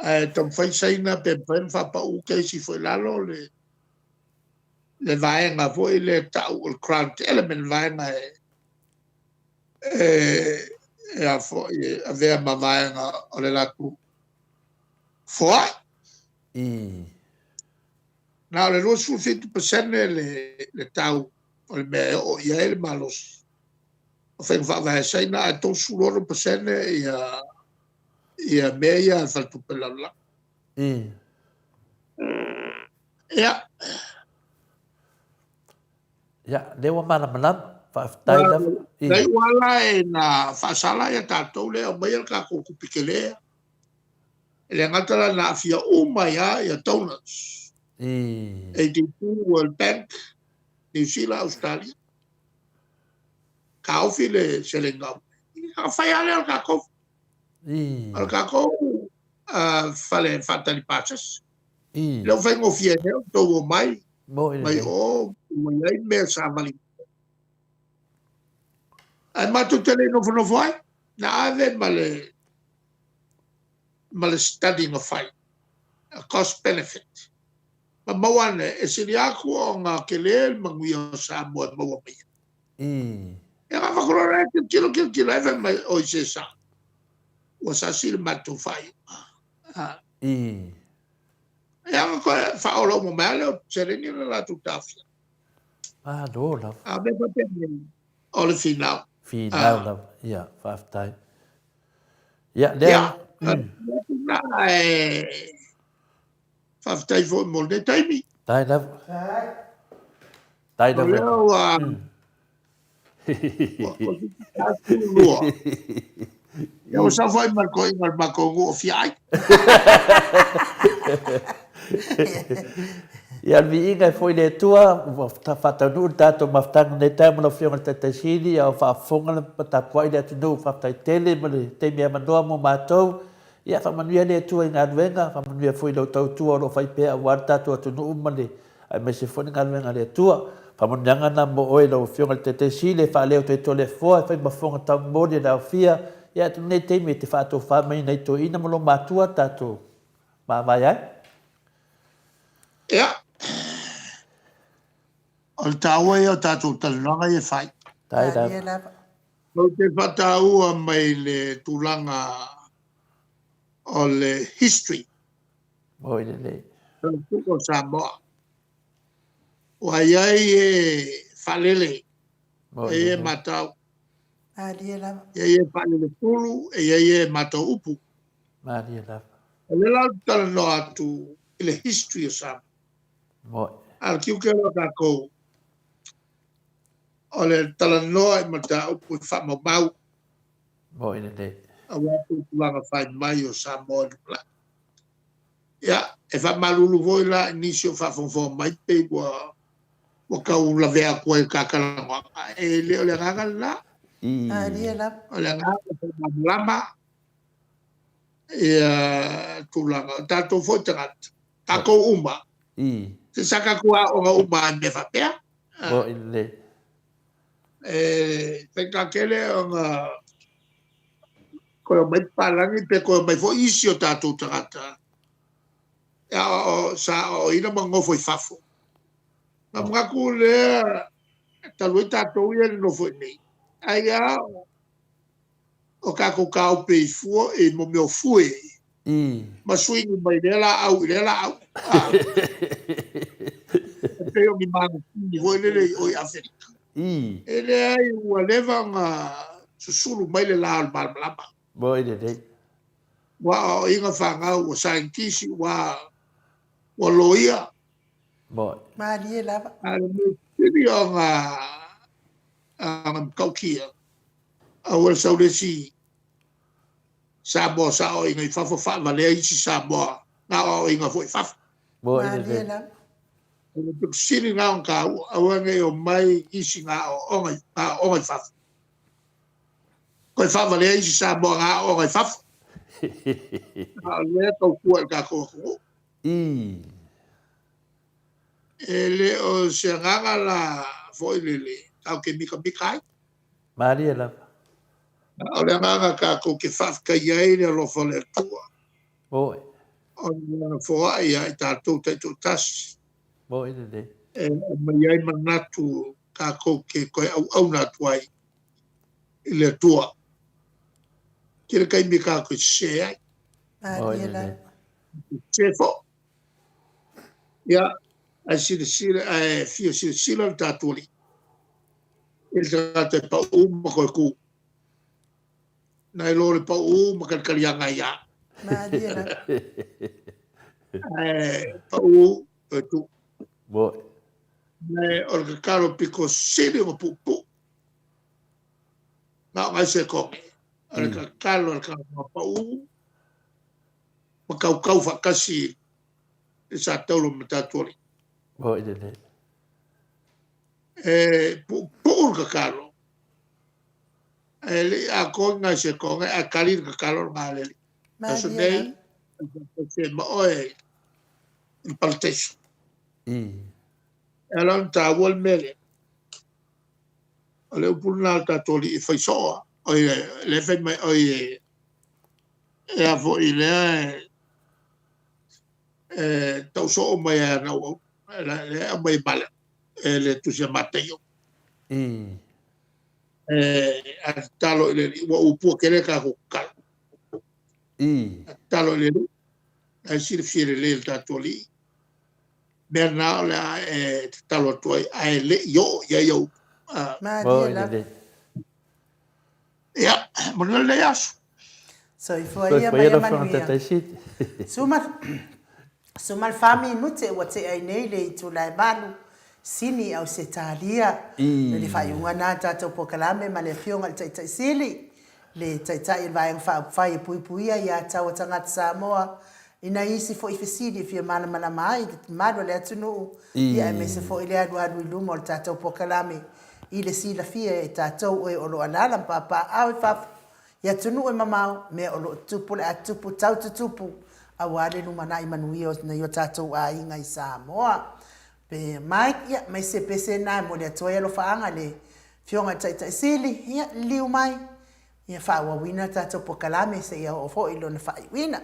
Ae taumafai Saina pe mafai ona faapau kesi foi i lalo le le vaega foi lea e tau o le grant element, vaega e e a foi e avea ma vaega o le latou foai. Na o le 27% le le tau o le mea e oo i ai le malosi o faiga faavae a Saina, ae 36% ia ia mea ia a le Faletupe o le Lalolagi. Ia. Ia, lea ua malamalama. Faafetai lava. Na iu lava la ina faasala ia tatou lea e aumaia le tatou tupe tele. E le gata la na aafia uma ai lava ia donors. ADB, World Bank, Niu Sila, Ausetalia. Taofi le seleni na aumai. Ona fai lava lea o le tatou. O le tatou fale faatali pasese. Lea ua faigofie ai nei ona outou omai mai o ua i ai mea savali. Ae matou te le i nofonofo ai, na ave ma le ma le study na fai, a cost benefit. Ma maua ane, e sili atu ona tele le manuia o Samoa e maua mai ai. Ia na avatu loa lea, tilotilo, tilotilo ai, fai mai, oi se sao, ua sasi le matou faaiuga. Ia ona toe faaola uma mai lava lea o seleni na latou taofia. Malo lava. A mea faapenei, o le finau. Finau lava, ia, faafetai. Ia, lea. Ia, na e faafetai foi mo lenei taimi. Tai lava. Tai lava. O lea ua lua. Ia ua saofai ma le toeaina o le matou nuu o Fiaai. Ia, o le viiga e foi i le Atua, ua faataunuu le tatou mafutaga i lenei taeao ma lau Afioga i le Taitai Sili, a o faafofoga ma tapuai le atunuu. Faafetai tele mo le taimi avanoa mo matou. Ia, faamanuia le Atua i galuega, faamanuia foi i lau tautua o lo o fai pea aua le tatou atunuu ma le aemaise foi le galuega a le Atua. Faamanuiaga na mo oe lau Afioga i le Taitai Sili e faaleo Toetolefoa e fai ma fofoga taumoli e le aofia, ia atu lenei taimi e te faatofa mai nai toeaiina ma lou matua tatou mavae ai. Ia, o le taua ia o tatou talanoaga ia e fai. Tai lava. Ou te faataua mai le tulaga o le history. Moi lelei. O Samoa. Ua i ai e faalele, e i ai e matau. Malie lava. E i ai e faalele pulu, e i ai e matau upu. Malie lava. O lea la ou te talanoa atu i le history o Samoa. Moi. A o le tiute lea o tatou, o le talanoa i mataupu e faamaumau. Moi lelei. Aua tupulaga fai mai o Samoa i lumanai. Ia, e faamalulu foi la i nisi o faafogafoga mai pei ua ua tau lavea atu ai i le ta talanoaga. E le o le agaga lena. Malie lava. O le agaga e faamalamalama ia tulaga. O tatou foi tagata, tatou uma, se sa tatou aoga uma i mea faapea. Moi lelei. E faigata tele ona toe omai papalagi pe toe omai foi isi o tatou tagata. E aoao, sa aoaoina ma nofo i fafo. Na manatu lea, talu ai tatou ia e nonofo i inei, ai a o tatou taope i fua i mo mea o fue ma suini mai lea laau i lea laau. E pei o ni manufini foi lele i o i Aferika. E leai, ua leva ona susulu mai le la o le malamalama. Moi lelei. Ua aoaoina fanau, ua saienitisi, ua ua loia. Moi. Malie lava. A o le mea sili ona ona matautia, aua le sau le isi Samoa sa aoaoina i fafo faavalea isi Samoa na aoaoina foi i fafo. Moi Malie lelei. lava. O le pito sili lena ona taua, aua ne i omai isi na aoaoga na aooga i fafo. Toe faavalea isi Samoa na aooga i fafo. A o lea e tautua i le tatou atunuu. E le o se agaga la foi lele tatou te mitamita ai. Malie lava. A o le agaga tatou te faafetaia ai le alofa o le Atua. Moi. Ona Lana foai ia i tatou taitoatasi. Moi lelei. E aumai ai manatu tatou te toe auauna atu ai i le Atua. Tele taimi tatou te sese ai. Moi lelei. Sese foi. Ia, ae silasila, ae fia silasila le tatou Alii i le tagata e paū ma toe kū. Nai lo le paū ma talikaliaga ai a. Malie lava. Ae paū toe tū. Moi. Ae o le tatalo pito sili ona puupuu. Na o nai sekone. O le tatalo a le tagata paū ma kaukau faatasi i sa taula ma tatou alii. Moi lelei. E puupuu le tatalo. Ae le i atoa ni nai sekone ae tali le tatalo lena a le Alii. Aso Malie nei, lava. e ma oe i le parataiso. E ala ona taua le mea lea. O le upu lena a le tatou Alii e fai soo lava. Oi, lea e fai mai, oi, e a foi lea e tau soo mai e ana auauna. Lea e aumai e Male, e le Tusi a Mataio. E a tatalo i le Alii, ua upua tele tatou tatalo. A tatalo i le Alii, la e silafia lelei e le tatou Alii mea na o le a e tatalo atu ai, ae le i oo i ai au. Malie lava. Ia, manuia lenei aso. Soifua ia ma ia manuia. Suma, suma le fa minute ua tea ai nei le itula e valu, Sini i Ausetalia. O le faaiuga lena a le tatou polokalame ma le Afioga i le Taitai Sili, le Taitai o le Vaega Faaupufai e puipuia ia taua tagata Samoa i nai isi foi fesili e fia malamalama ai le mamalu o le atunuu, ia aemaise foi le alualu i luma o le tatou polokalame i le silafia e tatou oe o lo o alaala ma papaaao i fafo i atunuu e mamao, mea o lo o tutupu o le a tutupu tau tutupu aua le lumanai manuia o nai o tatou aiga i Samoa. Pe Mike, ia, mai se pese na e momoli atu ai alofaaga i le Afioga i le Taitai Sili, ia, liliu mai, ia faaauauina le tatou polokalame seia oo foi i lona faaiuina.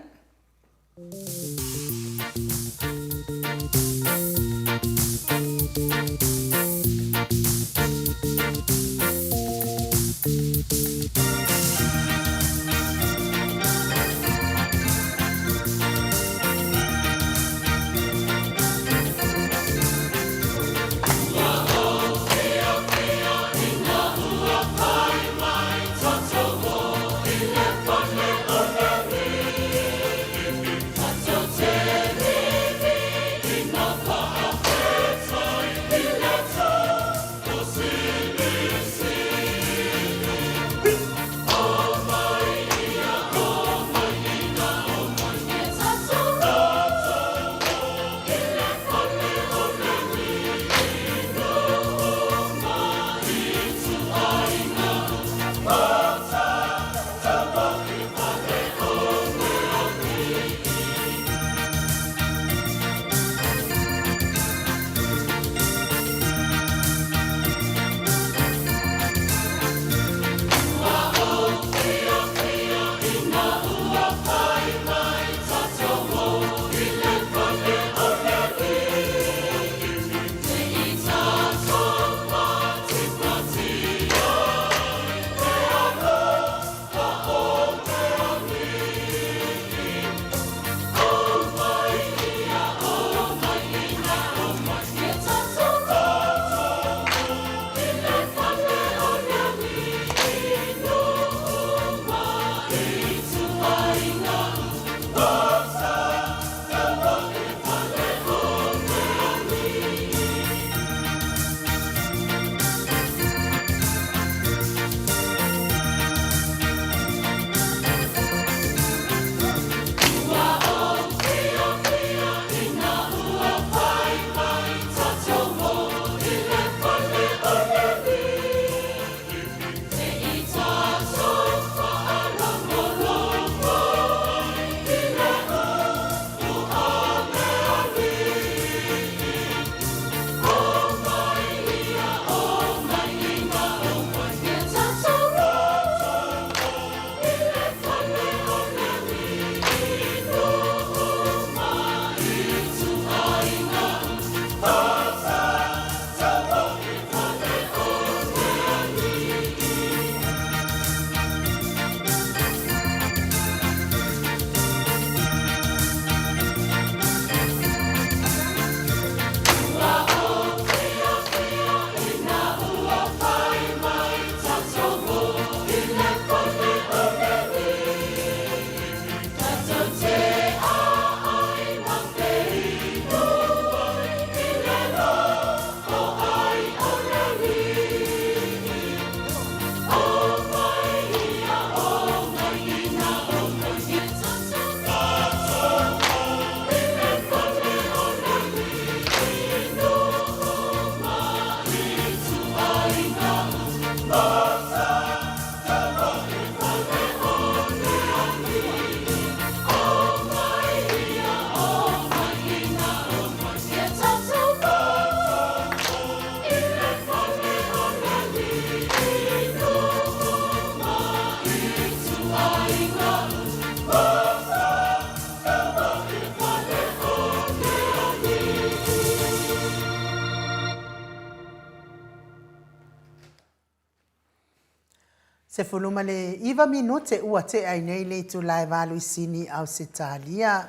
19 minute ua tea ai nei le itula e valu i Sini, Ausetalia.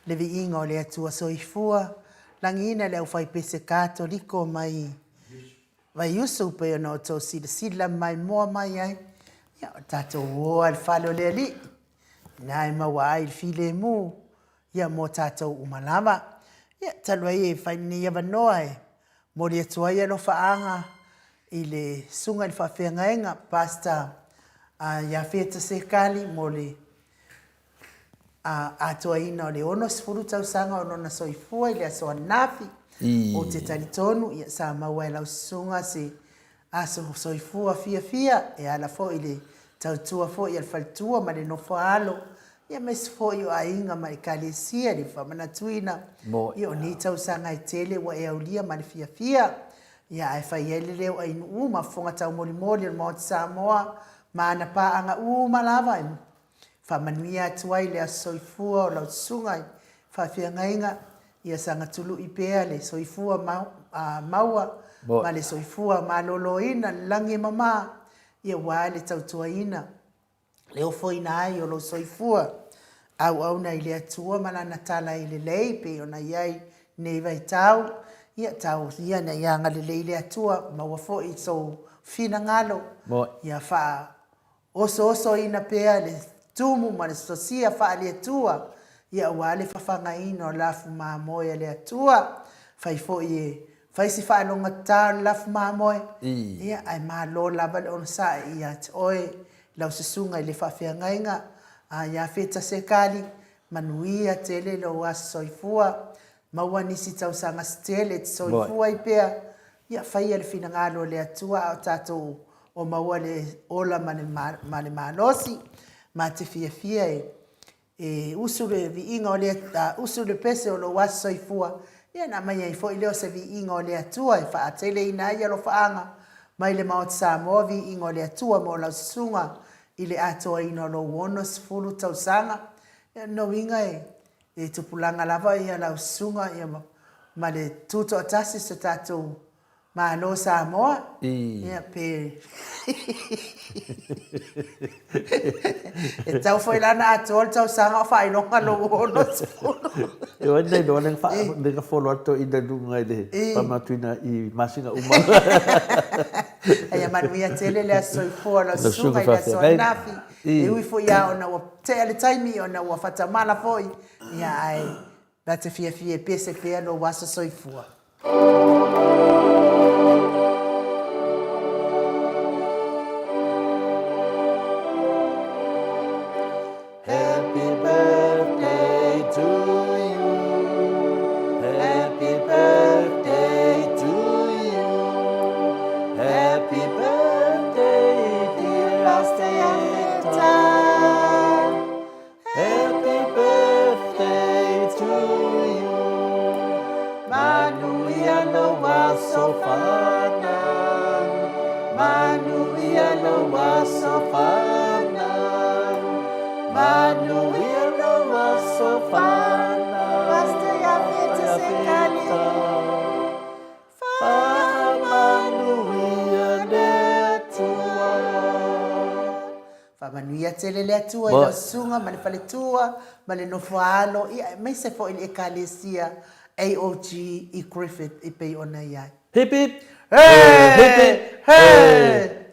Le viiga o le Atua Soifua, lagiina le aufaipese Katoliko mai Vaiusu pei ona outou silasila maimoa mai ai. Ia, o tatou o lava i le fale o le Alii, ina e maua ai le filemu, ia mo tatou uma lava. Ia, talu ai e fai lenei avanoa e momoli atu ai alofaaga i le Susuga i le Faafeagaiga, Pastor Iafeta Sekali mo le atoaina o le 60 tausaga o lona soifua i le aso ananafi. Ou te talitonu ia sa maua e lau susuga se aso soifua fiafia e ala foi i le tautua foi a le faletua ma le nofo a alo, ia aemaise foi o aiga ma Ekalesia i le faamanatuina ia o nei tausaga e tele ua e aulia ma le fiafia. Ia ae fai ai le leo ainuu ma fofoga taumolimoli o le Maota Samoa ma ana paaga uma lava e Faamanuia atu ai le aso soifua o lau susuga i faafeagaiga, ia saga tului pea le soifua maua ma le soifua maloloina i le lagi e mama, ia aua le tautuaina, le ofoina ai o lou soifua auauna i le Atua ma Lana tala e lelei pei ona i ai lenei vaitau. Ia tau ia ina ia agalelei le Atua, maua foi sou finagalo, ia faa Osoosoina pea le tumu ma le sosia faale-Atua, ia aua le fafagaina o lafu mamoe a le Atua. Fai foi e fai si faalogatā o le lafu mamoe, ia ae malo lava le onosai ia te oe lau susuga i le faafeagaiga a Iafeta Sekali, manuia tele lou aso soifua, maua nisi tausaga se tele e te soifua ai pea, Ia faia le finagalo o le Atua a o tatou o maua le ola ma le, ma le malosi, ma te fiafia e, e usu le viiga o le, uh, usu le pese o lou aso soifua, ia ona aumai ai foi lea o se viiga o le Atua e faateleina ai alofaaga mai le Maota Samoa, viiga o le Atua mo lau susuga i le atoaina o lou 60 tausaga. Ia, o lona uiga e, E tupulaga lava ia lau susuga ia ma le tutoatasi so tatou Malo Samoa ia pe e tau foi la na atoa le tausaga o faailoga lou 60. E oi nei loa le fa le ka follow atu i le lunga i le pamatuina i masina uma. Ia manuia tele le aso soifua lau susuga i le aso ananafi. E ui foi lava ona ua tea le taimi ona ua fatamala foi, ia ae na te fiafia e pese pea lou aso soifua. Happy birthday to you Happy birthday to you Happy birthday dear Lasteta Happy birthday to you Manuia lou aso fanau Manuia lou aso fanau Manuia lou aso fanau Pastor Iafeta Sekali Faamanuia le Atua. Faamanuia tele le Atua i lau susuga ma le faletua ma le nofoaalo, ia aemaise foi le Ekalesia AOG i Griffith e pei ona i ai. Hip hip! Hee! Hip hip! Hee!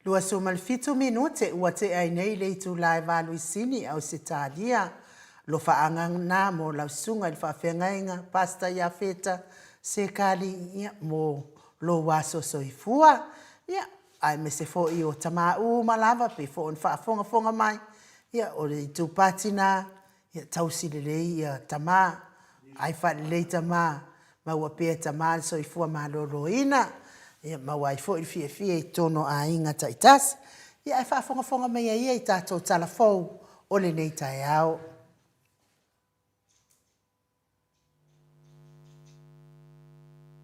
27 minute ua tea ai nei le itula e valu i Sini, Ausetalia. Lofaaga na mo lau susuga i le faafeagaiga Pastor Iafeta Sekali ia mo lou aso soifua. Ia, aemaise foi o tama uma lava pei foi ona faafogafoga mai, ia o le itupati na Ia tausi lelei ia tama, ai faalelei tama, maua pea e tama le soifua maloloina, ia maua ai foi le fiafia i totonu o aiga taitasi. Ia ae faafogafoga maia ia i tatou tala fou o lenei taeao.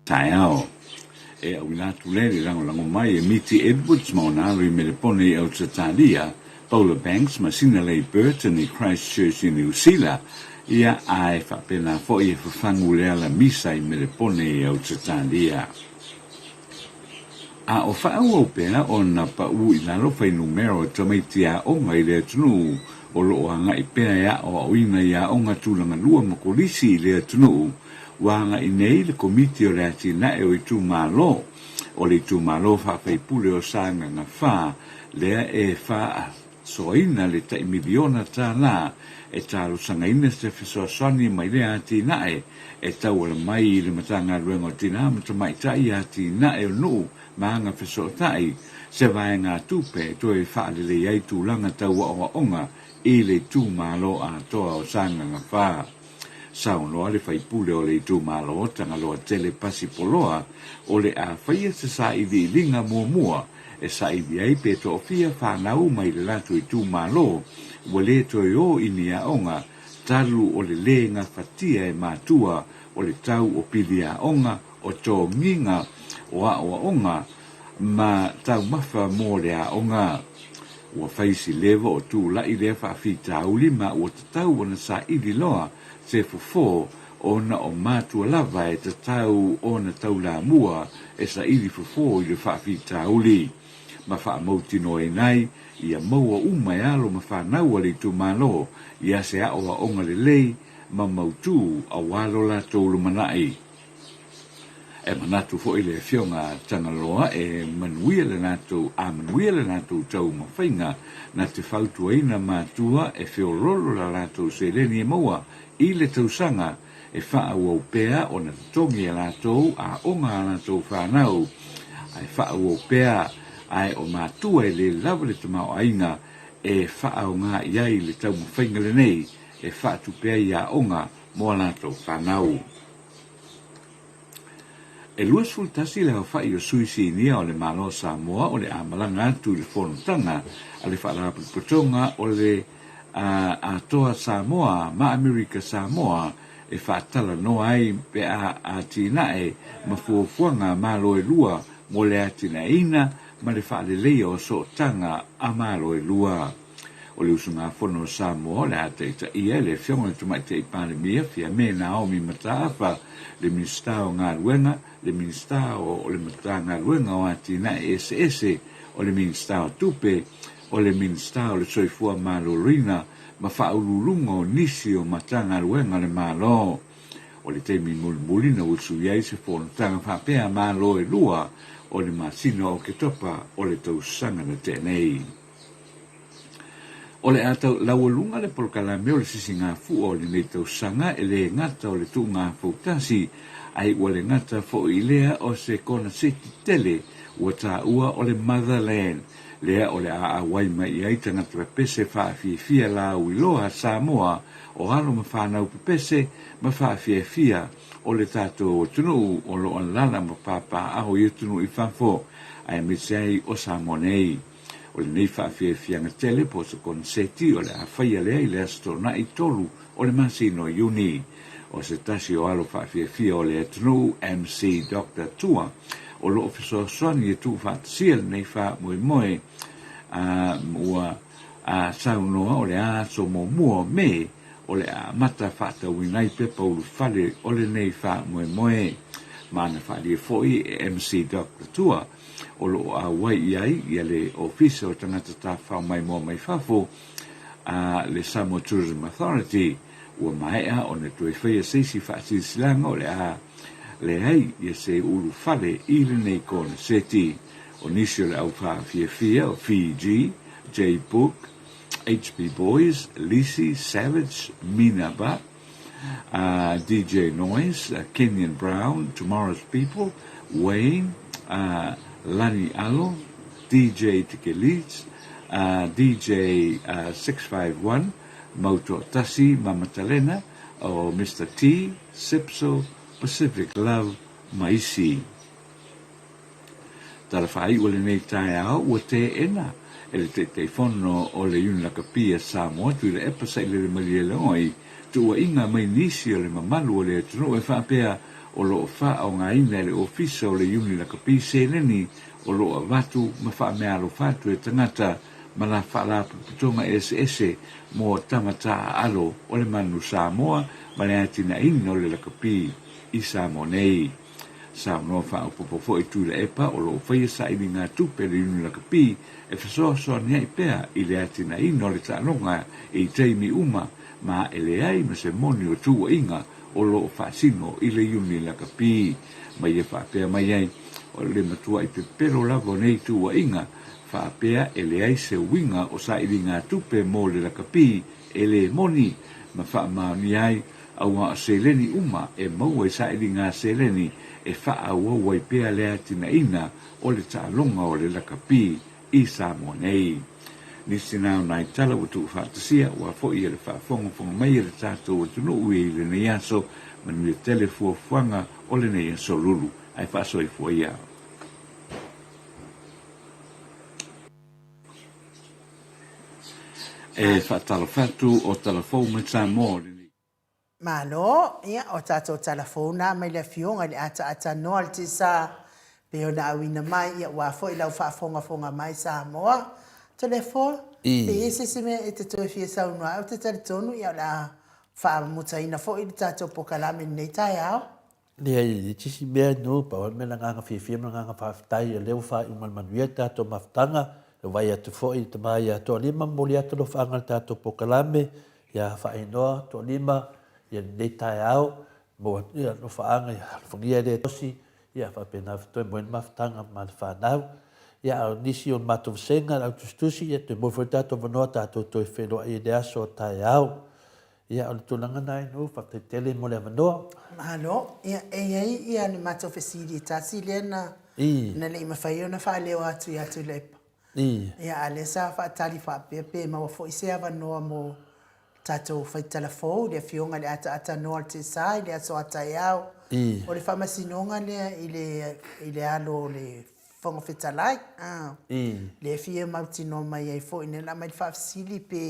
Taeao. E auina atu lea i le lagolago mai e Miti Edwards ma ona alo i Melepone i Ausetalia, Paula Banks ma Sinalei Burton i Christchurch i Niu Sila, ia ae faapena foi e fafagu le ala misa i Melepone i Ausetalia. A o faaauau pea ona paʻu i lalo fuainumera o tamaiti aoga i le atunuu o lo o agai pea e aoaoina i aoga tulaga lua ma kolisi i le atunuu, ua agai nei le Komiti o le Atinae o Itumalo o le itumalo faafaipule o Sagaga 4 lea e faasoaina le tai miliona tala e talosagaina se fesoasoani mai lea atinae e tauala mai i le Matagaluega o Tinā ma Tamaitai, Atinae o Nuu ma Aga Fesootai, se vaegatupe e toe faalelei ai tulaga tau aoaoga i le itumalo atoa o Sagaga 4. Saunoa le faipule o le itumalo Tagaloatele Pasi Poloa, o le a faia se sailiiliga muamua e saili ai pe toafia fanau mai le latou itumalo ua le toe o i ni aoga talu o le lē gafatia e matua o le tau o pili aoga, o togiga, o aoaoga ma taumafa mo le aoga. Ua fai si leva o tulai lea faafitauli ma ua tatau ona saili loa se fofo ona o matua lava e tatau ona taulamua e saili fofo i le faafitauli ma faamautinoaina ai ia maua uma e alo ma fanau a le itumalo ia se aoaoga lelei ma mautū aua lo latou lumanai. E manatu foi le Afioga a Tagaloa e manuia le latou a manuia le latou taumafaiga na te fautuaina matua e feoloolo la latou seleni e maua i le tausaga e faaauau pea ona totogi e latou aoga a latou fanau ae faaauau pea ae o matua e le lava le tamaoaiga e faaaoga i ai le taumafaiga lenei e faatupe ai aoga mo a latou fanau. E 21 le aofai o sui sinia o le Malo o Samoa o le a malaga atu i le fonotaga a le Faalapotopotoga o le Atoa Samoa ma Amerika Samoa e faatalanoa ai pe a atinae ma fuafuaga a Malo e lua mo le atinaeina ma le faaleleia o sootaga a Malo e lua. O le usugafono o Samoa o le a taitaia e le Afioga i le Tamaitai Palemia Fiame Naomi Mataafa, le Minisita o Galuega, le Minisita o le Matagaluega o Atinae Eseese, o le Minisita o Tupe, o le Minisita o le Soifua Maloloina ma Faauluuluga o nisi o Matagaluega a le Malo. O le taimi mulimuli na usu i ai se fonotaga faapea a Malo e lua o le masina o Oketopa o le tausaga na tea nei. O le a laualuga le polokalame o le sisigafua o lenei tausaga e le gata o le tuugafautasi, ae ua le gata foi lea o se koneseti tele ua taua o le Motherland, lea o le a auai mai i ai tagata pepese faafiafia lauiloa Samoa o alo ma fanau pepese ma faafiafia o le tatou atunuu o lo o alaala ma papaaao i atunuu i fafo, aemaise ai o Samoa nei. O lenei faafiafiaga tele po o se koneseti o le a faia lea i le Aso Toonai 3 o le masina o Iuni. O se tasi o alo faafiafia o le atunuu, MC Doctor Tua, o lo o fesoasoani e tuufaatasia lenei faamoemoe a ua saunoa o le aso muamua o Me o le a amata faatauina ai pepa ulufale o lenei faamoemoe. Ma na faaalia foi e MC Doctor Tua o lo o auai i ai ia le Ofisa o Tagata Tafafao Maimoa Mai Fafo a le Samoa Tourism Authority, ua maea ona toe faia se isi faasilasilaga o le a leai ia se ulufale i lenei koneseti. O nisi o le au faafiafia o Fiji, J Book, HB Boys, Lisi, Savage, Mina Ba, DJ Noise, Kenyon Brown, Tomorrow's People, Wayne, Lani Alo, DJ Tike Leeds, DJ 651, Mautoatasi, Mama Talena, o Mister T, Sipso, Pacific Love, ma isi. Tala faaiu o lenei taeao ua teena e le Taitaifono o le Iuni Lakapi a Samoa Tuilaepa Sailele Malielegaoi tuuaiga mai nisi o le mamalu o le atunuu e faapea o lo o faaaogaina e le Ofisa o le Iuni Lakapi seleni o lo o avatu ma faameaalofa atu e tagata ma la faalapotopotoga eseese mo tama taaalo o le manu Samoa ma le atinaeina o le lakapi i Samoa nei. Saunoa faaopoopo foi Tuilaepa o lo o faia sailiga tupe a le Iuni Lakapi e fesoasoani ai pea i le atinaeina o le taaloga i taimi uma ma e leai ma se moni o tuuaiga o lo o faasino i le Iuni Lakapi. Ma ia faapea mai ai, o le matuai pepelo lava o nei tuuaiga faapea e leai se uiga o sailiga tupe mo le lakapi e lē moni ma faamaonia ai aua o seleni uma e maua i sailiga seleni e faaauau ai pea le atinaeina o le taaloga o le lakapi i Samoa nei. Nisi na o nai tala ua tuufaatasia ua foi e le faafogafoga mai a le tatou atunuu i lenei aso, manuia tele fuafuaga o lenei aso lulu ae faasoifua ia. E faatalofa atu o tala fou mai Samoa o lenei. Malo, ia, o tatou tala fou na mai le Afioga i le ataata noa le tisa pei ona auina mai, ia, ua foi lau faafogafoga mai Samoa. Toleafoa, pe i ai se isi mea e te toe fia saunoa ai, ou te talitonu, ia, o le a faamutaina foi le tatou pokalame i lenei taeao. Leai, e leai se isi mea no, pau lava le mea le agaga fiafia ma le agaga faafetai o lea ua faaiu ma le manuia le tatou mafutaga, e vaai atu foi i le tama ia Toalima, momoli atu alofaaga i le tatou polokalame ia Faainoa Toalima ia lenei taeao, maua atu ia alofaaga ia alofagia e le tosi, ia faapena foi toe moe le mafutaga ma le fanau. Ia a o nisi o le matou vasega, le au tusitusi, ia toe moe foi le tatou avanoa tatou toe feiloai i le aso a taeao. Ia, o le tulaga lena e nuu, faafetai tele mo le avanoa. Malo. Ia, e i ai ia le matou fesili e tasi lea na, na le i mafai ona faaleo atu ia Tuilaepa. Ia, a o lea sa faatali faapea pe maua foi se avanoa mo tatou faitala fou i le Afioga i le Ataata Noa o le Tesa i le aso a taeao. O le faamasinoga lea i le, i le alo o le Fofoga Fetalai, lea e fia mautinoa mai ai foi, lea na aumai le faafesili pe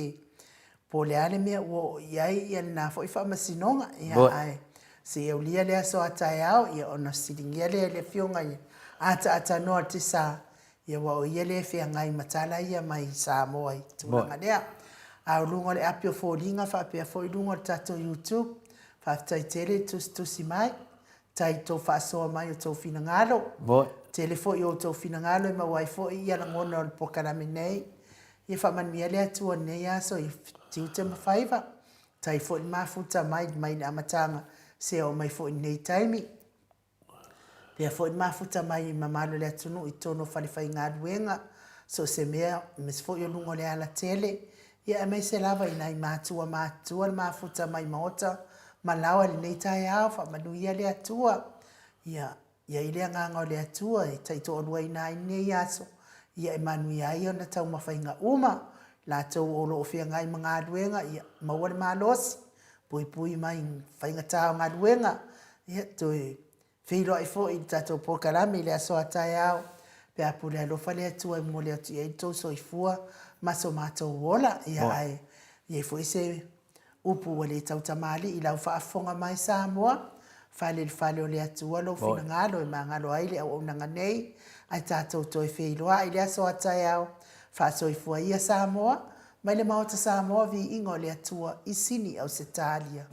Po o le a le mea ua oo i ai ia lena foi faamasinoga, ia ae se i aulia le aso a taeao, ia ona fesiligia lea e le Afioga i Ataatanoa Tesa, ia aua o ia lea e feagai ma tala ia mai Samoa i tulaga lea. A o luga o le api o foliga faapea foi luga o le tatou YouTube, faafetai tele le tusitusi mai, tai i tou faasoa mai o tou finagalo. Tele foi o outou finagalo e maua ai foi ia lagona o le polokalame nei. Ia faamanuia le Atua i lenei aso i tiute ma faiva. Tai foi le mafuta mai mai le amataga seia oo mai foi i lenei taimi. Pea foi le mafuta mai i mamalu o le atunuu i totonu o falefaigaluega, so o se mea, aemaise foi o luga o le alatele, ia aemaise lava i nai matua matutua le mafuta mai maota ma laoa i lenei taeao. Faamanuia le Atua. Ia I ai le Agaga o le Atua e taitoaluaina ai lenei aso, ia e manuia ai ona taumafaiga uma, latou o lo o feagai ma galuega, ia maua le malosi, puipui mai faigata o galuega, ia toe feiloai foi i le tatou polokalame i le aso a taeao, pe a pule alofa le Atua e momoli atu i ai le tou soifua ma so matou ola, ia ae i ai foi se Upu ua le tautamalii i lau faafofoga mai Samoa, fale i le fale o le Atua lou finagalo e magalo ai le auaunaga nei, ae tatou toe feiloai i le aso a taeao. Faasoifua ia Samoa, mai le Maota Samoa viiga o le Atua i Sini Ausetalia.